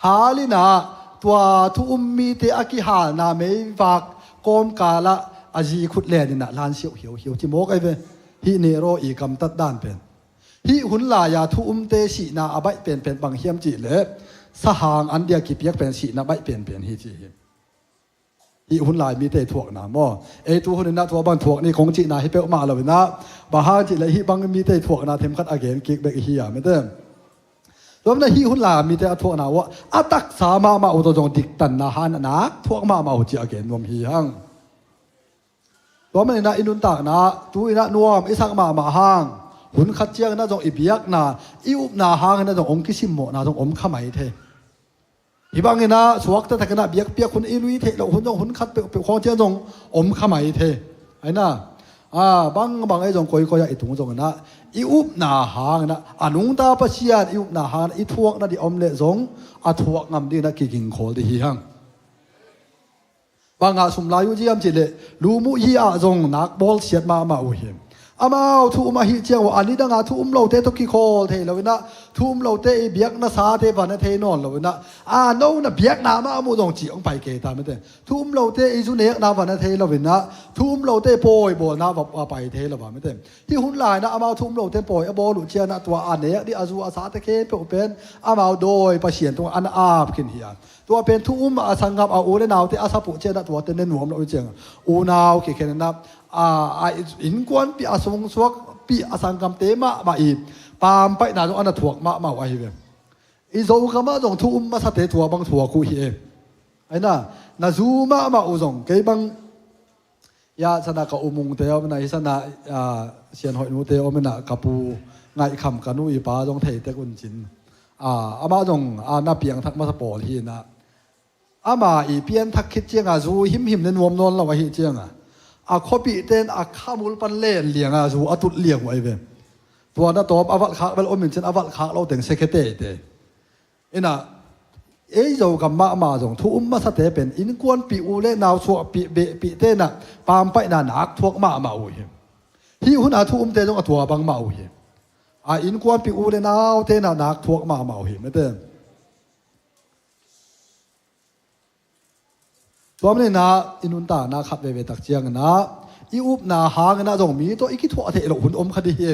Hal in ah tua thu um mite a kihalna meivak kawmkal ah a zi khut len in ah lan siauh hiauhiau ci mawk ahi ve. Hih Nero i gamtat dan pen. Hih hun lai-a thu umte sihna a baih penpen bang hiam cih leh, sahang an dia kipiak pen sihna baih penpen hi ci hi. Hih hun lai mite thuakna maw? Ei tu hun in ah tua bang thuak ni kong cihna hi peuhmah lo in ah, bang hang cih leh hih bang mite thuakna themkhat a gen kik bek i hi a, mete. Tua manin ah hih hun lai mite a thuakna uh ah, a taksa mahmah uh tawh zong diktanna hang in ah nak thuak mahmah uh ci a gen nuam hi hang. Tua manin ah i nuntakna, tu in ah nuam i sak mahmah hang, hun khat ciangin ah zong i biakna, i upna hangin ah zong hong kisimmawhna zong om kha mai thei. Hih bangin ah suakta takin ah biakpiak hun, i lui theih loh hun zong, hun khat peuhpeuh khawng ciang zong om kha mai thei. Ai na, a, bangbang ei zong koikoi ah i tung zongin ah, i upna hangin ah, a nungta Pasian i upna hangin ah i thuak nading om leh zong, a thuak ngam dingin ah kigingkhawl ding hi hang. Bang hang sum lai uh hiam cih leh, lum uh hi-a zong nak bawlsiat mahmah uh hi. Amau thu um ahih ciang uh, a nidang a thu um lote tawh kikhawl thei lo in ah, thu um lote i biakna sate va ne thei nawn lo in ah, a, no na biakna mah a mu zong cih hong pai kei ta, mete. Thu um lote i zu nekna va ne thei lo in ah, thu um lote pawi bawlna va, va pai thei lo a, mete. Hih hun lai in ah amau thu um lote pawi a bawl uh ciang in ah, tua a nek ding a zu a sate khempeuh pen amau dawi Pasian tungah an ap khin hi a. Tua pen thu um a sanggam, a u le naute a sap uh ciang in ah tuate ne nuam lo uh ciang, unau kikhen in ah, a, a innkuanpih, a sungsuakpih, a sanggamte mahmah i pampaihna zong a na thuak mahmah uh ahi ve. I Zogam ah zong thu um masate tua bang thuak uh hi e. Ai na, na zu mahmah uh zong, kei bang, ya, sana ka u Mungte om in ah, hi sana, a, Sian Hoih nute om in ah, ka pu Ngaih Kham, ka nu i pa zong thei tek un cin. A, amah zong, a, na piangthak masa pawl hi in ah, ama i pianthak khit ciang a zu himhim ne nuam nawn lo ahih ciang a, a khuapihte in a khamul pan len liang a zu a tut liang uh ahi ve. Tua na tawm a valhkhak bel om in cin, a valhkhak lo teng sia khe teitei. In ah, Ei Zogam mahmah zong thu um masate pen innkuanpih u le nau suahpih behpih tenah pampaihna nak thuak mahmah uh hi. Hih hunah thu umte zong a tua bangmah uh hi. A innkuanpih u le nau tenah nak thuak mahmah uh hi, mete. Tua maninah i nuntakna khat veve tak cianginah i upna hanginah zong mi tawh i kithuah theih loh hun om kha dih hi.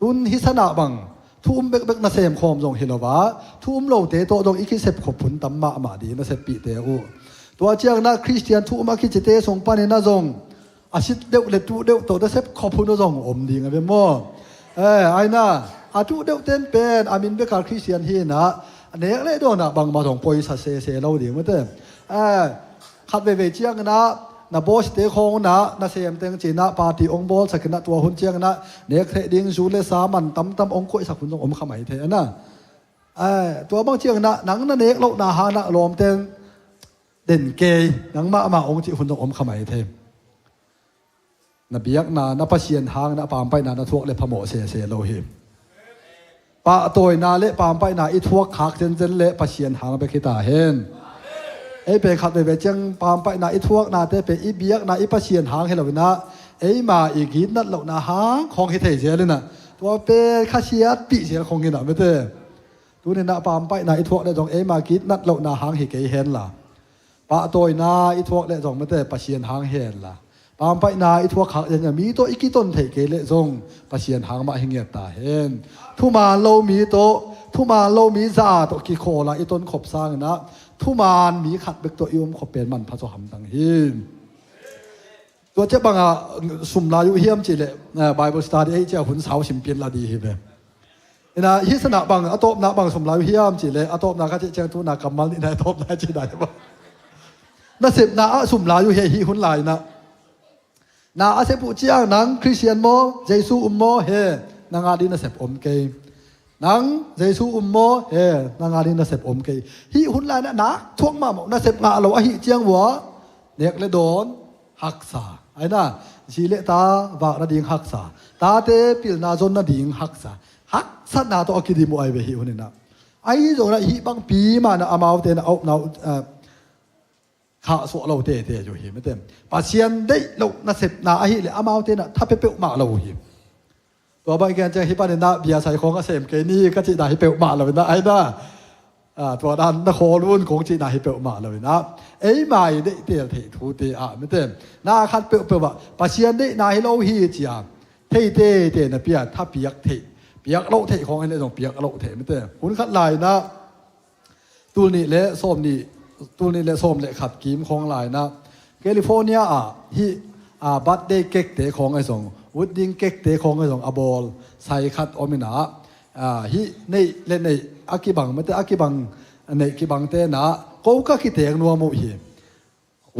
Tun hi sanah bang thu um bekbek nasem khawm zong hi lo a, thu um lote tawh zong i kisep khop hun tam mahmah dih naseppihte uh. Tua cianginah Khristian thu um a kicite sung paninah zong a sit deuh le tuh deuh tawh nasep khop hun uh zong om ding a ve maw? Eh, aina a tuh deuh ten pen a min beka Khristian hinah a nek le dawnah bangmah zong poisa sese lo ding mate. Eh, khat veivei cianginah na bawsite khawng unah nasem teng cinah party ong bawlsakinah tua hun cianginah nek theih ding zu le sa man tamtam ong koihsak hun zong om kha mai thei ana. Eh, tua bang cianginah nang na nek lohna hanah lawmten den kei nang mahmah ong cih hun zong om kha mai thei. Na biakna na Pasian hang na pampaihna na thuak le phamawh sese lo hi. Pahtawina le pampaihna i thuak khak zenzen le Pasian hang bek hi ta hen. Ei pen khat veve ciang pampaihna i thuaknate pen i biakna i Pasian hang hi loinah eima i gitnat lohna hang khawng hi thei zel inah tua pen khasiatpih zel khawng hinah mete. Tuninah pampaihna i thuak le zong eima gitnat lohna hang hi kei henla, pahtawina i thuak le zong mete Pasian hang hi henla, pampaihna i thuak khak zenzen mi tawh i kiton theih kei le zong Pasian hang mah hi ngiat ta hen. Thuman lo mi tawh, thuman lo mi za tawh kikhawla i tonkhop sanginah thuman mi khat bek tawh i umkhop pen manpha zaw hamtang hi. Tua ciah bangah sum lai uh hiam cihleh, eh, Bible study ei ciah hun sau simpin la dih hi ve. Ina hi sanah bang a tawpna bang sum lai uh hiam cihleh a tawpna ka cih ciang tuna kammal nihna a tawpna cihna hi bang. Nasepna ah sum lai uh hi, hi hun lainah. Na a sep uh ciang nang Khristian maw, Jesu um maw, he, nang a dih nasep om kei. Nang Jesu um maw, he, nang a dih nasep om kei. Hih hun lainah nak thuak mahmah nasep ngah lo ahih ciang uh ah nek le dawn haksa. Aina zi le ta vak nading haksa. Tate pilna zon nading haksa. Haksatna tawh a kidim uh ai ve hih huninah. Ahi zonah hih bangpi manah amaute na aupna uh, ah, khahsuah lo tete uh hi mete. Pasian deih loh nasepna ahileh amaute na tha peuhmah lo uh hi. Tua bang i gen ciang hi paninah bia sai khawng a sem kei ni ka cihna hi peuhmah lo inah aina. Ah, tua dan na khawl un kong cihna hi peuhmah lo inah eima i deihtel theih thute ah mete. Na khat peuhpeuh ah Pasian deihna hi lo hi cia thei tete na pia tha piak theih, piak loh theih khawng hileh zong piak loh theih mete. Hun khat lainah tul nih le sawm nih, tul nih le sawm le khat kim khawng lainah California ah hih, ah, birthday cake te khawng ahi zong, wedding cake te khawng ahi zong a bawl sai khat om inah, ah, hih neih le neih a kibang mete a kibang neih kibang tenah ko ka kiteng nuam uh hi.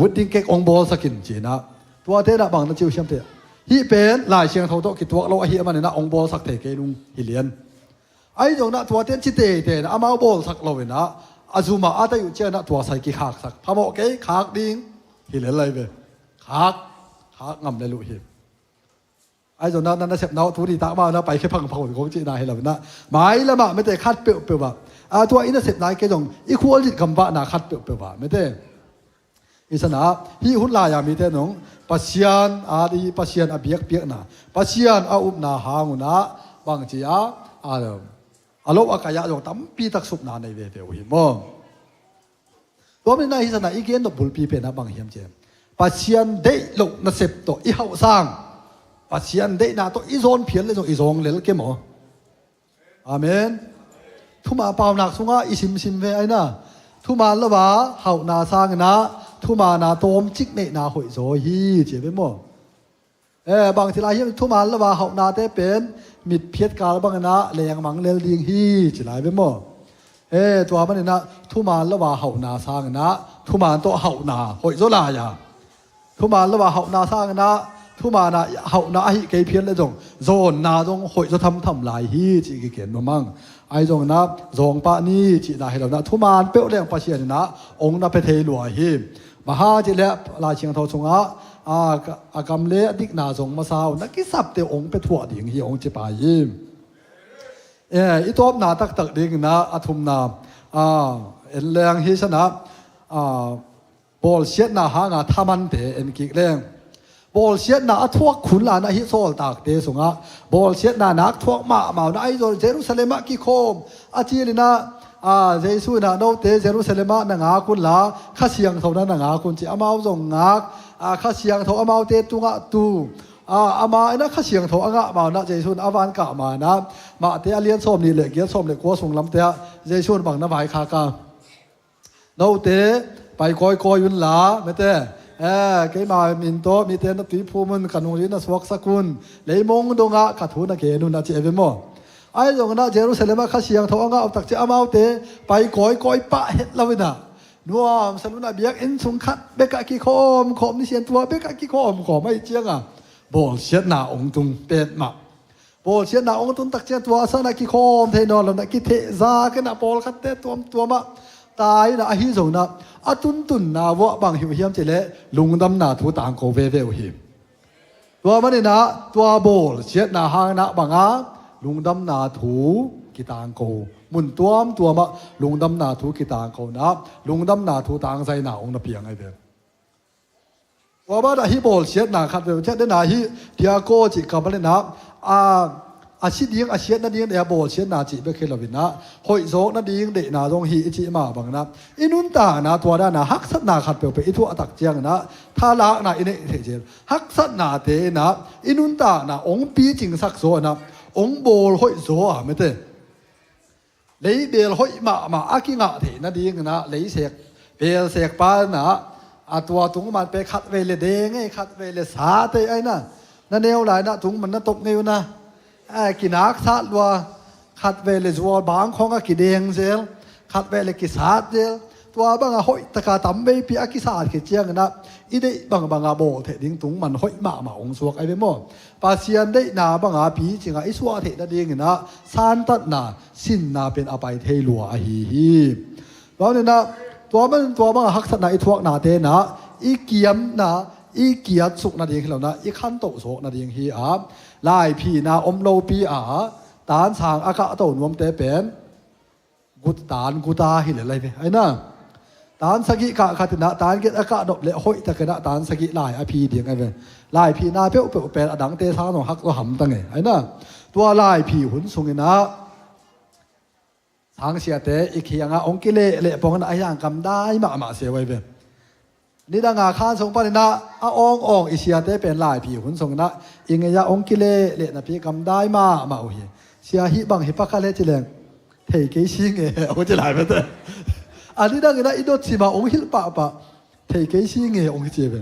Wedding cake ong bawlsakin cinah tuate nah bang na ci uh siamte. Hih pen Lai Siangtho tawh kituak lo ahi a maninah ong bawlsak thei kei nung hi lian. Ahi zonah tuate ci teitei nah amau bawlsak lo inah a zumah a tai uh cianah tua sai kikhaksak phamawh kei khak ding hi lel lai ve. Khak, khak ngam lel uh hi. Ahi zonah na nasepna uh tuni tak mah na paikhia phangphang uh kong cihna hi lo inah mailamah mete khat peuhpeuh ah, a tua i nasepna i kei zong i khualzin gamvahna khat peuhpeuh ah mete. I sanah hih hun lai-a mite nung Pasian a dih Pasian a biakpiakna Pasian a upna hang unah bangci a, a, a lo a kai-ah zong tampi tak supna nei veve uh hi maw? Tua maninah hi sanah i gen nop bulpi penah bang hiam ciam? Pasian deih loh nasep tawh i hauhsang Pasian deihna tawh i zawn phial le zong i zawng lel ke maw? Amen. Thuman paunak sungah i simsim ve aina. Thuman lo a hauhna sanginah thuman a tawmcik neihna hoihzaw hi ci ve maw? Eh, bang ci lai hiam thuman lo a hauhnate pen mitphiat kal banginah lengmang lel ding hi ci lai ve maw? Eh, tua maninah thuman lo a hauhna sanginah thuman tawh hauhna hoihzaw lai a. Thuman lo a hauhna sanginah thuman a hauhna ahi kei phial le zong zawnna zong hoihzaw thamtham lai hi cih kiken mamang. Ahi zonginah zawngpah ni cihna hi lonah thuman peuh leng Pasian inah ong na pia thei lua hi. Bang hang cihleh Lai Siangtho sungah a, a gam le a dikna zong masa uh na kisapte ong pia thuah ding hi ong ci pai hi. Eh, i tawpna taktak dingin ah a thumna, ah, en leng hi sanah, ah, bawlsiatna hanga thamante en kik leng. Bawlsiatna a thuak khun lanah hih sawltakte sungah bawlsiatna nak thuak mahmah unah ahi zong Jerusalem ah kikhawm a cilinah, ah, Jesu inah note Jerusalem ah na ngak unla Kha Siangtho na na ngak un ci amau zong ngak, ah, Kha Siangtho amaute tungah tu, ah, ama inah Kha Siangtho a ngah ma unah Jesu inah a van kah ma inah Mate a lian sawm nih le giat sawm le kua sung lamte ah Jesu in bang na vaikhak a, note pai kawikawi unla mete, eh, keima min tawh mite na tuiphum un, ka nungzui na suaksak un, leimong dongah ka thu na gen un a ci e ve maw? Ahi zong inah Jerusalem ah Kha Siangtho a ngah uh takciang amaute pai kawikawi pah het lo inah nuamsa lo inah biakinn sung khat bekah kikhawmkhawm ni sian tua bekah kikhawmkhawm ahi cianga bawlsiatna ong tung petmah. Bawlsiatna ong tun takciang tua a sanah kikhawm thei nawn lo inah kithehzak inah pawlkhatte tuamtuamah tai inah ahi zong inah a tuntunna vuah bang hi uh hiam cihleh lungdamna thu tangko veve uh hi. Tua maninah tua bawlsiatna hang inah banga lungdamna thu kitangko, mun tuamtuamah lungdamna thu kitangko inah lungdamna thu tangzaina ong na piang ahi ve. Tua banah hih bawlsiatna khat veu ciah dena hih diako cih ka maninah a, a si ding a siat nading deih a bawlsiatna cih bek hi lo inah hoih zawk nading deihna zong hi i cih mah banginah i nuntakna tua dana haksatna khat peuhpeuh i thuah takciang inah thalakna i neih theih zel. Haksatnate inah i nuntakna ong picingsak zaw inah ong bawl hoih zaw a mete. Leibel hoih mahmah a kingah theih nading inah leisek, belsek pa inah a tua tungman pe khat vei le deng ei, khat vei le sat ei a inah na neu lai inah tungman na top ngei unah, a kinaksat lua, khat vei le zual bang khawng a kideng zel, khat vei le kisat zel. Tua banga hoih taka tam veipi a kisat khit ciang inah i deih bangbanga bawl theih ding tungman hoih mahmah ong suak ahi ve maw? Pasian deihna banga picingah i suah theih nading inah santatna, sinna pen a pai thei lua ahi hi. Tua maninah tua man tua banga haksatna i thuaknate inah i kiamna, i kiatsuk nading hi lo inah i khantoh zawk nading hi a, laiphina om lopi a tansang a kahto nuamte pen gut tan guta hi le lai ve a inah. Tan sagih kah khat inah tan giat a kah nop le hoih tak inah tan sagih lai a phi ding ahi ve. Laiphina peuhpeuh pen a dangte sang zong hak zaw hamtang e a inah. Tua laiphi hun sung inah sangsiate i khiangah ong kilehleh pong inah a hiang kamdai mahmah se uh ahi ve. Nidanga khan sung paninah a awngawng i siate pen laiphi hun sung inah i ngei-ah ong kilehleh napi kamdai mahmah uh hi. Sia hih bang hi pakhat le ci leng thei kei si nge ong ci lai mete. A nidang inah i dot simah ong hilh pahpah thei kei si nge ong hi ci ve.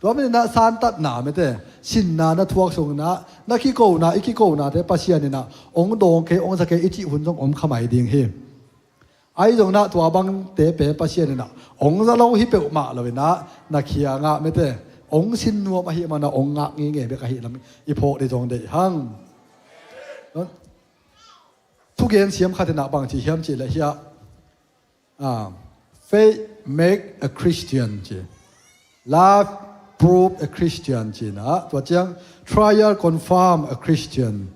Tua maninah santatna mete, sinna na thuak sung inah na kikona, i kikonate Pasian inah ong dawng kei, ong za kei i cih hun zong om khamai ding hi. Ahi zong inah tua bangte pen Pasian inah ong za lo hi peuhmah lo inah na khiangah mete ong sin nuam ahih manah ong ngak ngingei bek ahih lam i phawk dih zong deih hang. Thugen siam khat inah bang ci hiam cihleh hiah, ah, faith make a Christian ci. Love prove a Christian ci inah tua ciang trial confirm a Christian,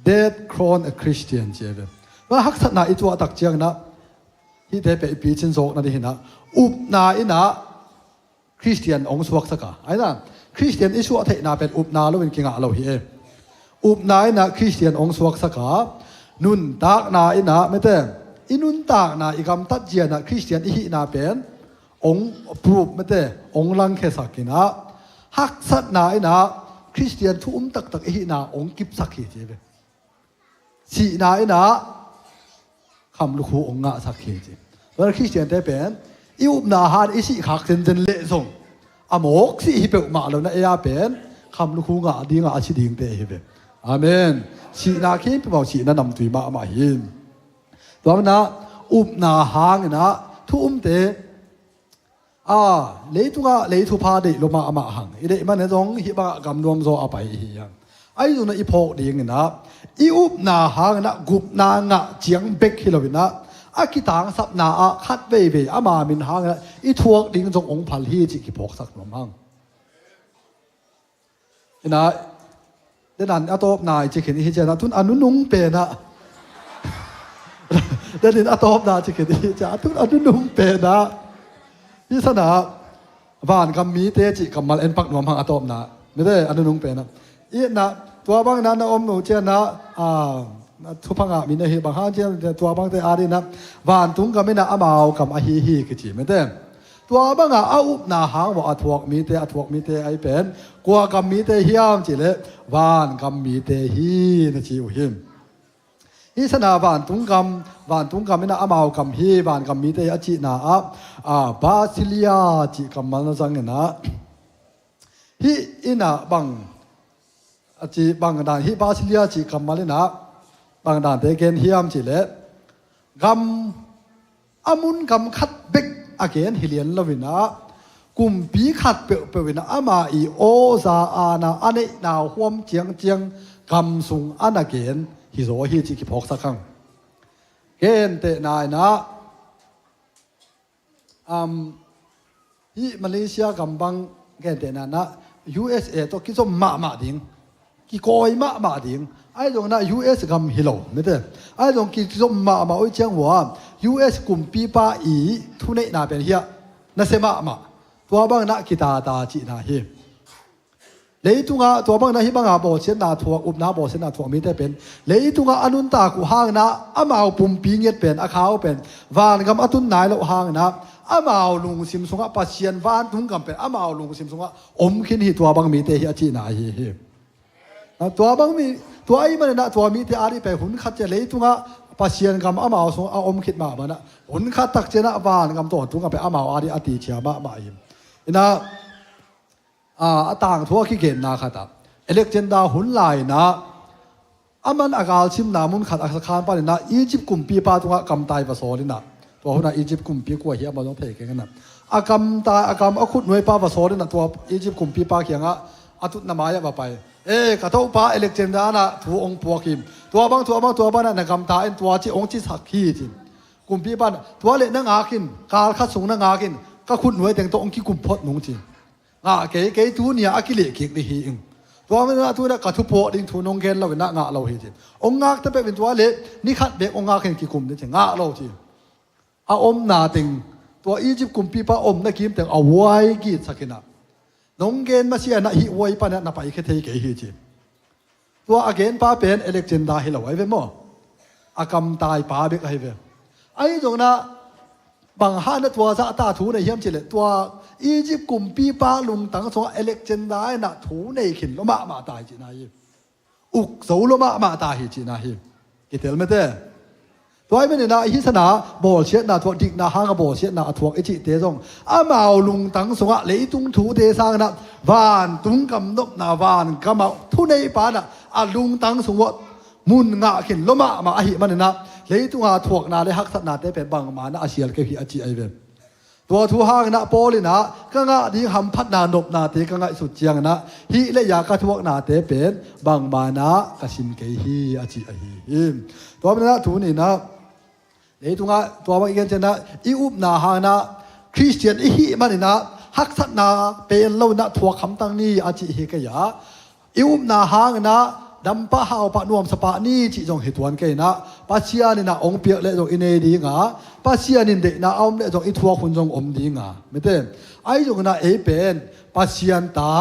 death crown a Christian ci ve. Tua haksatna i tuah takciang inah hihte peh i picin zawk nading hi inah upna inah Christian ong suaksak a. A inah Christian i suah theihna pen upna loin kingah lo hi e. Upna inah Christian ong suaksak a, nuntakna inah mete, i nuntakna i gamtat zia inah Christian i hihna pen ong prove mete, ong langkhiasak inah, haksatna inah Christian thu um taktak i hihna ong kipsak hi ci ve. Sihna inah khamlukhu ong ngahsak hi ci. Tua Christian-te pen i upna han i sih khak zenzen leh zong a mawk sih hi peuhmah lo inah ei a pen khamlukhu ngah dingah a si dingte hi ve. Amen. Sihna khempeuh mah sihna namtui mahmah hi. Tua maninah upna hang inah thu umte, a, leitungah lei thupha deih lua mahmah hang i deih man zong hih bangah gamnuam zaw a pai i hi hang. Ahi zong inah i phawk ding inah i upna hang inah gupna ngah ciang bek hi lo inah a kitangsapna ah khat veivei ama min hang inah i thuak ding zong ong phal hi cih kiphawksak nuam hang. Inah, denan a tawpna i ci khin i hi cianah tun a nunung penah Denin a tawpna ci khit hi cia, a tun a nunung penah. Hi sanah vangam mite cih kammal en pak nuam hang a tawpna. Mite a nunung penah. Itna tua bangna na om no cianah, a, thupha ngah mi na hi bang hang cian tua bangte adinah vantung gam inah amau gam ahi hi kici mite. Tua bangah a upna hang vawh a thuak mite, a thuak mite ahi pen kua gam mite hiam cihleh vangam mite hi na ci uh hi. Hi sana vantung gam, vantung gam inah amau gam hi, vangam mite hi a cihna ah, a, Basilia cih kammal na zang inah. Hih inah bang, a cih bang dan, hih Basilia cih kammal inah bang dante gen hiam cihleh gam a mun gam khat bek a gen hi lian lo inah kumpi khat peuhpeuh inah ama i aw za ana a neihna huam ciangciang gam sung a na gen hi zaw hi cih kiphawksak hang. Gentehna inah, um, hih Malaysia gam bang gentehna inah U S A tawh kizom mahmah ding, kikawi mahmah ding. Ahi zongin ah U S gam hi lo mite. Ahi zong kizom mahmah uh ciang uh a U S kumpipa i thuneihna pen hiah nasia mahmah. Tua bangin ah kitata cihna hi. Leitungah tua bangin ah hih banga bawlsiatna thuak, upna bawlsiatna thuak mite pen leitungah a nuntak uh hangin ah amau pumpi ngiat pen a khau pen vangam a tun nai loh hangin ah amau lungsim sungah Pasian vantung gam pen amau lungsim sungah om khin hi tua bang mite hi a cihna ahi hi. Tua bang mi, tua ahih manin ah tua mite adih pen hun khat ciah leitungah Pasian gam amau sungah a om khit mah manin ah hun khat tak cianah vangam tawntung gam pen amau adih a ticia mahmah hi. Inah, a, a tangthu a kigenna khatah Alexander hun lai inah aman a galsimna mun khat a sakhan panin ah Egypt kumpipa tungah kamtai va sawl inah. Tua hunah Egypt kumpi kua hiam a zong thei keng inah a kamtai, a kam a khutnuaipa va sawl inah tua Egypt kumpipa kiangah a tutna mai-ah va pai. E, ka topa Alexander inah thu ong puak hi. Tua bang, tua bang, tua bang inah na gamta in tua ci ong cisak hi ci. Kumpipa inah tua leh na ngak in, kal khat sung na ngak in, ka khutnuai teng tawh ong kikum phot nung ci. Ngah kei, kei tuni-ah a kileh kik ding hi ing. Tua manin ah tuni-ah ka thupuak ding thu nong gen lo inah ngah lo hi ci. Ong ngak ta peuh in tua leh ni khat bek ong ngak in kikum ding ci, ngah lo ci. A omna teng, tua Egypt kumpipa omna kim teng a huai gitsak inah nong gen masiah inah hih huai panah na paikhia thei kei hi ci. Tua a genpa pen Alexander hi lo ahi ve maw? A kamtaipa bek ahi ve. Ahi zongin ah bang hangin ah tua zahta thu nei hiam cihleh tua Egypt kumpipa lungtang sungah Alexander inah thu nei khin lua mahmah ta hi cihna hi. Uk zo lua mahmah ta hi cihna hi. Kitel mete. Tua ahih manin ah hih sana bawlsiatna thuak, dikna hanga bawlsiatna a thuak i cihte zong amau lungtang sungah leitung thute sangin ah vantung gam nopna, vangamah thuneipa inah a lungtang sungah mun ngah khin lua mahmah ahih manin ah leitunga thuakna le haksatnate pen bangmah inah a sial kei uh hi a ci ahi ve. Tua thu hangin ah Paul inah ka ngah ding hamphatna nopnate ka ngaihsut ciangin ah hih leh ia ka thuaknate pen bangmah inah ka sin kei hi a ci ahi hi. Tua manin ah tuni inah leitungah tua bang i gen ciangin ah i upna hangin ah Khristian i hih manin ah haksatna pel lo inah thuak hamtang ni a cih hi kei a, i upna hangin ah dampah haupah nuamsa pah ni cih zong hi tuan kei inah Pasian inah ong piak leh zong i nei dinga, Pasian in deihna a om leh zong i thuak hun zong om dinga mite. Ahi zongin ah ei pen Pasian ta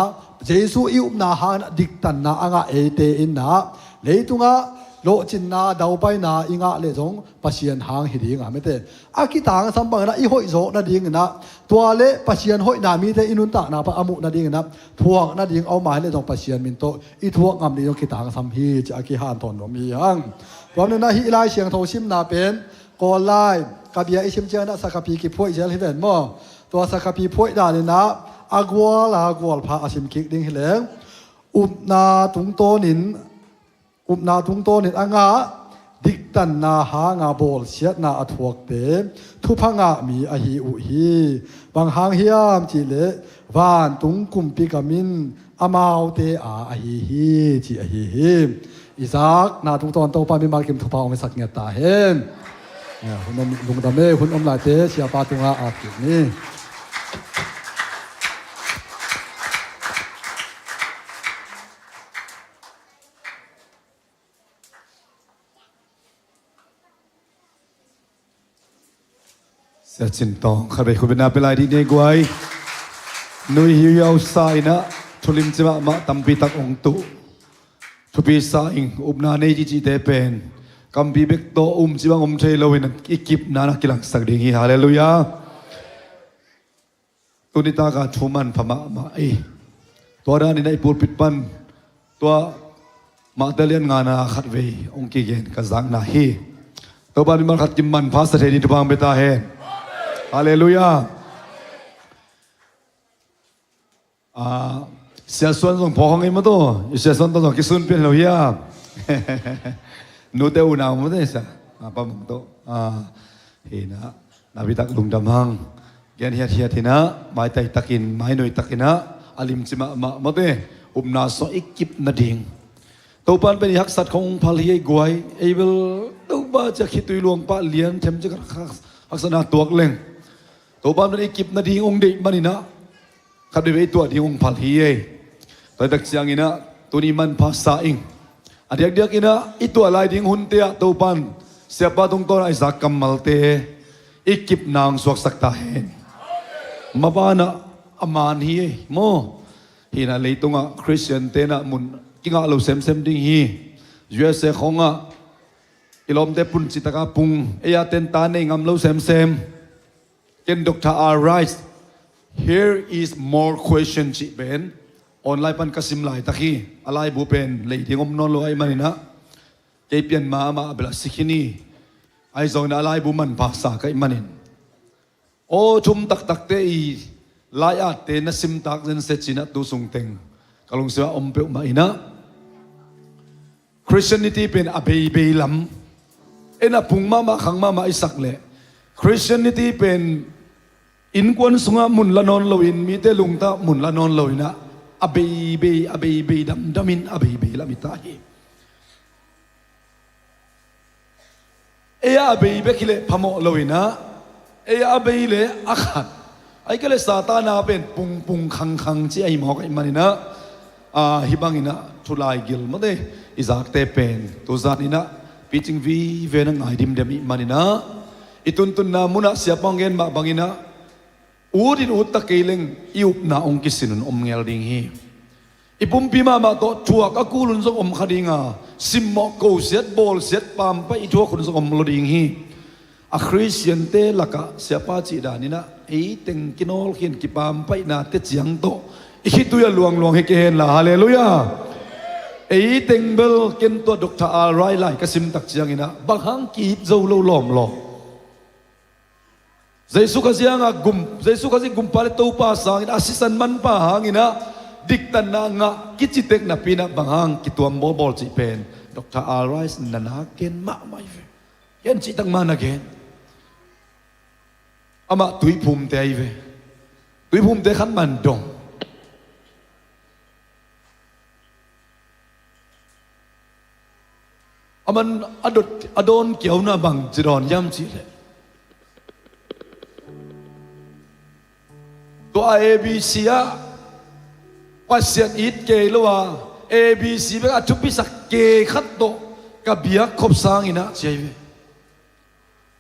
Jesu i upna hangin ah diktanna a ngah eite inah leitungah lawhcinna daupaina i ngah leh zong Pasian hang hi dinga mite. A kitangsam bangin ah i hoih zawk nadingin ah tua le Pasian hoihna mite i nuntakna pan a muh nadingin ah thuak nading a om a hi leh zong Pasian min tawh i thuak ngam ding zong kitangsam hi ci a kihanthawn nuam hi hang. Tua manin ah hih Lai Siangtho simna pen Kawl lai ka bia i sim ciangin ah sakapi kiphuaih zel hi ven maw? Tua sakapi phuaih danin ah a gual a gualpha a sim kik ding hi leng. Upna tungtawnin Upna tungtawnin a ngah, diktanna hanga bawlsiatna a thuakte thupha ngah mi ahi uh hi. Bang hang hiam cihleh vantung kumpi gam in amaute a ahi hi ci ahi hi. I zakna tungtawn Topa mimal kim thupha hong i sak ngiat ta hen. Hun om, lungdam e, hun om laite siapa tungah a kik ni. Sia Cin Tawng, khatvei khutbetna pia lai dih ni ei guai. Nui hiuhiau sa in ah, thulimci mahmah tampi tak hong tuh. Thupi sa ing, upna nei cihcihte pen kampi bek tawh um cih bang om thei lo in, i kipna na kilangsak ding hi. Halleluiah. Tuni taka thu manpha mahmah hi. Tua dan in ah i pulpit pan tua Mate lian ngana khatvei hong kigen ka zakna hi. Topa mimal khat kimanpha sa thei ding thupha hong pia ta hen. Halleluiah. Ah, Sia Suan zong phawk hang ei maw tawh. I Sia Suan tawh zong kisun pian lo hi a. Nute unau maw tawh, Sia. Ah, Pa Mung tawh. Ah, hi na. Napi tak lungdam hang. Gen hiathiat hi na. Maitai takin, mainui takin ah, a limci mahmah maw tawh, upna suah i kip nading. Topa in pen i haksat khong phal hi ei guai. Ei bel Topa ciah khitui luang pah lian them ciah haksatna tuak leng, Topa in pen i kip nading hong deih man in ah, khatvei i tuah ding hong phal hi ei. Tua hi tak ciangin ah, tuni manpha sa ing. A diakdiak in ah, i tuah lai ding hunte ah Topa in Siapa tungtawn ah i zak kammalte i kipna hong suaksak ta hen. Maban ah a man hi ei maw. Hi na, leitungah Khristiante in ah mun kingah lo semsem ding hi. U S A khongah i lawmte pun citak a pung, ei a ten ta nei ngam lo semsem. Ken Doctor R. Rice, "Here is more question," cih pen online pan ka sim laitak hi. A laibu pen lei ding om nawn lo ahih man in ah, kei pian ma amah a bel a si khin hi. Ahi zongin ah a laibu manpha sa ka hih manin, aw thum taktakte i lai-atte na simtak zenzen cin ah tu sungteng ka lungsim ah om peuhmah in ah, Christianity pen a beibei lam, en a pung mahmah, khang mahmah i sak leh, Christianity pen innkuan sungah mun la nawn loin, mite lungtang mun la nawn lo in ah, a beibei, a beibei damdam in a beibei lam i ta hi. Ei a bei bek hi leh phamawh lo in ah, ei a bei leh a khat. Ahih kei leh Satan a pen pungpung khangkhang ci ahi mawk ahih man in ah, ah, hih bang in ah thu laigil maw tawh i zakte pen tu zan in ah picing vive na ngai dimdem ahih man in ah, i tuntunna mun ah Siapa hong gen mah bang in ah, ut in ut ta kei leng i upna hong kisin un om ngel ding hi. I pumpi mahmah tawh thuak a kul un zong om kha ding a, simmawh, kosiat, bawlsiat, pampaih i thuak hun zong om lo ding hi. A Khristiante lakah Siapa cih dan in ah, ei teng kinawlkhin, kipampaihnate ciang tawh i khitui ah luangluang hi kei hen la. Halleluiah. Ei teng bel, ken tua Doctor R. Rice lai ka sim tak ciangin ah, bang hang ki-it zo lo lawm lawm. Jesu Khazih hangah gum, Jesu Khazih Gumpa le Topa sangin a sisan manpha hangin ah diktatna ngah kici tek napi in ah bang hang kituam bawlbawl cih pen Doctor R. Rice na na gen mahmah hi ve. Gen cih tak mah na gen. Amah tuiphumte ahi ve. Tuiphumte khat mah in dong. A man a dot, a dawn kiauna bang ci dawn hiam cih leh, tua A B C ah Pasian it kei lo a, A B C bek a thupisak kei khat tawh ka biak khop sangin ah ci ahi ve.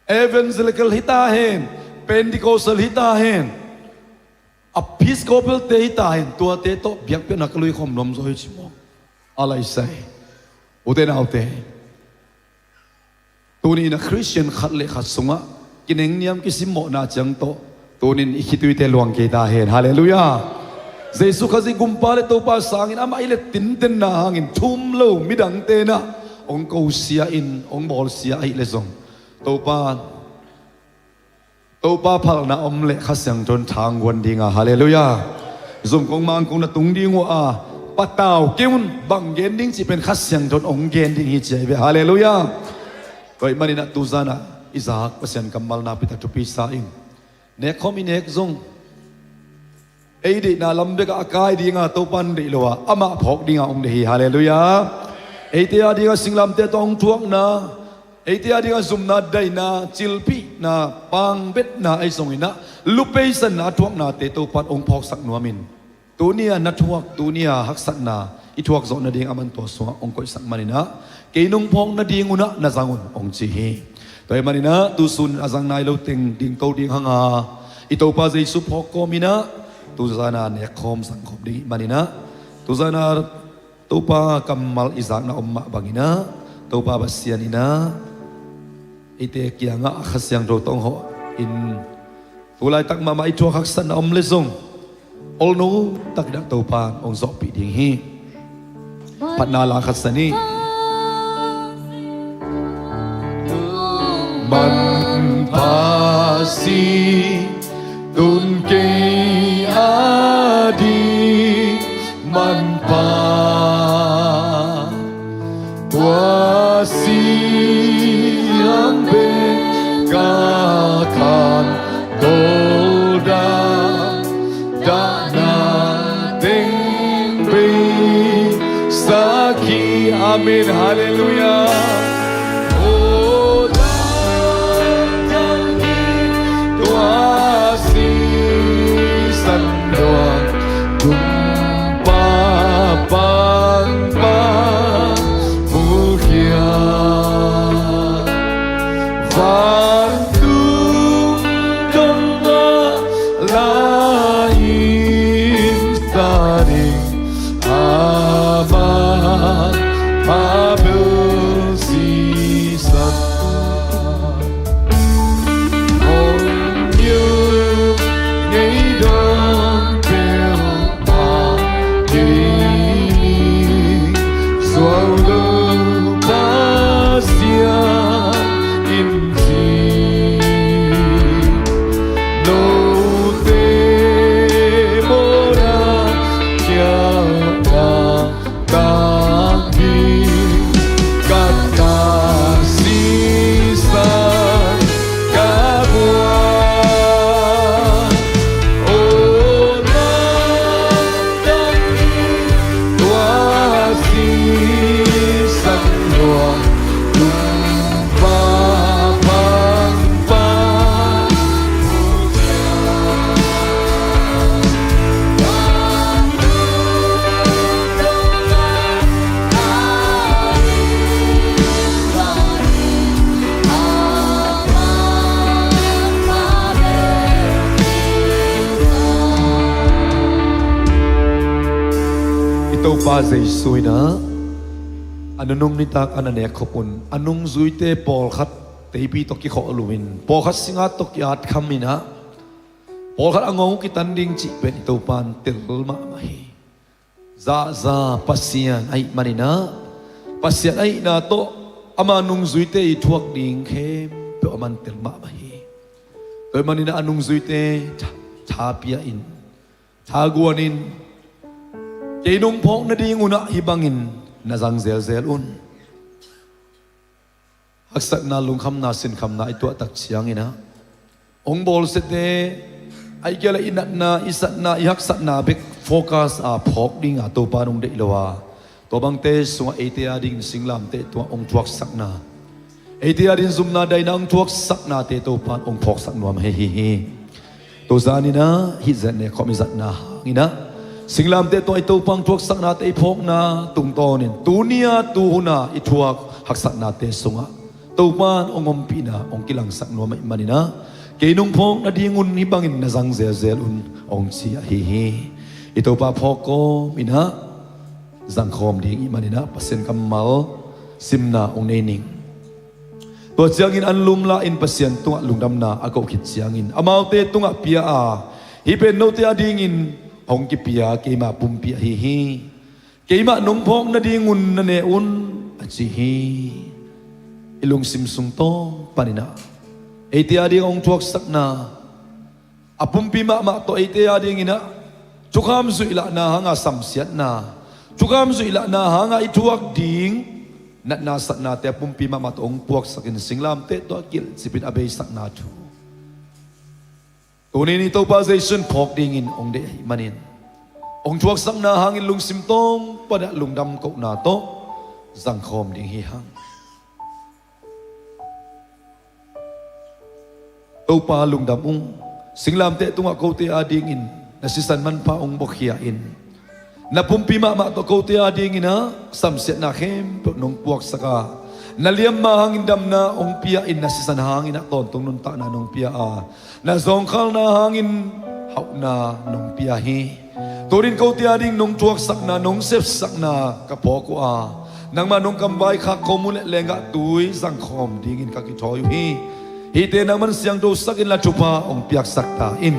Evangelical hi ta hen, Pentecostal hi ta hen, Episcopal te hi ta hen, tuate tawh biakpiakna ka lui khawm nuam zaw hi ci maw. A lai sai. Ute naute, tuni in ah Khristian khat le khat sungah kinengniam, kisimmawhna ciang tawh tuni in i khituite luang kei ta hen. Halleluiah. Jesu Khazih Gumpa le Topa sangin amah i let tintenna hangin thum lo midangte in ah hong kosia in, hong bawlsia ahih leh zong, Topa, Topa phalna om leh Kha Siangtho in thangguan ding a. Halleluiah. Zum kong mang kong na tung ding uh a, patau kei un, bang gen ding cih pen Kha Siangtho in hong gen ding hi ci ahi ve. Halleluiah. Tua ahih man in ah tu zan ah i zak Pasian kammal nakpi tak thupi sa ing. Nek khawm i nek zong, ei deihna lam bek ah a kai ding a, Topa in deih lo a, amah phawk ding a hong deih hi. Halleluiah. Eite a ding a singlamteh tawh hong thuakna, eite a ding a zumna, daihna, cilphihna, pangbetna ahi zongin ah lupeisanna a thuaknate Topa in hong phawksak nuam in, tuni a na thuak, tuni a haksatna i thuak zawh nading a man tua sungah hong koihsak man in ah, kei nong phawk nading un ah na zang un, hong ci hi. Tua ahih manin ah tusun a zang nai lo teng dingto ding hang a, i Topa Jesu phawk kawmin ah tuzan a nekkhawm zangkhawm ding ahih manin ah, tuzan a Topa kammal i zakna om mah bangin ah, Topa Pasian in ah eite kiangah a Kha Siangtho tawh hong hawhin, tu laitak mahmah i thuak haksatna om leh zong, olno takin ah Topa in hong zawhpih ding hi. Phatna la khat sa ni. Manpha si, tun kei a ding manpha, tua si hang bek ka khan doldak, dahna teng bei sak hi. Amen. Halleluiah. O dang dang hi, tua sisan luang, kum pa pang pang mukhia. Vantung dong a la in sa ding, aman a bel sisan. Hong yu ngei dong bel a kei zuau lo Pasian in ci. Note mawhna kiauhna tangpi, ka ta sisan ka buang. O na tang tua sisan luang, kum pa pang pang. I Topa Jesu in ah, a nunung nitak a na nek khop un, a nungzuite pawlkhat teipi tawh kikhawh luin, pawlkhat singat tawh ki-at khamin ah, pawlkhat a ngawng uh kitan ding cih pen i Topa in tel mahmah hi. Zahza Pasian ahih manin ah, Pasian ahihna tawh ama nungzuite i thuak ding khempeuh aman tel mahmah hi. Tua ahih manin ah a nungzuite tha, tha pia in, tha guan in, kei nong phawk nadingun ah hih bangin na zang zelzel un. Haksatna, lungkhamna, sinkhamna i tuah tak ciangin ah, hong bawlsiate, ahih kei leh i natna, i satna, i haksatna bek focus a phawk ding a Topa in hong deih lo a, tua bangte sungah eite adingin singlamteh tungah hong thuaksakna, eite adingin zumna daina hong thuaksaknate Topa in hong phawksak nuam ahi hi. Tuzan in ah hih zia nek khawm i zatna hangin ah, singlamteh tungah i Topa hong thuaksaknate i phawkna tungtawnin, tuni-a tuhun a i thuak haksatnate sungah Topa in hong ompihna hong kilangsak nuam ahih manin ah, kei nong phawk nadingun hih bangin na zang zelzel un, hong ci ahi hi. I Topa phawk kawmin ah zangkhawm ding ahih manin ah, Pasian kammal simna hong nei ning. Tua ciangin an lumla in Pasian tungah lungdamna a koh khit ciangin, amaute tungah pia a, hih pen note adingin hong kipia keima pumpi ahi hi. Keimah nong phawk nadingun na ne un, a ci hi. I lungsim sung tawng panin ah, eite ading hong thuaksakna, a pumpi mahmah tawh eite adingin ah thukham zuih lahna hanga samsiatna, thukham zuih lahna hanga i thuak ding natna satnate a pumpi mahmah tawh hong puaksakin singlamteh tungah kilhcipin a beisakna thu, tuni-in i Topa Jesu in phawk dingin hong deih ahih manin, hong thuaksakna hangin lungsim tawng panin ah lungdam kohna tawh zangkhawm ding hi hang. Topa lungdam ung, singlamteh tungah kote adingin na sisan manpha hong buakhia in, na pumpi mahmah tawh kote adingin ah samsiatna khempeuh nong puaksak a, Na liamma hangin damna hong pia in, na sisan hangin ah tawntung nuntakna nong pia a, na zawngkhalna hangin hauhna nong pia hi. Tunin kote ading nong thuaksakna, nong sepsakna ka phawk uh a, nangmah nong kamvaikhak khawm uh leh lenggah tui zangkhawm dingin ka kithawi uh hi. Hihte nangman siangthosak inla thupha hong piaksak ta in.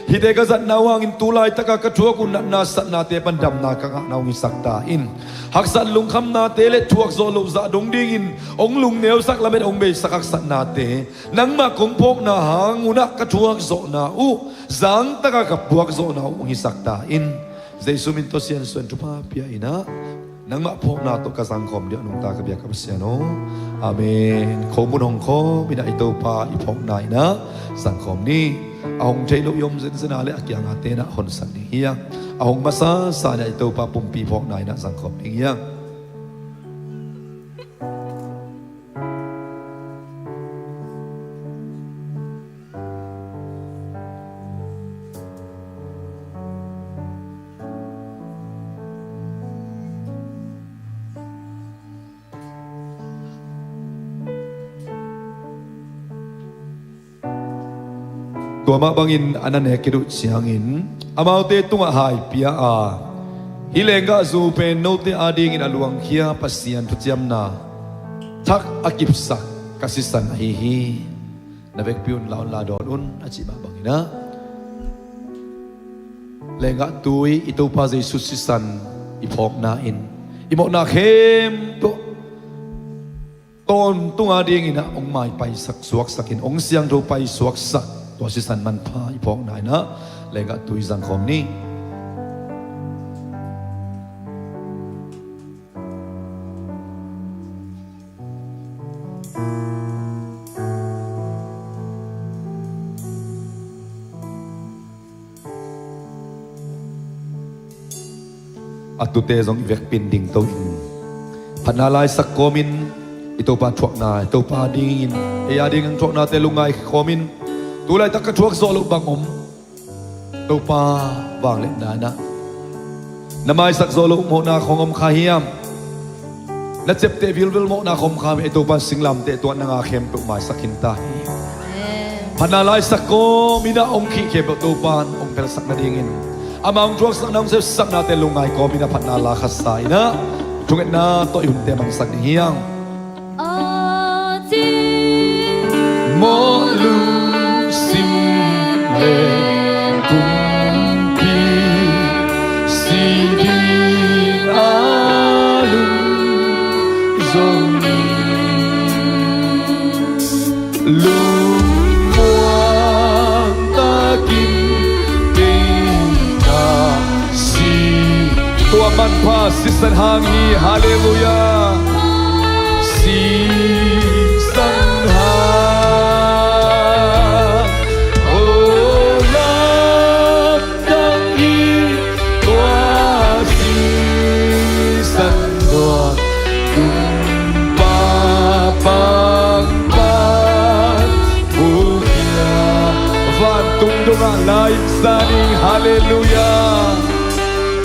Hihte ka zatna uh hangin tu laitaka ka thuak uh natna satnate pan damna ka ngahna hong hisak ta in. Haksat lungkhamnate le thuakzawh loh zah dong dingin hong lungneusak lamet hong beisak haksatnate nangmah kong phawkna hang unah ka thuakzawhna uh, zangtaka ka puakzawhna uh hong hisak ta in. Jesu min tawh siansuan thupha pia inah, nangmah phawkna tawh ka zangkhawm dingah nungta ka biak ka Pasian aw. Amen. Khomun hong khawm inah i Topa i phawkna inah zangkhawm ni. A hong theih loh i om zenzen a le a kianga tenah honsak ding hi a, a hong masasa inah i Topa pumpi phawkna inah zangkhawm ding hi a. Tua mah bangin a na nek khit uh ciangin amaute tungah hai pia a, hih lenggahzu pen note adingin a luangkhia Pasian thuciamna thak a kipsak ka sisan ahi hi. Na vekpi un la un la dawn un a cih mah bangin ah, lenggah tui i Topa Jesu sisan i phawkna in i mawhna khempeuh tawntung adingin ah hong maipaisak suaksak in, hong siangtho pai suaksak tua sisan manpha i phawkna inah lenggah tui zangkhawm ni. A tute zong i vekpi in dingto in, phatna laisak kawmin i Topa thuakna, i Topa dingin ei a dingin thuaknate lungngai kawmin, tu laitak ka thuak zawh loh bang om? Topa vangliatna inah na maisak zawh loh mawhna khawng om kha hiam? Na ciapteh vilvel mawhna khawng om kha hiam? Ei Topa singlamteh tua nanga khempeuh maisak khin ta hi. Amen. Phatna laisak kawmin ah hong khih khempeuh Topa in hong phelsak nadingin, ama hong thuaksakna hong sepsaknate lungngai kawmin ah phatna la khatsa inah thungetna tawh i hunte mansak ding hi hang. Aw, ci. Mawh lungsim le pumpi si ding a lungmuang takin kei ka si. Tua manpha sisan hang hi. Halleluiah. Sisan hang, oh, lamdang hi. Tua sisan tua kumpa pangpang. Vantung dongah la-in sa ning. Halleluiah.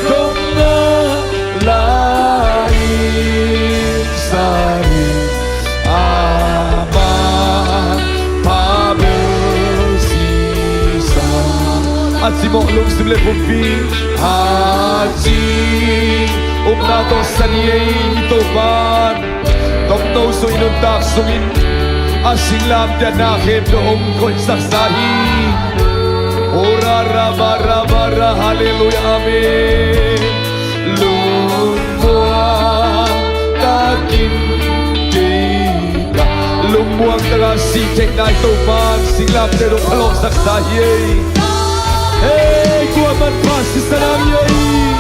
Dongah la-in sa ning. Ama pha bel sisa. A ci mawh lungsim le pumpi, a ci upna tawh sa ni ei. I Topan tomno sung i nuntak sungin a singlamteh a na khempeuh hong koihsaksa hi. Ora raba raba ra. Halleluiah. Amen. Lungmuang takin kei ka, lungmuang taka sih theihna i Topan singlamteh dong phalawhsaksa hi ei. Hei, tua manpha sisan hang hi ei.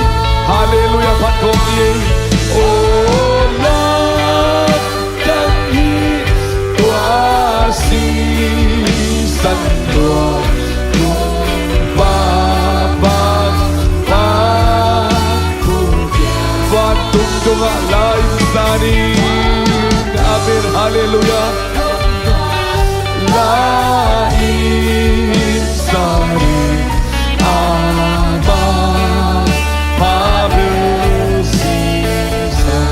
Halleluiah. Phat khawm ni ei. Oh, lamdang hi. Tua sisan tua kumpa pangpang. Vantung dongah la-in sa ning. Amen. Halleluiah. La-in sa ning. Ama pha bel sisa.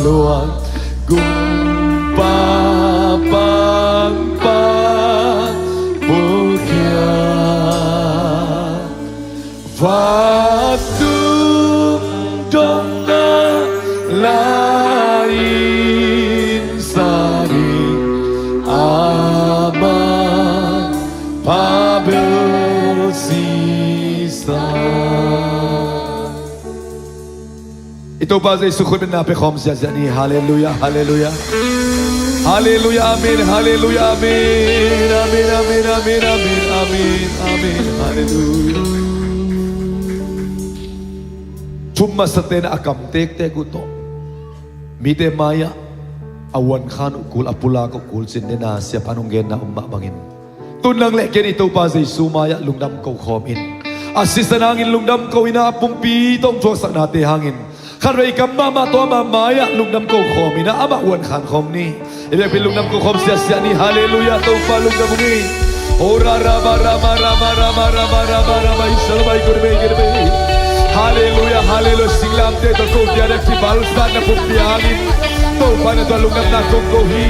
Tuan gumpa pangpang pulkhia vatum dongna la-in sani ama pabel sisa. I Topa Jesu khut bengna pia khawm ziahziah ni. Halleluiah, halleluiah. Halleluiah, amen, halleluiah, amen. Amen, amen, amen, amen, amen, amen. Halleluiah. Thum masate na a kam tektek uh tawh mite mai-ah a uankhan uh kul, a pulak uh kul cin dena siapa nung genna om mah bangin, tun nang le ken i Topa Jesu mai-ah lungdam ko khawm in, a sisan hangin lungdam ko in, a pumpi tawh hong thuaksaknate hangin khatvei kam mahmah tawh ama mai-ah lungdam ko khawm in, amah uankhan khawm ni. I biakpi lungdam ko khawm siahsiah ni. Halleluiah, Topa lungdam ung ei. O ra ra ba ra ma ra ma ra ma ra ma ra ma ra ma i sa la ba i ko de be i ko de be. Halleluiah, halleluiah. Singlamteh tawh kote a ding kibalsat na pumpi hangin Topa na tuah lungdamna kong ko hi.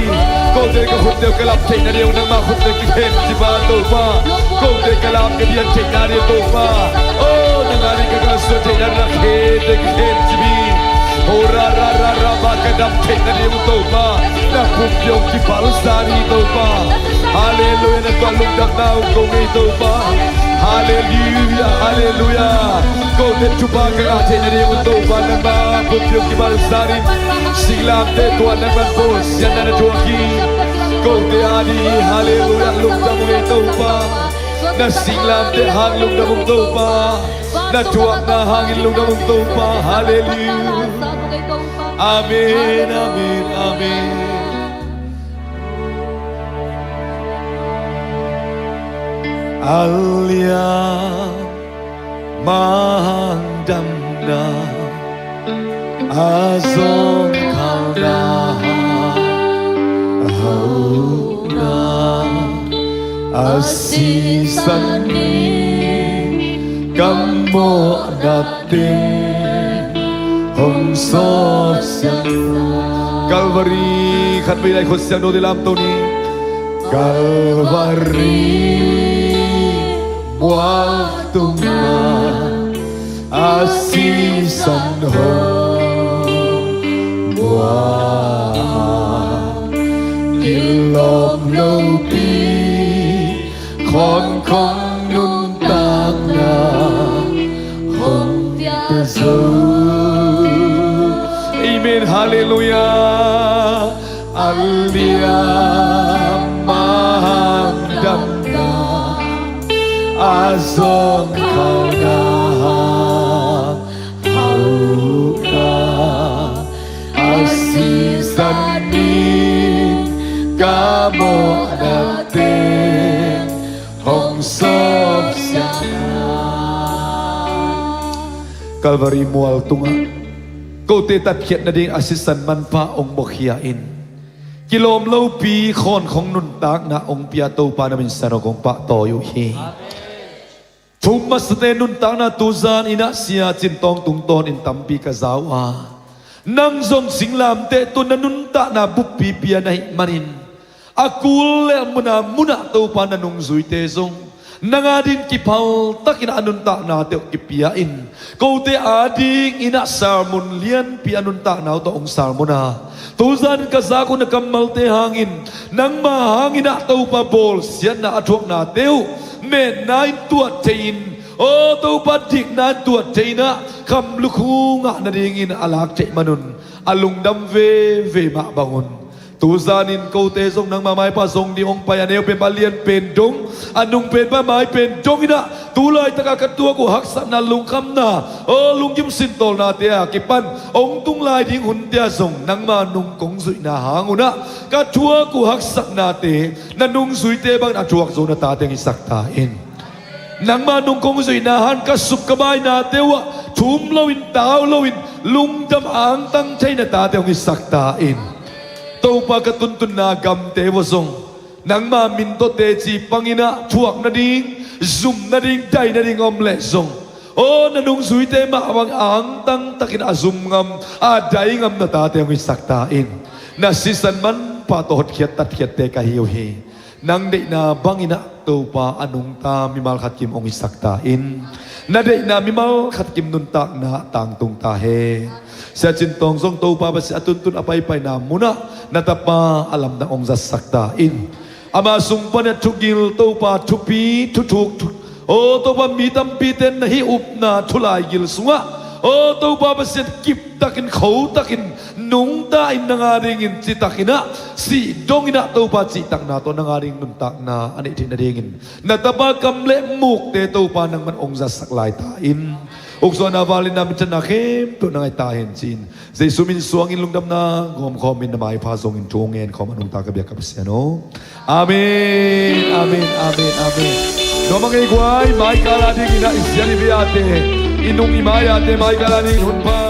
Kote ka khut teuh ka lap theihna ding uh nangma khut teuh kikhen ci ba Topa. Kote ka lap ka dian theihna ding uh Topa. O nang a ding ka kalsuan theihna ding uh na khete kikhen ci bi. O ra ra ra ra ba ka dam theihna ding uh Topa. Na pumpi hong kipalsa ding Topa. Halleluiah, na tuah lungdamna hong ko ngei Topa. Halleluiah, halleluiah. Kote thupha ka ngah theihna ding uh Topa, nangma pumpi hong kipalsa ding. Singlamteh tuah nangma bawlsiatna na thuak hi. Kote a ding halleluiah lungdam ung ei Topa. Na singlamteh hang lungdam ung Topa. Na thuakna hangin lungdam ung Topa. Halleluiah. Amen, amen, amen. A liamah damna, a zawngkhalna, a hauhna, a sisan in ka mawhna teng hong sawt siangtho. Calvary khatvei lai khut siangtho ding lamto ni. Calvary mual tungah a sisan hong buak, kilawm lopi khawnkhong nuntakna hong pia zo. Amen, halleluiah. A liamah damna, a zawngkhalna, hauhna, a sisan in ka mawhna teng hong sawt siangtho. Calvary mual tungah kote tatkhiat nading a sisan manpha hong buakhia in, kilawm lopi khawnkhong nuntakna hong pia Topa na min siangtho kong pahtawi uh hi. Thum masate nuntakna tuzan in ah Sia Cin Tawng tungtawnin tampi ka za uh a, nang zong singlamteh tun na nuntakna buppi pia na hih manin, a kul le a muna munah Topa na nungzuite zong nang ading kiphaltakin a nuntaknate uh kipia in, kote adingin ah sermon lianpi a nuntakna uh tawh hong sermon a, tuzan ka zak uh na kammalte hangin, nangma hangin ah Topa bawlsiatna a thuaknate uh metna in tuat thei in, aw Topa dikna in tuat thei in ah kham lukhu ngah nadingin a lak theih manun a lungdam veve mah bangun, tuzanin kote zong nangma maipha zong ding hong pai a, neu penpa lian pen dong, a nung penpa mai pen dong in ah, tu laitaka ka tuak uh haksatna, lungkhamna, aw lunggim sintawlnate a kipan hong tung lai ding hunte ah zong nangma nung kong zuihna hang un ah ka thuak uh haksatnate na nungzuite bangin a thuak zo na tate hong hisak ta in. Nangma nung kong zuihna hang ka suk ka bainate uh ah thum loin tau loin lungdam angtang thei na tate hong hisak ta in. Topa ka tuntunna gamte uh ah zong nangma min tawh teci pangin ah thuak nading, zum nading, dai nading om leh zong Aw na nungzuite mah bang angtang takin a zum ngam, a dai ngam na tate hong hisak ta in. Na sisan manpha tawh hotkhiat tatkhiatte ka hi uh hi. Nang deihna bangin ah Topa a nungta mimal khat kim hong hisak ta in. Na deihna mimal khat kim nuntakna tangtung ta hen. Sia Cin Tawng zong Topa Pasian a tuntun a paipaina munah na tapa a lamdang hong zatsak ta in. Ama sung panin a thugil Topa thupi thuthuk thu, aw Topa mi tampite na hih upna thulaigil sungah, aw Topa Pasian kiptakin khotakin nungta in nang a dingin citakin ah sih dongin ah Topa cihtakna tawh nang a ding nuntakna a neih theih nadingin na tapa kam le mukte Topa nangman hong zatsak lai ta in. Uksuahna valinna minthanna khempeuh na ngai ta hen ci-in Jesu min suangin lungdamna gawmkhawmin na maipha zongin thu hong ngen khawm a nungta ka biak ka Pasian aw. Amen, amen, amen, amen. Nuam a ngei guai, maikal a dingin ah i sian i biate, i nung i maiate maikal a dingin hun pha.